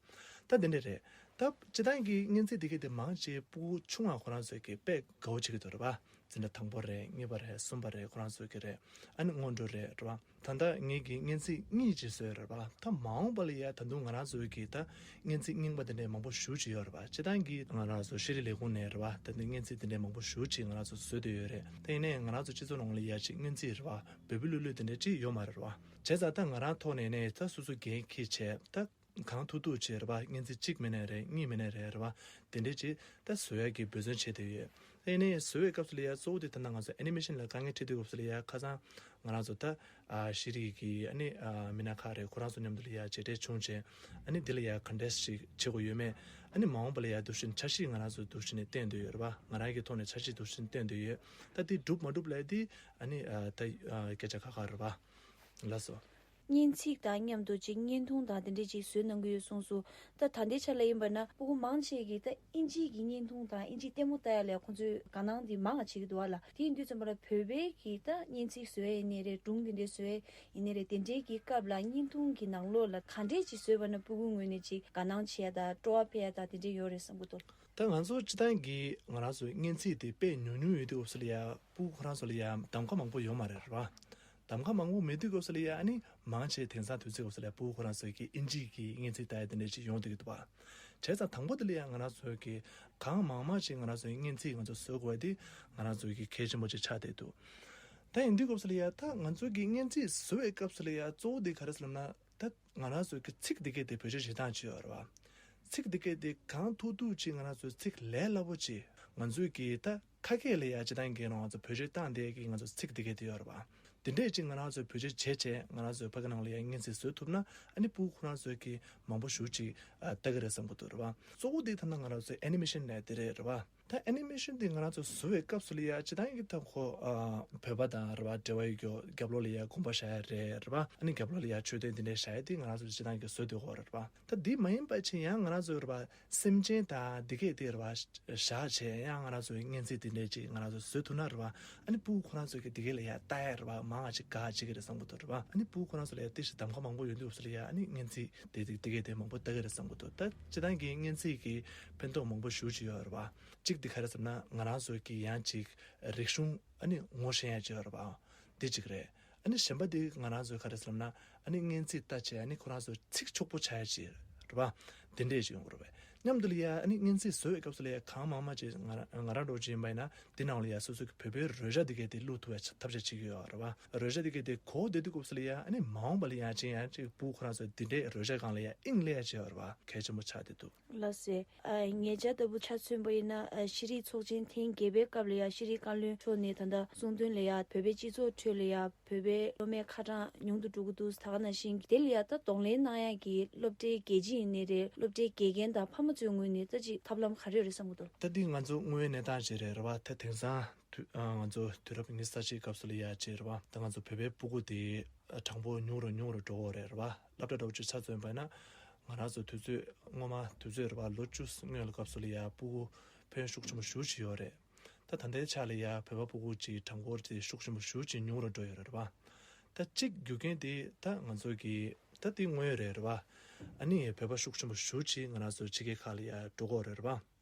ད་དེ་འདྲ་རེད། ད་སྤྱི་བཏང་གི་སྙན་ཚིག་འདི་གི་དེ་མང་ཆེ་སྤུ་གུ་ཆུང་བ་ཁོ་རང་ཚོ་གི་དཔེ་དགའ་བོ་བྱེད་ཀྱི་འདུག་རེད་པ། འཛིན་གྲྭ་དང་པོ་རེད། གཉིས་པ་རེད། གསུམ་པ་རེད། ཁོ་རང་ཚོ་གི་རེད། ཨ་ནི་སྔོན་འགྲོ་རེད་རེད་པ། ད་ལྟ་ངེད་ཀྱིས་སྙན་ཚིག་གཉིས་ཅིག་བཟོས་རེད་པ། ད་མ་འོངས་པ་ལ་ཡ་ད་དུང་ང་རང་ཚོའི་གི་ད་སྙན་ཚིག་རྙིང་པ་དེ་འདྲའི་མང་པོ་ཞེ་ཅིག་ཡོད་རེད་པ། སྤྱི་བཏང་གི་ང་རང་ཚོ་ཤེས་རིག་ལས་ཁུངས་ནས་རེད་པ། ད་ལྟ་སྙན་ཚིག་དེ་འདྲའི་མང་པོ་ཞེ་ཅིག་ང་རང་ཚོ་བཟོས་བསྡད་ཡོད་རེད། ད་ཡིན་ནའི་ང་རང་ཚོ་སྤྱི་ཚོགས་ནང་ལ་ཡ་ཅིག་སྙན་ཚིག་རེད་པ། འབོལ་པོ་ལྷོད་ལྷོད་དེ་འདྲ་ཅིག་ཡོད་མ་རེད་པ། བྱས་ཙང་ད་ང་རང་ཐོག་ནས་ནས་ད་སོ་སོ་འགན་འཁྱེར་བྱས་ད་གང་ཐུབ་ཐུབ་བྱས་རེད་པ། སྙན་ཚིག་གཅིག་མིན་ནའི་རེད། གཉིས་མིན་ནའི་རེད་རེད་པ། དེ་འདྲས་ཅིག་ད་བཟོ་ཡ་གི་འབད་བརྩོན་བྱས་བསྡད་ཡོད། ད་ཡིན་ནའི་བཟོ་བའི་སྐབས་སུ་ལ་ཡ་གཙོ་བོ་དེ་ད་ལྟ་ང་ཚོ་ཨེ་ནི་མེ་ཤན་ལ་དཀའ་ངལ་འཕྲད་དུས་སྐབས་སུ་ལ་ཡ་ཁ་སང་ང་རང་ཚོ་ད་ཨ་ཤེས་རིག་གི་ཨ་ནི་ཨ་མི་སྣ་ཁག་རེད། ཁོ་རང་ཚོ་མཉམ་དུ་ལ་ཡ་མཇལ་འཕྲད་བྱུང་བྱས་ཨ་ནི་འདི་ལ་ཡ་ག་འདྲས་ཞིག་བྱེད་དགོས་ཡོད་མེད། ཨ་ནི་མ་འོངས་པ་ལ་ཡ་འདུག་བཞིན་འཆར་གཞི་ང་རང་ཚོ་འདུག་བཞིན་ནས་བཏོན་བསྡད་ཡོད་རེད་པ། ང་རང་གི་ཐོག་ནས་འཆར་གཞི་འདུག་བཞིན་བཏོན་བསྡད་ཡོད། ད་འདི་འགྲུབ་མ་འགྲུབ་ལ་འདི་ཨ་ནི་ཨ་ད་ཨ་སྐད་ཆ་ཁག་ཁག་རེད་པ། ལགས་སོ། སྙན་ཚིག་དང་མཉམ་དུ་ཅིག་བརྙན་ཐུང་དང་དེ་འདྲས་ཅིག་བཟོས་གནང་གི་ཡོད་གསུངས་སོང་། ད་ད་ལྟའི་ཆ་ལ་ཡིན་པ་ན་སྤུ་གུ་མང་ཆེ་གིས་ད་ཨིན་ཇིའི་གི་བརྙན་ཐུང་དང་ཨིན་ཇིའི་ལྟད་མོ་ལྟ་ཡ་ལ་ཁོང་ཚོས་དགའ་སྣང་དེ་མང་བ་བྱེད་ཀྱི་འདུག་བ་ལ། དེ་ཡིན་དུས་ཙམ་པ་ལ་བོད་པའི་གི་ད་བརྙན་ཚིག་བཟོ་ཡ་ཡིན་ནའི་རེད། སྒྲུང་དེ་འདྲས་བཟོ་ཡ་ཡིན་ནའི་རེད། དེ་འདྲའི་གི་སྐབས་ལ་བརྙན་ཐུང་གི་ནང་ལོགས་ལ་ག་འདྲས་ཅིག་བཟོས་པ་ན་སྤུ་གུ་ངོས་ནས་ཅིག་དགའ་སྣང་བྱེད་ཡ་དང་སྤྲོ་བ་འཕེལ་ཡ་དང་དེ་འདྲས་ཡོད་རེད་བསམ་གྱི་འདུག་ད་ང་ཚོ་སྤྱི་བཏང་གི་ང་རང་ཚོའི་སྙན་ཚིག་དེ་དཔེ་ཉུང་ཉུང་ཡོད་དུས་སྐབས་སུ་ལ་ཡ་སྤུ་གུ་ཁོ་རང་ཚོ་ལ་ཡ་གདམ་ག་མང་པོ་ཡོད་མ་རེད་རེད་བ། གདམ་ག་མང་པོ་མེད་དུས་སྐབས་སུ་ལ་ཡ་ཨ་ནི་མང་ཆེ་དེང་སང་དུས་ཚོད་སྐབས་སུ་ལ་ཡ་སྤུ་གུ་ཁོ་རང་ཚོ་གི་ཨིན་ཇིའི་གི་སྙན་ཚིག་ལྟ་ཡ་དེ་འདྲ་ཅིག་ཡོང་བསྡད་ཀྱི་འདུག་བ། བྱས་ཙང་དང་པོ་དེ་ལ་ཡ་ང་རང་ཚོ་གི་གང་མང་མང་ཅིག་ང་རང་ཚོའི་སྙན་ཚིག་ང་ཚོ་བཟོ་དགོས་པ་དེ་ང་རང་ཚོ་གི་གལ་ཆེན་པོ་ཅིག་ཆགས་བསྡད་འདུག་ད་ཡིན་དུས་སྐབས་སུ་ལ་ཡ་ད་ང་ཚོ་གི་སྙན་ཚིག་བཟོ་བའི་སྐབས་སུ་ལ་ཡ་གཙོ་བོ་དེ་ག་རེ་ཟེར་ལབ་ན། ད་ང་རང་ཚོའི་གི་ཚིག་འདི་གའི་དེ་བེད་སྤྱོད་བྱེད་སྟངས་ཅིག་ཡོད་རེད་བ། ཚིག་འདི་གའི་དེ་གང་ཐུབ་ཐུབ་ཅིག་ང་རང་ཚོའི་ཚིག་ལས་སླ་པོ་ཅིག་ང་ཚོའི་གི་ད་ཁ་སྐད་ལ་ཡ་སྤྱི་བཏང་གི་ང་ཚོ་བེད་སྤྱོད་བཏང་བསྡད་ཀྱི་ང་ཚོ་ཚིག་འདི་གའི་དེ་ཡོད་རེད་བ། དེ་འདྲས་ཅིག་ང་རང་ཚོས་བེད་སྤྱོད་བྱས་བྱས་ང་རང་ཚོའི་ཕ་གི་ནང་ལ་ཡང་སྙན་ཚིག་བཟོ་ཐུབ་ན་ཨ་ནི་སྤུ་གུ་ཁོ་རང་ཚོས་ཀྱི་མང་པོ་ཞེ་ཅིག་ཨ་ལྟ་གི་རེད་བསམ་གི་འདུག་རེད་བ། གཙོ་བོ་དེ་ད་ལྟ་ང་རང་ཚོའི་ཨེ་ནི་མེ་ཤན་ལབ་དེ་རེད་རེད་བ། ད་ཨེ་ནི་མེ་ཤན་དེ་ང་རང་ཚོ་བཟོ་བའི་སྐབས་སུ་ལ་ཡ་སྤྱིར་བཏང་གི་ད་ཁོ་ཨ་བོད་པ་དང་རེད་བ་འབྲེལ་བ་ཡོད་རྒྱུ། རྒྱབ་ལོགས་ལ་ཡ་དགོན་པ་བཞག་ཡ་རེད་རེད་བ། ཨ་ནི་རྒྱབ་ལོགས་ལ་ཡ་མཆོད་རྟེན་དེ་འདྲས་བཞག་ཡ་དེ་ང་རང་ཚོ་སྤྱིར་བཏང་གི་བཟོ་སྡོད་ཡོད་རེད་བ། ད་འདི་མ་ཡིན་པ་ཅིག་ཡང་ང་རང་ཚོ་རེད་བ། སེམས་ཅན་དང་འདི་གས་དེ་རེད་བ། བཞག་བྱས་ཡང་ང་རང་ཚོའི་སྙན་ཚིག་དེ་འདྲས་ཅིག་ང་རང་ཚོ་བཟོ་ཐུབ་ན་རེད་བ། ཨ་ནི་སྤུ་གུ་ཁོ་རང་ཚོ་གི་དེ་གས་ལ་ཡ་ལྟ་ཡ་རེད་བ། མང་ང་ཅིག་དགའ་བྱེད་ཀྱི་རེད་བསམ་གི་འདུག་རེད་བ། ཨ་ནི་སྤུ་གུ་ཁོ་རང་ཚོ་ལ་ཡ་ཏི་ཞིག་གདམ་ག་མང་པོ་ཡོད་དུས་སྐབས་སུ་ལ་ཡ་ཨ་ནི་སྙན་ཚིག་དེ་དེ་དེ་གས་དེ་མང་པོ་ལྟ་གི་རེད་བསམ་གི་འདུག་ད་སྤྱིར་བཏང་གི་སྙན་ཚིག་གི་ཕན་ཐོགས་མང་པོ་ཞེ་ཅིག་ཡོད་རེད་བ། གཅིག་དེ་ག་རེ་ཟེར་ན་ང་རང་ཚོ་གི་ཡང་ཅིག་རིག་གཞུང་ཨ་ནི་ངོ་ཤེས་ཡ་ཅིག་ཡོད་རེད་བ། འདི་གཅིག་རེད། ཨ་ནི་གཞན་པ་འདི་ང་རང་ཚོའི་ག་རེ་ཟེར་ན་ཨ་ནི་སྙན་ཚིག་ལྟ་བྱས་ཨ་ནི་ཁོ་རང་ཚོ་ཚིག་ཆོག་པོ་ཆགས་ཡ་ཅིག་རེད་བ། འདི་འདྲས་ཅིག་ཡོང་གི་རེད་བས། མཉམ་དུ་ལ་ཡ་ཨ་ནི་སྙན་ཚིག་བཟོ་བའི་སྐབས་སུ་ལ་ཡ་གང་མང་མང་ཅིག་ང་རང་ང་རང་འདྲ་བོ་ཅིག་ཡིན་པ་ཡིན་ན་འདི་ནང་ལ་ཡ་སོ་སོ་གི་བོད་པའི་རོལ་ཆ་འདི་གས་དེ་བླུག་ཐུབ་པའི་ཐབས་ཤེས་བྱེད་ཀྱི་ཡོད་རེད་བ། རོལ་ཆ་འདི་གས་དེ་གོ་བསྡད་དུས་སྐབས་སུ་ལ་ཡ་ཨ་ནི་མ་འོངས་པ་ལ་ཡ་ཅིག་ཡང་ཅིག་སྤུ་གུ་ཁོ་རང་ཚོ་འདི་འདྲས་རོལ་ཆ་སྒང་ལ་ཡ་དབྱིངས་སླེབས་ཡ་ཅིག་ཡོད་རེད་བ། གལ་ཆེན་པོ་ཆགས་བསྡད་འདུག་ལགས་སེ། ཨ་ཉེ་ཆར་ལྟ་བུ་ཆ་མཚོན་པ་ཡིན་ན་ཨ་ཤེས་རིག་ཚོགས་ཆེན་ཐེངས་བརྒྱད་པའི་སྐབས་ལ་ཡ་ཤེས་རིག་བཀའ་བློན་མཆོག་ནས་ད་ལྟ་གསུངས་དོན་ལ་ཡ་བོད་པའི་སྤྱི་ཚོགས་ཁྲོད་ལ་ཡ་བོད་པའི་སློབ་མའི་ཁ་གྲངས་ཉུང་དུ་འགྲོ་གི་འདུག་ད་ག་ནང་བཞིན་དེ་ལ་ཡ་ད་གདོང་ལེན་གནང་ཡ་གི་སློབ་གྲྭའི་དགེ་ཆེ་ཡིན་ནའི་རེད། སློབ་གྲྭའི་དགེ་རྒན་དང་ཕ་མ་ཚོའི་ངོས་ནས་ད་ཅིག་ཐབས་ལམ་ག་རེ་ཡོད་རེད་བསམ་གི་འདུག་ད་འདི་ང་ཚོ་དངོས་ཡོད་གནས་སྟངས་ཅིག་རེད་རེད་བ། ད་དེང་སང་དུས་ཨ་ང་ཚོ་དུས་རབས་ཉི་ཤུ་རྩ་གཅིག་སྐབས་སུ་ལ་ཡ་ཅིག་རེད་བ། ད་ང་ཚོ་བོད་པའི་སྤུ་གུ་དེ་གྲངས་འབོར་ཉུང་རུ་ཉུང་རུ་འགྲོ་གི་རེད་རེད་བ། སློབ་གྲྭ་འདྲ་བོ་ཅིག་ཆ་མཚོན་པ་ཡིན་ན་ང་རང་ཚོ་དུས་ཚོད་སྔོན་མ་དུས་ཚོད་རེད་བ། ལོ་བཅུ་སྔོན་ལ་སྐབས་སུ་ལ་ཡ་སྤུ་གུ་ཕོན་ཤུགས་ཆེན་པོ་ཞེ་ཅིག་ཡོད་རེད། ད་ད་ལྟའི་ཆ་ལ་ཡ་བོད་པ་སྤུ་གུ་ཅིག་གྲངས་འབོར་དེ་ཤུགས་ཆེན་པོ་ཞེ་ཅིག་ཉུང་རུ་འགྲོ་ཡོད་རེད་བ། ད་གཅིག་རྒྱུ་རྐྱེན་དེ་ད་ང་ཚོ་གི་ད་དེ་དངོས་ཡོད་རེད་རེད་བ། ཨ་ནི་བོད་པ་ཤུགས་ཆེན་པོ་ཞེ་ཅིག་ང་རང་ཚོ་ཕྱི་རྒྱལ་ཁག་ལ་ཡ་འགྲོ་གི་ཡོད་རེད་རེད་བ།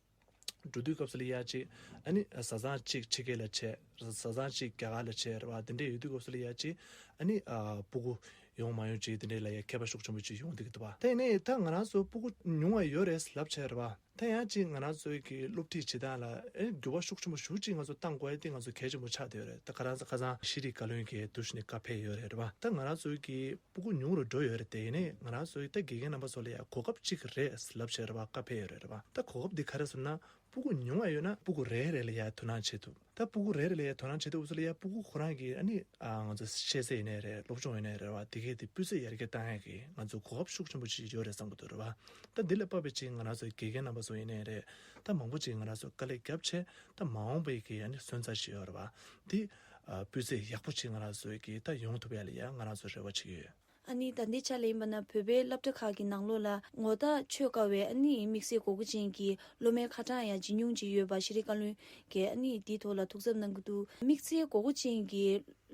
འགྲོ་དུས་སྐབས་སུ་ལ་ཡ་ཅིག་ཨ་ནི་བཟའ་ཚང་གཅིག་ཕྱི་རྒྱལ་ལ་བྱས། བཟའ་ཚང་གཅིག་རྒྱ་གར་ལ་བྱས་རེད་བ། དེ་འདྲས་ཡོད་དུས་སྐབས་སུ་ལ་ཡ་ཅིག་ཨ་ནི་ཨ་སྤུ་གུ་ཡོང་མ་ཡོང་ཅིག་དེ་འདྲས་ལ་ཡ་ཁྱད་པར་ཤུགས་ཆེན་པོ་ཅིག་ཡོང་བསྡད་ཀྱི་འདུག་བ། དེ་ནས་ད་ང་རང་ཚོ་སྤུ་གུ་ཉུང་བ་ཡོད་རེད་ལབ་བྱས་རེད་བ། ད་ཡང་ཅིག་ང་རང་ཚོའི་གི་སློབ་ཁྲིད་བྱེད་སྟངས་ལ་ཨེ་འགྱུར་བ་ཤུགས་ཆེན་པོ་ཞེ་ཅིག་ང་ཚོ་བཏང་དགོས་ཡ་དེ་ང་ཚོ་གལ་ཆེན་པོ་ཆགས་བསྡད་ཡོད་རེད། ད་ཁ་སང་ཁ་སང་ཤེས་རིག་བཀའ་བློན་གྱིས་འདུག་སེ་ནས་བཀའ་ཕེབས་ཡོད་རེད་རེད་བ། ད་ང་རང་ཚོའི་གི་སྤུ་གུ་ཉུང་རུ་འགྲོ་ཡོད་རེད། དེ་ཡིན་ནའི་ང་རང་ཚོའི་ད་དགེ་རྒན་རྣམ་པ་ཚོ་ལ་ཡ་གོ་སྐབས་གཅིག་རེད་ལབ་བྱས་རེད་བ། བཀའ་ཕེབས་ཡོད་རེད་རེད་བ། ད་གོ་སྐབས་འདི་ག་རེ་ཟེར་ན་སྤུ་གུ་ཉུང་བ་ཡོད་ན་སྤུ་གུ་རེ་རེ་ལ་ཡ་དོ་སྣང་བྱེད་ཐུབ། ད་སྤུ་གུ་རེ་རེ་ལ་ཡ་དོ་སྣང་བྱེད་དུས་སྐབས་སུ་ལ་ཡ་སྤུ་གུ་ཁོ་རང་གིས་ཨ་ནི་ཨ་ང་ཚོ་ཤེས་ཚད་ཡིན་ནའི་རེད། སློབ་སྦྱོང་ཡིན་ནའི་རེད་བ། དེ་གས་དེ་སྤུས་ཚད་ཡར་རྒྱས་བཏང་ཡ་གི་ང་ཚོ་གོ་སྐབས་ཤུགས་ཆེན་པོ་ཅིག་ཡོད་རེད་བསམ་གི་འདུག་རེད་བ། ད་འདི་ལས་དཔག་པའི་ཅིག་ང་རང་ཚོ་དགེ་རྒན་རྣམ་པ་ཚོ་ཡིན་ནའི་རེད། ད་མང་པོ་ཅིག་ང་རང་ཚོ་དཀའ་ལས་རྒྱབ་བྱས་ད་མ་འོངས་པའི་གི་ཨ་ནི་སོན་རྩ་ཅིག་ཡོད་རེད་བ། འདི་ཨ་སྤུས་ཚད་ཡག་པོ་ཅིག་ང་རང་ཚོའི་གི་ད་ཡོང་ཐུབ་ཡ་ལ་ཡ་ང་རང་ཚོ་རེ་བ་བྱེད་ཀྱི་ཡོད། ཨ་ནི་ད་ལྟའི་ཆ་ལ་ཡིན་པ་ན་བོད་པའི་སློབ་གྲྭ་ཁག་གི་ནང་ལོགས་ལ་ངོ་རྟགས་ཆོད་དཀའ་བའི་ཨ་ནི་དམིགས་བསལ་དགོས་མཁོ་ཅན་གྱི་སློབ་མའི་ཁ་གྲངས་ཡང་ཇེ་ཉུང་ཅིག་ཡོད་པ་ཤེས་རིག་བཀའ་བློན་གྱིས་ཨ་ནི་འདིའི་ཐོག་ལ་ཐུགས་འཚབ་གནང་གི་འདུག་དམིགས་བསལ་དགོས་མཁོ་ཅན་གྱི་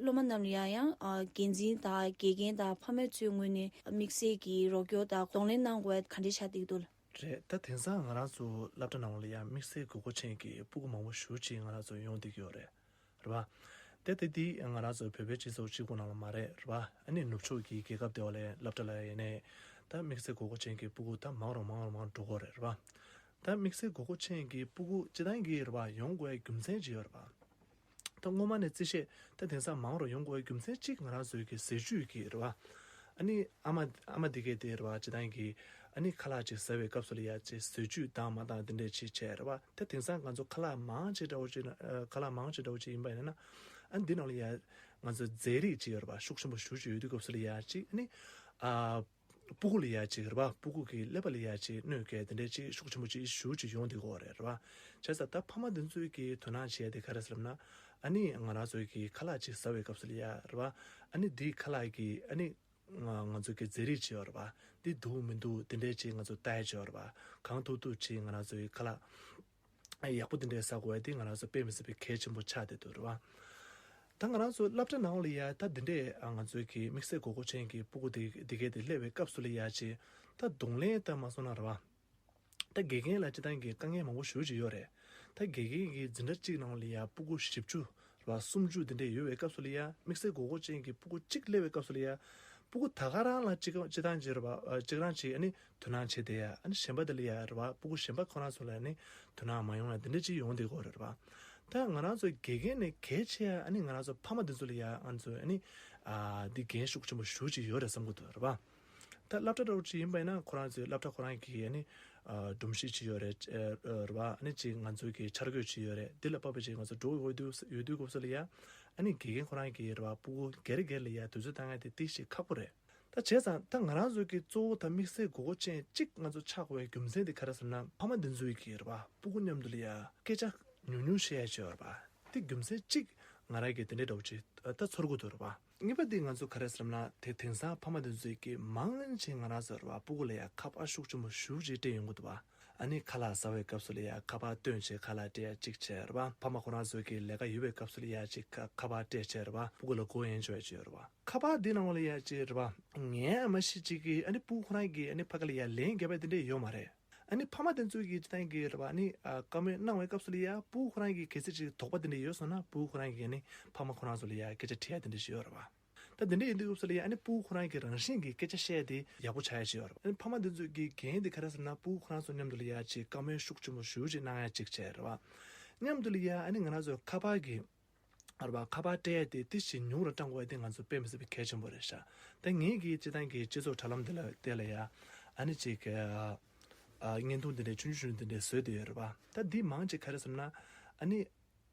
སློབ་མ་རྣམས་ལ་ཡང་ཡང་ཨ་འགན་འཛིན་དང་དགེ་རྒན་དང་ཕ་མ་ཚོའི་ངོས་ནས་དམིགས་བསལ་གྱི་རོགས་སྐྱོར་དང་གདོང་ལེན་གནང་དགོས་ག་འདྲས་ཆགས་བསྡད་ཀྱི་འདུག་རེད། ད་དེང་སང་ང་རང་ཚོ་སློབ་གྲྭ་ནང་ལ་ཡང་དམིགས་བསལ་དགོས་མཁོ་ཅན་གྱི་སྤུ་གུ་མང་པོ་ཞེ་ཅིག་ང་རང་ཚོ་ཡོང་བསྡད་ཀྱི་ཡོད་རེད། རེད་བ། དེ་དེ་དེ་ང་རང་ཚོ་བོད་པའི་སྤྱི་ཚོགས་གཅིག་པུ་ནང་ལ་མ་རེད། རེད་བ། ཨ་ནི་ནུབ་ཕྱོགས་ཀྱི་རྒྱལ་ཁབ་དེ་བ་ལས་སློབ་གྲྭ་ལ་ཡིན་ནའི་ད་དམིགས་བསལ་དགོས་མཁོ་ཅན་གྱི་སྤུ་གུ་ད་མང་རུ་མང་རུ་མང་རུ་འགྲོ་གི་ཡོད་རེད། རེད་བ། ད་དམིགས་བསལ་དགོས་མཁོ་ཅན་གྱི་སྤུ་གུ་སྤྱིར་བཏང་གི་རེད་བ་ཡོང་དགོས་པའི་རྒྱུ་མཚན་ཅིག་ཡོད་རེད་བ། ད་སྔོན་མ་ནས་རྩིས་བཤེར་ད་དེང་སང་མང་རུ་ཡོང་དགོས་པའི་རྒྱུ་མཚན་གཅིག་ང་རང་ཚོའི་གི་ཟས་བཅུད་ཀྱི་རེད་བ། ཨ་ནི་ཨ་མ་ཨ་མ་དེ་གས་དེ་རེད་བ། སྤྱིར་བཏང་གི་ཨ་ནི་ཁ་ལག་ཅིག་ཟ་བའི་སྐབས་སུ་ལ་ཡ་ཅིག་ཟས་བཅུད་དང་མ་དང་དེ་འདྲས་ཅིག་བྱས་རེད་བ། ད་དེང་སང་ང་ཚོ་ཁ་ལག་མང་ཅིག་འདྲ་བོ་ཅིག་ན་ཨ་ཁ་ལག་མང་ཅིག་འདྲ་བོ་ཅིག་ཡིན་པ་ཡིན་ན་ཨ་འདི་ནང་ལ་ཡ་ང་ཚོ་རྫས་རིགས་ཅིག་ཡོད་རེད་བ། ཤུགས་ཆེན་པོ་ཞེ་ཅིག་ཡོད་དུས་སྐབས་སུ་ལ་ཡ་ཅིག་ཨ་ནི་ཨ་སྤུ་གུ་ལ་ཡ་ཅིག་རེད་བ། སྤུ་གུ་གི་ཀླད་པ་ལ་ཡ་ཅིག་གནོད་སྐྱེལ་དེ་འདྲས་ཅིག་ཤུགས་ཆེན་པོ་ཅིག་ཞེ་ཅིག་ཡོང་བསྡད་ཀྱི་ཡོད་རེད་རེད་བ། བྱས་ཙང་ད་ཕ་མ་འདི་ཚོས་ཀྱི་དོ་སྣང་བྱེད་ཡ་དེ་ག་རེ་ཟེར་ལབ་ན་ཨ་ནི་ང་རང་ཚོའི་གི་ཁ་ལག་ཅིག་ཟ་བའི་སྐབས་སུ་ལ་ཡ་རེད་བ། ཨ་ནི་འདིའི་ཁ་ལག་གི་ཨ་ནི་ང་ང་ཚོ་གི་རྫས་རིགས་ཅིག་ཡོད་རེད་བ། འདི་འདུག་མི་འདུག་དེ་འདྲས་ཅིག་ང་ཚོ་ལྟ་ཡ་ཅིག་ཡོད་རེད་བ། གང་ཐུབ་ཐུབ་ཅིག་ང་རང་ཚོའི་ཁ་ལག་ཡག་པོ་དེ་འདྲས་ཟ་དགོས་ཡ་དེ་ང་རང་ཚོ་དཔེ་མི་སྲིད་པའི་གལ་ཆེན་པོ་ཆགས་བསྡད་འདུག་རེད་བ། ད་ང་རང་ཚོ་སློབ་གྲྭ་ནང་ལ་ཡ་ད་འདི་འདྲས་ང་ཚོའི་གི་དམིགས་བསལ་དགོས་མཁོ་ཅན་གྱི་སྤུ་གུ་དེ་དེ་གས་དེ་སླེབས་པའི་སྐབས་སུ་ལ་ཡ་ཅིག་ད་གདོང་ལེན་ད་མ་སོང་ན་རེད་བ། ད་དགེ་རྒན་ལ་སྤྱིར་བཏང་གི་དཀའ་ངལ་མང་པོ་ཞེ་ཅིག་ཡོད་རེད། ད་དགེ་རྒན་གྱི་འཛིན་གྲྭ་གཅིག་ནང་ལ་ཡ་སྤུ་གུ་བཞི་བཅུ་རེད་བ། སུམ་ཅུ་དེ་འདྲས་ཡོད་པའི་སྐབས་སུ་ལ་ཡ་དམིགས་བསལ་དགོས་མཁོ་ཅན་གྱི་སྤུ་གུ་གཅིག་སླེབས་པའི་སྐབས་སུ་ལ་ཡ་སྤུ་གུ་ད་ག་རང་ལ་གཅིག་གཅིག་དང་གཅིག་རེད་བ། གཅིག་རང་གཅིག་ཨ་ནི་དོ་སྣང་བྱེད་བསྡད་ཡ། ཨ་ནི་གཞན་པ་དེ་ལ་ཡ་རེད་བ། སྤུ་གུ་གཞན་པ་ཁོ་རང་ཚོ་ལ་ཨ་ནི་དོ་སྣང་མ་ཡོང་ཡ་དེ་འདྲས་ཅིག་ཡོང་བསྡད་ཀྱི་ཡོད་རེད་བ། ད་ང་རང་ཚོ་དགེ་རྒན་ནས་གལ་ཆེ་ཡ་ཨ་ནི་ང་རང་ཚོ་ཕ་མ་དེ་ཚོ་ལ་ཡ་ང་ཚོ་ཨ་ནི་ཨ་འདི་འགན་ཤུགས་ཆེན་པོ་ཞེ་ཅིག་ཡོད་རེད་བསམ་གྱི་འདུག་རེད་བ། ད་སློབ་གྲྭ་འདྲ་བོ་ཅིག་ཡིན་པ་ཡིན་ན་ཁོ་རང་ཚོའི་སློབ་གྲྭ་ཁོ་རང་གི་ཨ་ནི་ཨ་སྒྲོམ་གཞི་ཅིག་ཡོད་རེད། ཨ་རེད་བ། ཨ་ནི་ཅིག་ང་ཚོའི་གི་འཆར་འགོད་ཅིག་ཡོད་རེད། འདི་ལ་དཔག་པའི་ཅིག་ང་ཚོ་འགྲོ་དགོས་དུས་ཡོད་དུས་སྐབས་སུ་ལ་ཡ་ཨ་ ཨ་ནི་དགེ་རྒན་ཁོ་རང་གིས་རེད་བ། སྤུ་གུ་སྒེར་སྒེར་ལ་ཡ་དུས་ཚོད་བཏང་ཡ་དེ་ཏིག་ཞིག་ཁག་པོ་རེད། ད་བྱས་ཙང་ད་ང་རང་ཚོ་གི་གཙོ་བོ་ད་དམིགས་བསལ་དགོས་མཁོ་ཅན་གཅིག་ང་ཚོ་ཆགས་དགོས་པའི་རྒྱུ་མཚན་དེ་ག་རེ་ཟེར་ན། ཕ་མ་འདི་ཚོས་ཀྱིས་རེད་བ། སྤུ་གུ་མཉམ་དུ་ལ་ཡ་སྐད་ཆ་ཉུང་ཉུང་བཤད་ཡ་བྱས་ཡོད་རེད་བ། དེ་རྒྱུ་མཚན་གཅིག་ང་རང་གིས་དེ་འདྲའི་འདྲ་བོ་ཅིག་ད་ཚོར་གྱི་འདུག་རེད་བ། གཉིས་པ་དེ་ང་ཚོ་ག་རེ་ཟེར་ན། དེ་དེང་སང་ཕ་མ་འདི་ཚོས་ཀྱིས་མང་ཆེ་ང་རང་ཚོ་རེད་བ། སྤུ་གུ་ལ་ཡ་ཁ་པར་ཤུགས་ཆེན་པོ་ཞེ་པོ་ཅིག་སྤྲད་ཡོང་གི་འདུག་བ། ཨ་ནི་ཁ་ལག་ཟ་བའི་སྐབས་སུ་ལ་ཡ་ཁ་པར་སྟོན་བྱས་ཁ་ལག་སྤྲད་ཡ་གཅིག་བྱས་རེད་བ། ཕ་མ་ཁོ་རང་ཚོ་གིས་ལས་ཀ་ཡོད་པའི་སྐབས་སུ་ལ་ཡ་གཅིག་ཁ་ཁ་པར་སྤྲད་བྱས་རེད་བ། སྤུ་གུ་ལ་སྒོ་ཡན་ཆོད་ཡ་ཅིག་ཡོད་རེད་བ། ཁ་པར་འདི་ནང་ལ་ཡ་ཅིག་རེད་བ། ངའི་ཨ་མ་ཤི་ཅིག་གིས་ཨ་ནི་སྤུ་གུ་ཁོ་རང་གིས་ཨ་ནི་ཕ་གི་ལ་ཡ་ལན་རྒྱབ་པ་དེ་འདྲ་ཡོད་མ་རེད། ཨ་ནི་ཕ་མ་དེ་ཚོ་གིས་ཅི་ལྟར་གྱིས་རེད་བ། ཨ་ནི་ཨ་བཀའ་མོལ་གནང་བའི་སྐབས་སུ་ལ་ཡ་སྤུ་གུ་ཁོ་རང་གིས་གལ་སྲིད་ཅིག་དོགས་པ་དེ་འདྲ་ཡོད་སོང་ན། སྤུ་གུ་ཁོ་རང་གིས་ཨ་ནི་ཕ་མ་ཁོ་རང་ཚོ་ལ་ཡ་སྐད་ཆ་དྲི་ཡ་དེ་འདྲ་ཞིག་ཡོད་རེད་བ། ད་དེ་འདྲ་ཡིན་དུས་སྐབས་སུ་ལ་ཡ་ཨ་ནི་སྤུ་གུ་ཁོ་རང་གིས་རང་བཞིན་གྱིས་སྐད་ཆ་བཤད་ཡ་དེ་ཡག་པོ་ཆགས་ཡ་ཞིག་ཡོད་རེད་བ། ཨ་ནི་ཕ་མ་དེ་ཚོ་གི་འགན་དེ་ག་རེ་ཟེར་ན། སྤུ་གུ་ཁོ་རང་ཚོ་མཉམ་དུ་ལ་ཡ་ཅིག་བཀའ་མོལ་ཤུགས་ཆེན་པོ་ཞེ་པོ་ཅིག་གནང་ཡ་ཅིག་བྱས་རེད་བ། མཉམ་དུ་ལ་ཡ་ཨ་ནི་ང་རང་ཚོ་ཁ་པར་གྱི་རེད་བ། ཁ་པར་སྤྲད་ཡ་དེ་ཏིག་ཞིག་ཉུང་རུ་བཏང་དགོས་ཡ་དེ་ང་ཚོ་དཔེ་མི་སྲིད་པའི་གལ་ཆེན་པོ་རེད་ཤག་ད་ངེད་ཀྱིས་སྤྱིར་བཏང་གི་སྤྱི་ཚོགས་དྲ་ལམ་དེ་ལ་དེ་ལ་ཡ་ཨ་ནི་ཅིག་ཨ་ཨ་བརྙན་ཐུང་དེ་འདྲའི་ཆུང་ཆུང་ཆུང་དེ་འདྲའི་བཟོས་བསྡད་ཡོད་རེད་བ། ད་འདི་མང་ཆེ་ག་རེ་ཟེར་ན། ཨ་ནི་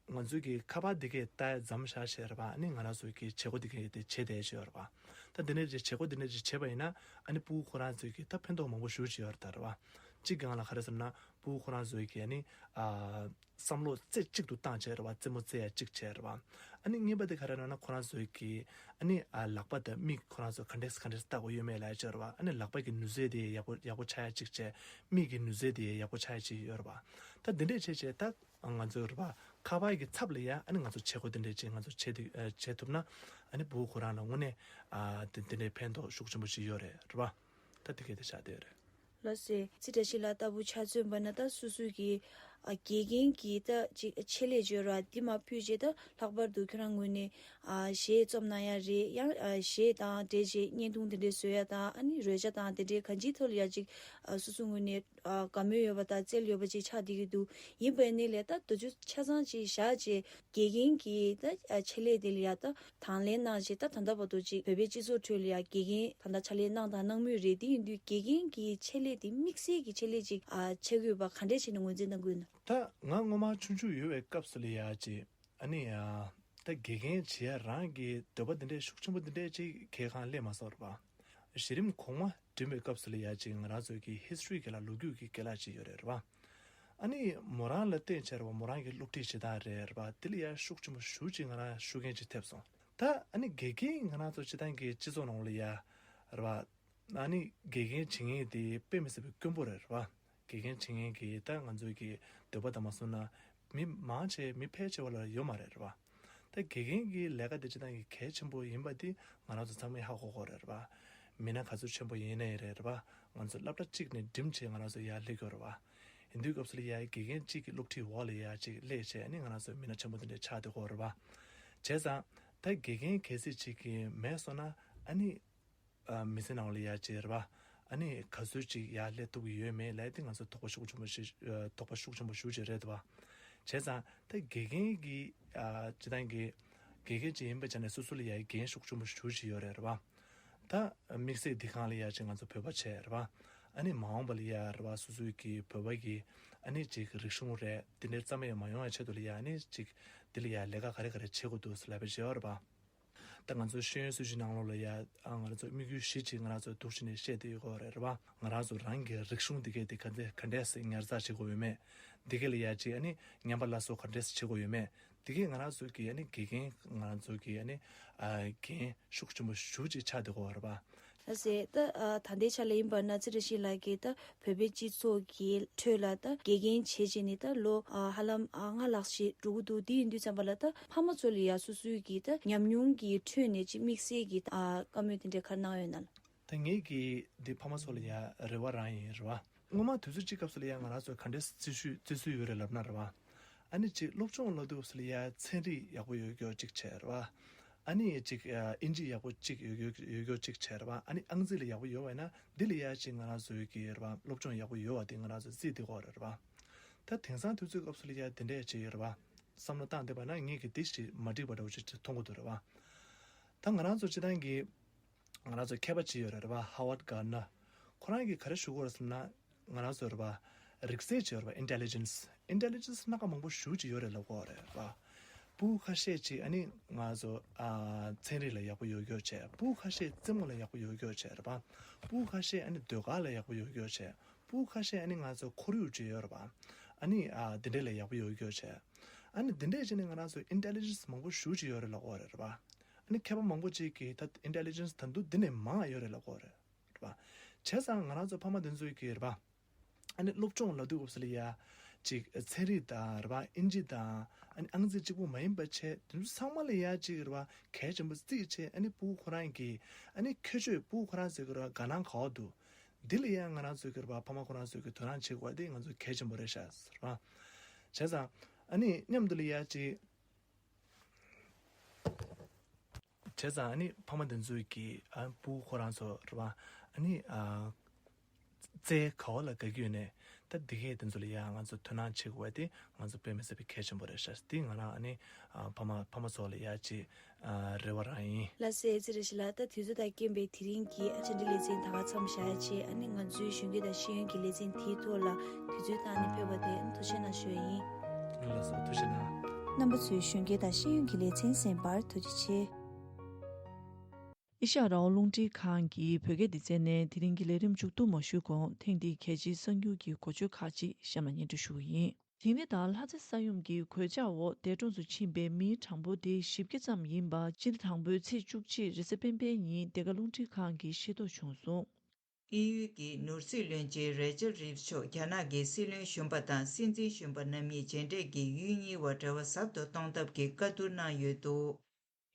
ང་ཚོས་ཀྱི་ཁ་པར་འདི་གས་ལྟ་མཚམས་བཞག་བྱས་རེད་བ། ཨ་ནི་ང་རང་ཚོའི་གི་བྱེད་སྒོ་འདི་གས་དེ་བྱེད་བསྡད་ཡོད་རེད་བ། ད་འདི་ནས་ཅིག་བྱེད་སྒོ་འདི་ནས་ཅིག་བྱེད་པ་ཡིན་ན། ཨ་ནི་སྤུ་གུ་ཁོ་རང་ཚོའི་གི་ད་ཕན་ཐོགས་མང་པོ་ཞེ་པོ་ཅིག་ཡོད་རེད་ད་རེད་བ། གཅིག་གི་སྒང་ལ་ག་རེ་ཟེར་ན། སྤུ་གུ་ཁོ་རང་ཚོའི་གི་ཨ་ནི་ཨ་བསམ་བློ་རྩེ་གཅིག་ཏུ་བཏང་བྱས་རེད་བ། རྩེད་མོ་རྩེ་ཡ་གཅིག་བྱས་རེད་བ། ཨ་ནི་གཉིས་པ་དེ་ག་རེ་ལབ་ན། ཁོ་རང་ཚོའི་གི་ཨ་ནི་ཨ་ལག་པ་དང་མིག་ཁོ་རང་ཚོ་ག་འདྲས་ག་འདྲས་ལྟ་དགོས་ཡོད་མེད་ལབ་ཡ་ཅིག་རེད་བ། ཨ་ནི་ལག་པ་གི་ནུས་རྩལ་དེ་ཡག་པོ་ཡག་པོ་ཆགས་ཡ་གཅིག་བྱས། མིག་གི་ནུས་རྩལ་དེ་ཡག་པོ་ཆགས་ཡ་གཅིག་ཡོད་རེད་བ། ད་འདི་འདྲས་བྱས་བྱས་ད། ང་ཚོ་རེད་པ། ཁ་པར་གྱི་ཚབ་ལ་ཡ་ཨ་ནི་ང་ཚོ་བྱེད་སྒོ་དེ་འདྲས་ཅིག་ང་ཚོ་བྱེད་དུ་ཨ་བྱེད་ཐུབ་ན། ཨ་ནི་སྤུ་གུ་ཁོ་རང་ལ་དངོས་གནས་ཨ་དེ་དེ་འདྲའི་ཕན་ཐོགས་ཤུགས་ཆེན་པོ་ཞིག་ཡོད་རེད། རེད་པ། ད་དེ་གས་དེ་ཆགས་བསྡད་ཡོད་རེད། ལགས་སེ། ཚེ་བཀྲ་ཤིས་ལགས་ལྟ་བུ་ཆ་མཚོན་པ་ན། ད་སོ་སོའི་གི་ཨ་དགེ་རྒན་གྱི་ད་ཅིག་ཆེད་ལས་བརྗོད་ར་འདི་མ་ཕུད་རྗེས། ད་ལྷག་པར་དུ་ཁྱོད་རང་ངོས་ནས་ཨ་གཞས་རྩོམ་གནང་ཡ་རེད། ཡང་ཨ་གཞས་དང་འབྲེལ་བྱས་བརྙན་ཐུང་དེ་འདྲས་བཟོ་ཡ་དང་། ཨ་ནི་རོལ་ཆ་དང་དེ་འདྲའི་གང་ཅིའི་ཐོག་ལ་ཡ་ཅིག་ཨ་སོ་སོ་ངོས་ནས་ཨ་དགའ་མོས་ཡོད་པ་དང་རྩལ་ཡོད་པ་ཅིག་ཆགས་བསྡད་ཀྱི་འདུག་ཡིན་པ་ཡིན་ནའི་ལས་ད་དུས་ཚོད་ཆ་ཚང་ཅིག་བཞག་བྱས་དགེ་རྒན་གྱི་ད་ཨ་ཆེད་ལས་དེ་ལ་ཡ་ད་དང་ལེན་གནང་བྱས། ད་ད་ལྟ་བར་དུ་ཅིག་བོད་པའི་སྤྱི་ཚོགས་ཁྲོད་ལ་ཡ་དགེ་རྒན་ད་ལྟ་ཕྱག་ལས་གནང་དང་གནང་མུས་རེད། དེ་ཡིན་དུས་དགེ་རྒན་གྱི་ཆེད་ལས་དེ་དམིགས་བསལ་གྱི་ཆེད་ལས་ཅིག་ཨ་ཆགས་ཀྱི་ཡོད་པ་ག་འདྲས་བྱས་ནས་ངོས་འཛིན་གནང་གི་ཡོད་ན། ད་ང་སྔོན་མ་ཆུང་ཆུང་ཡོད་པའི་སྐབས་སུ་ལ་ཡ་ཅིག་ཨ་ནི་ཨ་ད་དགེ་རྒན་བྱེད་ཡ་རང་གི་འདོད་པ་འདི་འདྲའི་ཤུགས་ཆེན་པོ་འདི་འདྲའི་ཅིག་གང་ཡང་སླེབས་མ་སོང་རེད་པ། གཞི་རིམ་གོང་མ་འགྲིམ་པའི་སྐབས་སུ་ལ་ཡ་ཅིག་ང་རང་ཚོའི་གི་ཧི་སི་ཊོ་རི་གི་ལ་ལོ་རྒྱུས་ཀྱི་དགེ་ལགས་ཅིག་ཡོད་རེད། རེད་པ། ཨ་ནི་མོ་རང་ལ་བརྟེན་བྱས་རེད་པ། མོ་རང་གི་སློབ་ཁྲིད་བྱེད་སྟངས་རེད། རེད་པ། དེ་ལ་ཡ་ཤུགས་ཆེན་པོ་ཞེ་པོ་ཅིག་ང་རང་ཤུགས་རྐྱེན་ཅིག་ཐེབས་སོང་། ད་ཨ་ནི་དགེ་རྒན་ང་རང་ཚོ་སྤྱིར་བཏང་གི་སྤྱི་ཚོགས་ནང་ལ་ཡ་རེད་པ། ཨ་ནི་དགེ་རྒན་བྱེད་མཁན་དེ་དཔེ་མི་སྲིད་པའི་དཀོན་པོ་རེད། རེད་པ། དགེ་རྒན་བྱེད་མཁན་གྱི་ད་ང་ཚོའི་གི་འདོད་པ་དང་མ་བསུངས་ན་མི་མང་ཆེ་མི་ཕལ་ཆེ་བ་ལ་ཡོད་མ་རེད། རེད་པ། ད་དགེ་རྒན་གྱི་ལས་ཀ་དེ་སྤྱིར་བཏང་གི་གལ་ཆེན་པོ་ཡིན་པ་དེ་ང་རང་ཚོ་ཚང་མས་ཧ་གོ་གོ་རེད། རེད་པ། མི་སྣ་ག་ཚོད་ཆེན་པོ་ཡིན་ནའི་རེད། རེད་པ། ང་ཚོ་སློབ་གྲྭ་གཅིག་ནས་འགྲིམ་བྱས་ང་རང་ཚོ་ཡར་སླེབས་ཀྱི་ཡོད་རེད་པ། ཡིན་དུས་སྐབས་སུ་ལ་ཡ་དགེ་རྒན་གཅིག་གི་སློབ་ཁྲིད་འོག་ལ་ཡ་གཅིག་སླེབས་བྱས། ཨ་ནི་ང་རང་ཚོ་མི་སྣ་ཆེན་པོ་དེ་འདྲ་ཆགས་བསྡད་ཀྱི་ཡོད་རེད་པ། བྱས་ཙང་ད་དགེ་རྒན་གལ་སྲིད་གཅིག་གི་མེད་སོང་ན། ཨ་ནི་ཨ་མི་ཚེ་ནང་ལ་ཡ་ཅིག་རེད་པ། ཨ་ནི་ག་ཚོད་ཅིག་ཡར་སླེབས་ཐུབ་ཀྱི་ཡོད་མེད་ལབ་དེ་ང་ཚོ་དོགས་པ་ཤུགས་ཆེན་པོ་ཞིག་ཨ་དོགས་པ་ཤུགས་ཆེན་པོ་ཞེ་པོ་ཅིག་རེད་འདུག་པ། བྱས་ཙང་ད་དགེ་རྒན་གྱི་ཨ་སྤྱིར་བཏང་གི་དགེ་རྒན་ཅིག་ཡིན་པའི་ཆ་ནས་སོ་སོ་ལ་ཡ་འགན་ཤུགས་ཆེན་པོ་ཞེ་པོ་ཅིག་ཡོད་རེད། རེད་པ། ད་དམིགས་བསལ་འདི་གང་ལ་ཡ་ཅིག་ང་ཚོ་བོད་པ་བྱས། རེད་པ། ཨ་ནི་མ་འོངས་པ་ལ་ཡ་རེད་པ། སོ་སོའི་གི་བོད་པ་གི་ཨ་ནི་ཅིག་རིག་གཞུང་རེད། དེ་འདྲའི་རྩ་མེད་མ་ཡོང་བའི་ཆེད་དུ་ལ་ཡ། ཨ་ནི་ཅིག་འདི་ལ་ཡ་ལས་ཀ་ག་རེ་ག་རེ་བྱེད་དགོས་འདུག་ཟེར་ལབ་པ་བྱས་པ་རེད་པ། ད་ང་ཚོའི་ཤེས་ཡོན་སྲིད་བྱུས་ནང་ལོགས་ལ་ཡ་ཨ་ང་རང་ཚོ་དམིགས་ཡུལ་བཞི་ཅིག་ང་རང་ཚོས་འདུག་བྱས་ནས་བཤད་དེ་ཡོད་རེད། རེད་པ། ང་རང་ཚོ་རང་གི་རིག་གཞུང་འདི་གས་དེ་ག་འདྲ་ག་འདྲས་སེ་ཉར་ཚགས་བྱེད་དགོས་ཡོད་མེད། འདི་གས་ལ་ཡ་ཅིག་ཨ་ནི་ཉམས་པ་སླར་གསོ་ག་འདྲས་སེ་བྱེད་དགོས་ཡོད་མེད། འདི་གས་ང་རང་ཚོ་གི་ཨ་ནི་དགེ་རྒན་ང་རང་ཚོ་གི་ཨ་ནི་ཨ་འགན་ཤུགས་ཆེན་པོ་ཞེ་པོ་ཅིག་ཆགས་བསྡད་ཀྱི་ཡོད་རེད་པ། ལགས་སེ། ད་ཨ་ད་ལྟའི་ཆ་ལ་ཡིན་པ་ན། ཚེ་བཀྲ་ཤིས་ལགས་ཀྱིས་ད་བོད་པའི་སྤྱི་ཚོགས་ཀྱི་ཁྲོད་ལ་ད་དགེ་རྒན་བྱས་བྱས་ནས་ད་ལོ་ཨ་ཧ་ལམ་ཨ་ལྔ་ལྷག་ཞིག་འགྲོ་གི་འདུག་དེ་ཡིན་དུས་ཙམ་པ་ལ་ད་ཕ་མ་ཚོ་ལ་ཡ་སོ་སོའི་གི་ད་ཉམས་མྱོང་གི་ཁྲོད་ནས་ཅིག་དམིགས་བསལ་གྱི་ཨ་བཀའ་མོལ་དེ་འདྲ་ག་རེ་གནང་ཡོད་ན་ལགས། ད་ངེད་ཀྱི་འདི་ཕ་མ་ཚོ་ལ་ཡ་རེ་བ་རང་ཡིན། རེད་པ། སྔོན་མ་དུས་ཚོད་གཅིག་སྐབས་སུ་ལ་ཡ་ང་རང་ཚོས་ག་འདྲས་བརྩི་ཤུལ་བརྩི་སྲོལ་ཡོད་རེད་ལབ་ན། རེད་པ། ཨ་ནི་ཅིག་སློབ་སྦྱོང་ལབ་དུས་སྐབས་སུ་ལ་ཡ་ཚན་རིག་ཡག་པོ་ཡོད་རྒྱུ་གཅིག་བྱས། རེད་པ། ཨ་ནི་ཅིག་ཨ་ཨིན་ཇི་ཡག་པོ་གཅིག་ཡོད་རྒྱུ་ཡོད་རྒྱུ་གཅིག་བྱས། རེད་པ། ཨ་ནི་ཨང་རྩིས་ལ་ཡག་པོ་ཡོད་པ་ཡིན་ན་འདི་ལ་ཡ་ཅིག་ང་རང་ཚོའི་གི་རེད་པ། སློབ་སྦྱོང་ཡག་པོ་ཡོད་པ་དེ་ང་རང་ཚོས་རྩིས་བསྡད་ཀྱི་ཡོད་རེད། རེད་པ། ད་དེང་སང་དུས་ཚོད་སྐབས་སུ་ལ་ཡ་དེ་འདྲས་བྱས་ཡོད་རེད་པ། བསམ་བློ་བཏང་བསྡད་པ་ན་ངེད་ཀྱིས་དེ་ཞིག་མ་འགྲིག་པ་འདྲ་བོ་ཅིག་མཐོང་གི་འདུག་རེད་པ། ད་ང་རང་ཚོ་སྤྱིར་བཏང་གི་ང་རང་ཚོ་མཁས་པ་ཅིག་ཡོད་རེད། རེད་པ། ཧ་ཝར་གྷར་ནར། ཁོ་རང་གིས་ག་རེ་ཞུ་གི་ཡོད་རེད་ཟེར་ན། ང་རང་ཚོ་རེད་པ། རིག་རྩལ་ཅིག་ཡོད་རེད་པ། ཨིན་ཊེ་ལི་ཇེན་སི། ཨིན་ཊེ་ལི་ཇེན་སི་སྣ་ཁ་མང་པོ་ཞེ་པོ་ཅིག་ཡོད་རེད་ལབ་ཀྱི་ཡོད་རེད། རེད་པ། ཕྲུ་གུ་ཁ་ཤས་ཅིག་ཨ་ནི་ང་ཚོ་ཨ་ཚན་རིག་ལ་ཡག་པོ་ཡོད་རྒྱུ་བྱས། ཕྲུ་གུ་ཁ་ཤས་རྩེད་མོ་ལ་ཡག་པོ་ཡོད་རྒྱུ་བྱས་རེད་པ། ཕྲུ་གུ་ཁ་ཤས་ཨ་ནི་ཟློས་གར་ལ་ཡག་པོ་ཡོད་རྒྱུ་བྱས། ཕྲུ་གུ་ཁ་ཤས་ཨ་ནི་ང་ཚོ་ཁོར་ཡུག་ཅིག་ཡོད་རེད་པ། ཨ་ནི་ཨ་དེ་འདྲས་ལ་ཡག་པོ་ཡོད་རྒྱུ་བྱས། ཨ་ནི་དེ་འདྲས་བྱས་ནས་ང་རང་ཚོ་ཨིན་ཊེ་ལི་ཇེན་སི་མང་པོ་ཞེ་པོ་ཅིག་ཡོད་རེད་ལབ་ཀྱི་ཡོད་རེད་རེད་པ། ཨ་ནི་མཁས་པ་མང་པོ་ཅིག་གིས་ད་ཨིན་ཊེ་ལི་ཇེན་སི་ད་དུང་འདི་ནས་མང་ཡོད་རེད་ལབ་ཀྱི་ཡོད་རེད་རེད་པ། བྱས་ཙང་ང་རང་ཚོ་ཕ་མ་དེ་ཚོ་གིས་རེད་པ། ཨ་ནི་སློབ་སྦྱོང་ལབ་དུས་སྐབས་སུ་ལ་ཡ་ཅིག་ཚན་རིག་དང་རེད་པ། ཨིན་ཇི་དང་ཨ་ནི་ཨང་རྩིས་གཅིག་པུ་མ་ཡིན་པ་བྱས། དེ་ཚོ་ཚང་མ་ལ་ཡ་ཅིག་རེད་པ། གལ་ཆེན་པོ་བརྩིས་བྱས། ཨ་ནི་ཕྲུ་གུ་ཁོ་རང་གི་ཨ་ནི་ཁྱད་ཆོས། ཕྲུ་གུ་ཁོ་རང་ཚོའི་གི་རེད་པ། དགའ་སྣང་ག་པར་འདུག་འདི་ལ་ཡ་ང་རང་ཚོའི་གི་རེད་པ། ཕ་མ་ཁོ་རང་ཚོའི་གི་དོ་སྣང་བྱེད་དགོས་པ་དེ་ང་ཚོ་གལ་ཆེན་པོ་རེད་ཤག་རེད་པ། བྱས་ཙང་ཨ་ནི་མཉམ་དུ་ལ་ཡ་ཅིག་བྱས་ཙང་ཨ་ནི་ཕ་མ་དེ་ཚོས་ཀྱིས་ཨ་ཕྲུ་གུ་ཁོ་རང་ཚོ་རེད་པ། ཨ་ནི་ཨ་རྩེད་ག་པ་ལ་དགའ་གི་ཡོད་ནའི་ད་འདི་གས་དེ་ཚོ་ལ་ཡ་ང་ཚོ་དོ་སྣང་བྱེད་དགོས་པ་དེ་ང་ཚོ་དཔེ་མི་སྲིད་པའི་གལ་ཆེན་པོ་རེད་ཤག་འདི་ང་རང་ཨ་ནི་ཨ་ཕ་མ་ཕ་མ་ཚོ་ལ་ཡ་ཅིག་ཨ་རེ་བ་རང་ཡིན། ལགས་སོ། ཨེ་ཙི་རེ་ཞིག་ལགས། ད་དུས་ཚོད་དང་རྐྱེན་པས་དེ་རིང་གི་ཨ་བཅར་འདྲི་ལེ་ཚན་ད་ག་མཚམས་བཞག་ཡ་བྱས། ཨ་ནི་ང་ཚོའི་གཞོན་སྐྱེས་དང་ཤེས་ཡོན་གྱི་ལེ་ཚན་དེའི་ཐོག་ལ་དུས་ཚོད་བཏང་ནས་ཕེབས་པ་དེ་ཐུགས་རྗེ་གནང་ཞུ་ཡ་ཡིན། ལགས་སོ། ཐུགས་རྗེ་གནང་། རྣམ་པ་ཚོས་གཞོན་སྐྱེས་དང་ཤེས་ཡོན་གྱི་ལེ་ཚན་གསན་པར་ཐུགས་རྗེ་ཆེ། ཨེ་ཤ་ཡ་རང་དབང་རླུང་འཕྲིན་ཁང་གི་བོད་སྐད་སྡེ་ཚན་ནས་དེ་རིང་གི་ལས་རིམ་མཇུག་བསྡོམས་མ་ཞུས་གོང་། ཐེངས་འདིའི་གལ་ཆེའི་གསར་འགྱུར་གྱི་གོ་ཆོད་ཁག་ཅིག་གཤམ་ལ་སྙན་སྒྲོན་ཞུ་གི་ཡིན། དིང་རི་དང་ལྷ་རྩེ་ས་ཡོམ་གྱི་གོད་ཆག་འོག་འདས་གྲོངས་སུ་ཕྱིན་པའི་མིའི་གྲངས་འབོར་དེ་བཞི་བརྒྱ་ཙམ་ཡིན་པ་སྤྱི་ཟླ་དང་པོའི་ཚེས་བཅུ་གཅིག་རེས་གཟའ་སྤེན་པའི་ཉིན་བདེ་དགའ་རླུང་འཕྲིན་ཁང་གིས་ཤེས་རྟོགས་བྱུང་སོང་། དབྱིན་ཡུལ་གྱི་ནོར་སྲིད་བློན་ཆེན་རེ་ཅལ་རིབ་མཆོག་རྒྱ་ནག་གི་སྲིད་བློན་གཞོན་པ་དང་སྲིད་འཛིན་གཞོན་པ་རྣམ་གཉིས་མཇལ་འཕྲད་ཀྱིས་ཡུལ་གཉིས་བར་འབྲེལ་བ་ཟབ་ཏུ་གཏོང་ཐབས་ཀྱི་བཀའ་བསྡུར་གནང་ཡོད་འདུག།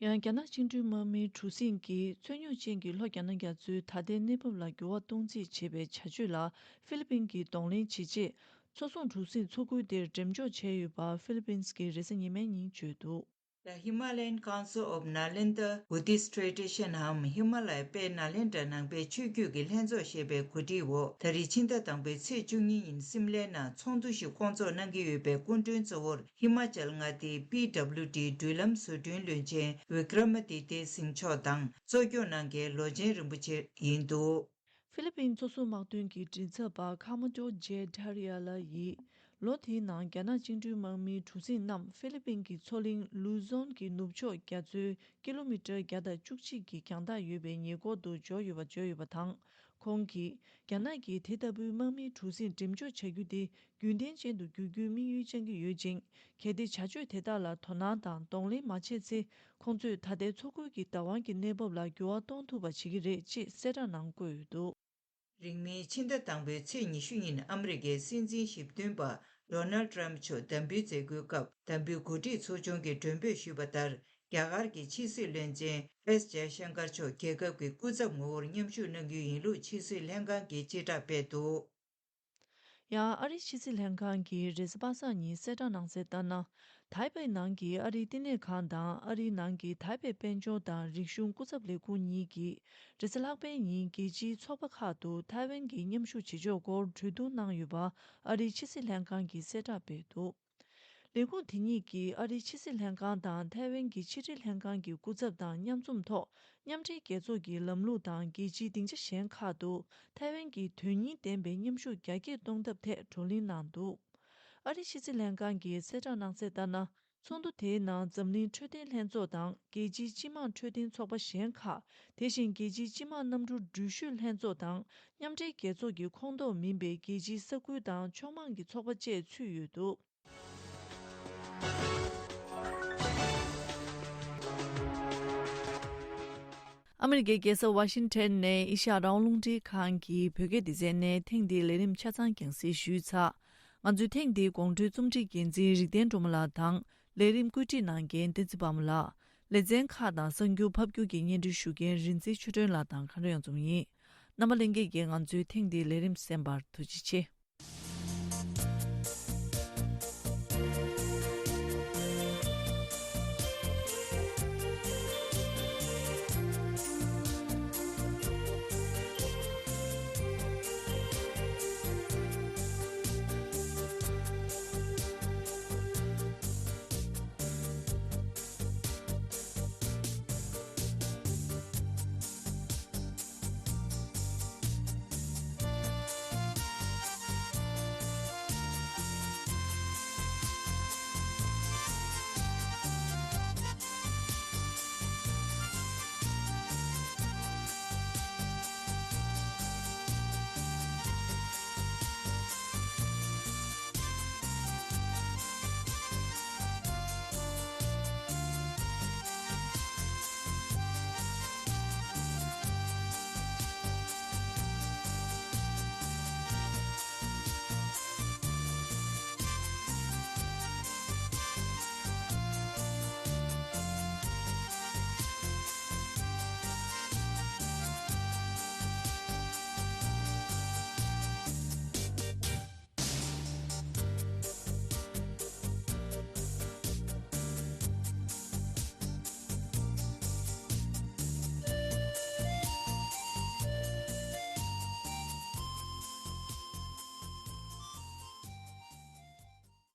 ཡང་རྒྱ་ནག་བཅིངས་འགྲོལ་དམག་མིའི་གྲུ་གཟིངས་ཀྱིས་རྩོད་རྙོག་ཅན་གྱི་ལྷོ་རྒྱ་ནག་རྒྱ་མཚོའི་ད་ལྟའི་གནས་བབ་ལ་འགྱུར་བ་གཏོང་རྩིས་བྱས་པའི་བྱ་སྤྱོད་ལ་ཧྥི་ལི་པིན་གྱིས་གདོང་ལེན་བྱེད་ཆེད། མཚོ་སྲུང་གྲུ་གཟིངས་མཚོ་ཁུལ་དེར་འགྲེམས་འཇོག་བྱས་ཡོད་པ་ཧྥི་ལི་པིན་གྱིས་རེས་གཟའ་ཉི་མའི་ཉིན་བརྗོད་འདུག། The Himalayan Council of Nalanda Buddhist Tradition འམ་ཧི་མ་ལ་ཡའི་དཔལ་ནཱ་ལེནྡྲ་ནང་པའི་ཆོས་བརྒྱུད་ཀྱི་ལྷན་ཚོགས་ཞེས་པའི་གོ་སྒྲིག་འོག་ད་རེས་ཕྱི་ཟླ་དང་པོའི་ཚེས་བཅུ་གཉིས་ཉིན་སིམ་ལའི་ནང་ཚོགས་འདུ་ཞིག་སྐོང་ཚོགས་གནང་གི་ཡོད་པའི་སྐུ་མགྲོན་གཙོ་བོར་ཧི་མ་ཅལ་མངའ་སྡེའི་པི་ཌབ་ལུ་ཌི་འགྲུལ་ལམ་བཟོ་སྐྲུན་བློན་ཆེན་ཝི་ཀྲ་མ་དི་ཏེ་སིང་མཆོག་དང་གཙོ་སྐྱོང་གནང་མཁན་ལོ་ཆེན་རིན་པོ་ཆེ་ཡིན་འདུག། ཧྥི་ལི་པིན་མཚོ་སྲུང་དམག་དོན་གྱི་མགྲིན་ཚབ་པ་ཁ་མོ་ཏོ་ཇེ་ཌ་རི་ཡ་ལ་ཡིས། ལོ་དེའི་ནང་རྒྱ་ནག་བཅིངས་འགྲོལ་དམག་མིའི་གྲུ་གཟིངས་རྣམས་ཧྥི་ལི་པིན་གྱི་མཚོ་གླིང་ལུ་ཛོན་གྱི་ནུབ་ཕྱོགས་རྒྱ་མཚོའི་ཀི་ལོ་མི་ཊར་བརྒྱ་དང་བཅུ་གཅིག་གི་གྱང་ཐག་ཡོད་པའི་ཉེ་འཁོར་དུ་འབྱོར་ཡོད་པ་བརྗོད་ཡོད་པ་དང་། ཁོང་གིས། རྒྱ་ནག་གིས་དེ་ལྟ་བུའི་དམག་མིའི་གྲུ་གཟིངས་འགྲེམས་འཇོག་བྱ་རྒྱུ་དེ་རྒྱུན་ལྡན་ཅན་དུ་འགྱུར་རྒྱུའི་དམིགས་ཡུལ་བཅངས་ཀྱི་ཡོད་ཅིང་། གལ་ཏེ་བྱ་སྤྱོད་དེ་དག་ལ་དོ་སྣང་དང་གདོང་ལེན་མ་བྱས་ཚེ། ཁོང་ཚོས་ད་ལྟའི་མཚོ་ཁུལ་གྱི་བདག་དབང་གི་གནས་བབ་ལ་འགྱུར་བ་གཏོང་ཐུབ་པ་བྱེད་ཀྱི་རེད་ཅེས་གསལ་བསྒྲགས་ནང་བཀོད་ཡོད་འདུག། རིང་མིན་ཕྱི་ཟླ་དང་པོའི་ཚེས་ཉི་ཤུ་ཉིན་ཨ་མི་རི་ཀའི་སྲིད་འཛིན་ཞེ་བདུན་པ་ཌོ་ནལ་ཌི་ཊརམ་མཆོག་འདེམས་འབུལ་མཛད་སྒོའི་སྐབས་འདེམས་འབུལ་གོ་སྒྲིག་ཚོགས་ཆུང་གིས་མགྲོན་འབོད་ཞུས་པ་ལྟར། རྒྱ་གར་གྱི་ཕྱི་སྲིད་བློན་ཆེན་ཨེས་ཇའི་ཤང་ཀར་མཆོག་རྒྱལ་ཁབ་ཀྱི་སྐུ་ཚབ་ངོ་བོར་མཉམ་ཞུགས་གནང་རྒྱུ་ཡིན་ལུགས་ཕྱི་སྲིད་ལྷན་ཁང་གིས་སྤྱི་བསྒྲགས་སྤེལ་འདུག། ཡང་ཨ་རིའི་ཕྱི་སྲིད་ལྷན་ཁང་གིས་རེས་གཟའ་པ་སངས་ཉིན་གསལ་བསྒྲགས་གནང་གསལ་ལྟར་ན། ཐའེ་པེ་ནང་གི་ཨ་རིའི་བསྟི་གནས་ཁང་དང་ཨ་རིའི་ནང་གི་ཐའེ་པེ་དཔལ་འབྱོར་དང་རིག་གཞུང་སྐུ་ཚབ་ལས་ཁུངས་གཉིས་ཀྱིས་རེས་གཟའ་ལྷག་པའི་ཉིན་རྒྱལ་སྤྱིའི་ཚོགས་པ་ཁག་ཏུ་ཐའེ་ཝན་གྱི་མཉམ་ཞུགས་བྱེད་ཕྱོགས་སྐོར་གྲོས་བསྡུར་གནང་ཡོད་པ་ཨ་རིའི་ཕྱི་སྲིད་ལྷན་ཁང་གིས་གསལ་བསྒྲགས་སྤེལ་འདུག། ལས་ཁུངས་དེ་གཉིས་ཀྱིས་ཨ་རིའི་ཕྱི་སྲིད་ལྷན་ཁང་དང་ཐའེ་ཝན་གྱི་ཕྱི་འབྲེལ་ལྷན་ཁང་གི་སྐུ་ཚབ་དང་མཉམ་འཛོམས་ཐོག་མཉམ་འབྲེལ་རྒྱལ་ཚོགས་ཀྱི་ལམ་ལུགས་དང་རྒྱལ་སྤྱིའི་སྡིངས་ཆ་གཞན་ཁག་ཏུ་ཐའེ་ཝན་གྱི་དོན་སྙིང་ལྡན་པའི་མཉམ་ཞུགས་རྒྱ་སྐྱེད་གཏོང་ཐབས་ཐད་བགྲོ་གླེང་གནང་འདུག། ཨ་རིའི་ཕྱི་སྲིད་ལྷན་ཁང་གིས་གསལ་བསྒྲགས་གནང་གསལ་ལྟར་ན། ཚོགས་འདུ་དེའི་ནང་འཛམ་གླིང་འཕྲོད་བསྟེན་ལྷན་ཚོགས་དང་རྒྱལ་སྤྱིའི་སྤྱི་དམངས་འཕྲོད་བསྟེན་ཚོགས་པ་གཞན་ཁག་དེ་བཞིན་རྒྱལ་སྤྱིའི་སྤྱི་དམངས་གནམ་གྲུ་འགྲུལ་བཞུད་ལྷན་ཚོགས་དང་མཉམ་འབྲེལ་རྒྱལ་ཚོགས་ཀྱི་ཁོངས་གཏོགས་མིན་པའི་རྒྱལ་སྤྱིའི་ས་ཁུལ་དང་ཕྱོགས་མང་གི་ཚོགས་པ་བཅས་ཚུད་ཡོད་འདུག། ཨ་མི་རི་ཀའི་རྒྱལ་ས་ཝ་ཤིང་ཊོན་ནས་ཨེ་ཤ་ཡ་རང་དབང་རླུང་འཕྲིན་ཁང་གི་བོད་སྐད་སྡེ་ཚན་ནས་ཐེངས་འདིའི་ལས་རིམ་ཆ་ཚང་རྒྱང་སྲིང་ཞུས་ཚར། ང་ཚོའི་ཐེངས་འདིའི་དགོང་དྲོའི་རྩོམ་སྒྲིག་འགན་འཛིན་རིག་ལྡན་སྒྲོལ་མ་ལགས་དང་། ལས་རིམ་བཀོད་སྒྲིག་གནང་མཁན་བསྟན་འཛིན་དཔའ་མོ་ལགས། ལེ་ཚན་ཁག་དང་གསར་འགྱུར་ཕབ་སྒྱུར་གྱི་སྙན་སྒྲོན་ཞུ་མཁན་རིག་འཛིན་ཆོས་སྒྲོན་ལགས་དང་གང་རུ་ཡང་འཛོམས་ཡིན། རྣམ་པ་ལྷན་རྒྱས་ཀྱིས་ང་ཚོའི་ཐེངས་འདིའི་ལས་རིམ་གསན་པར་ཐུགས་རྗེ་ཆེ།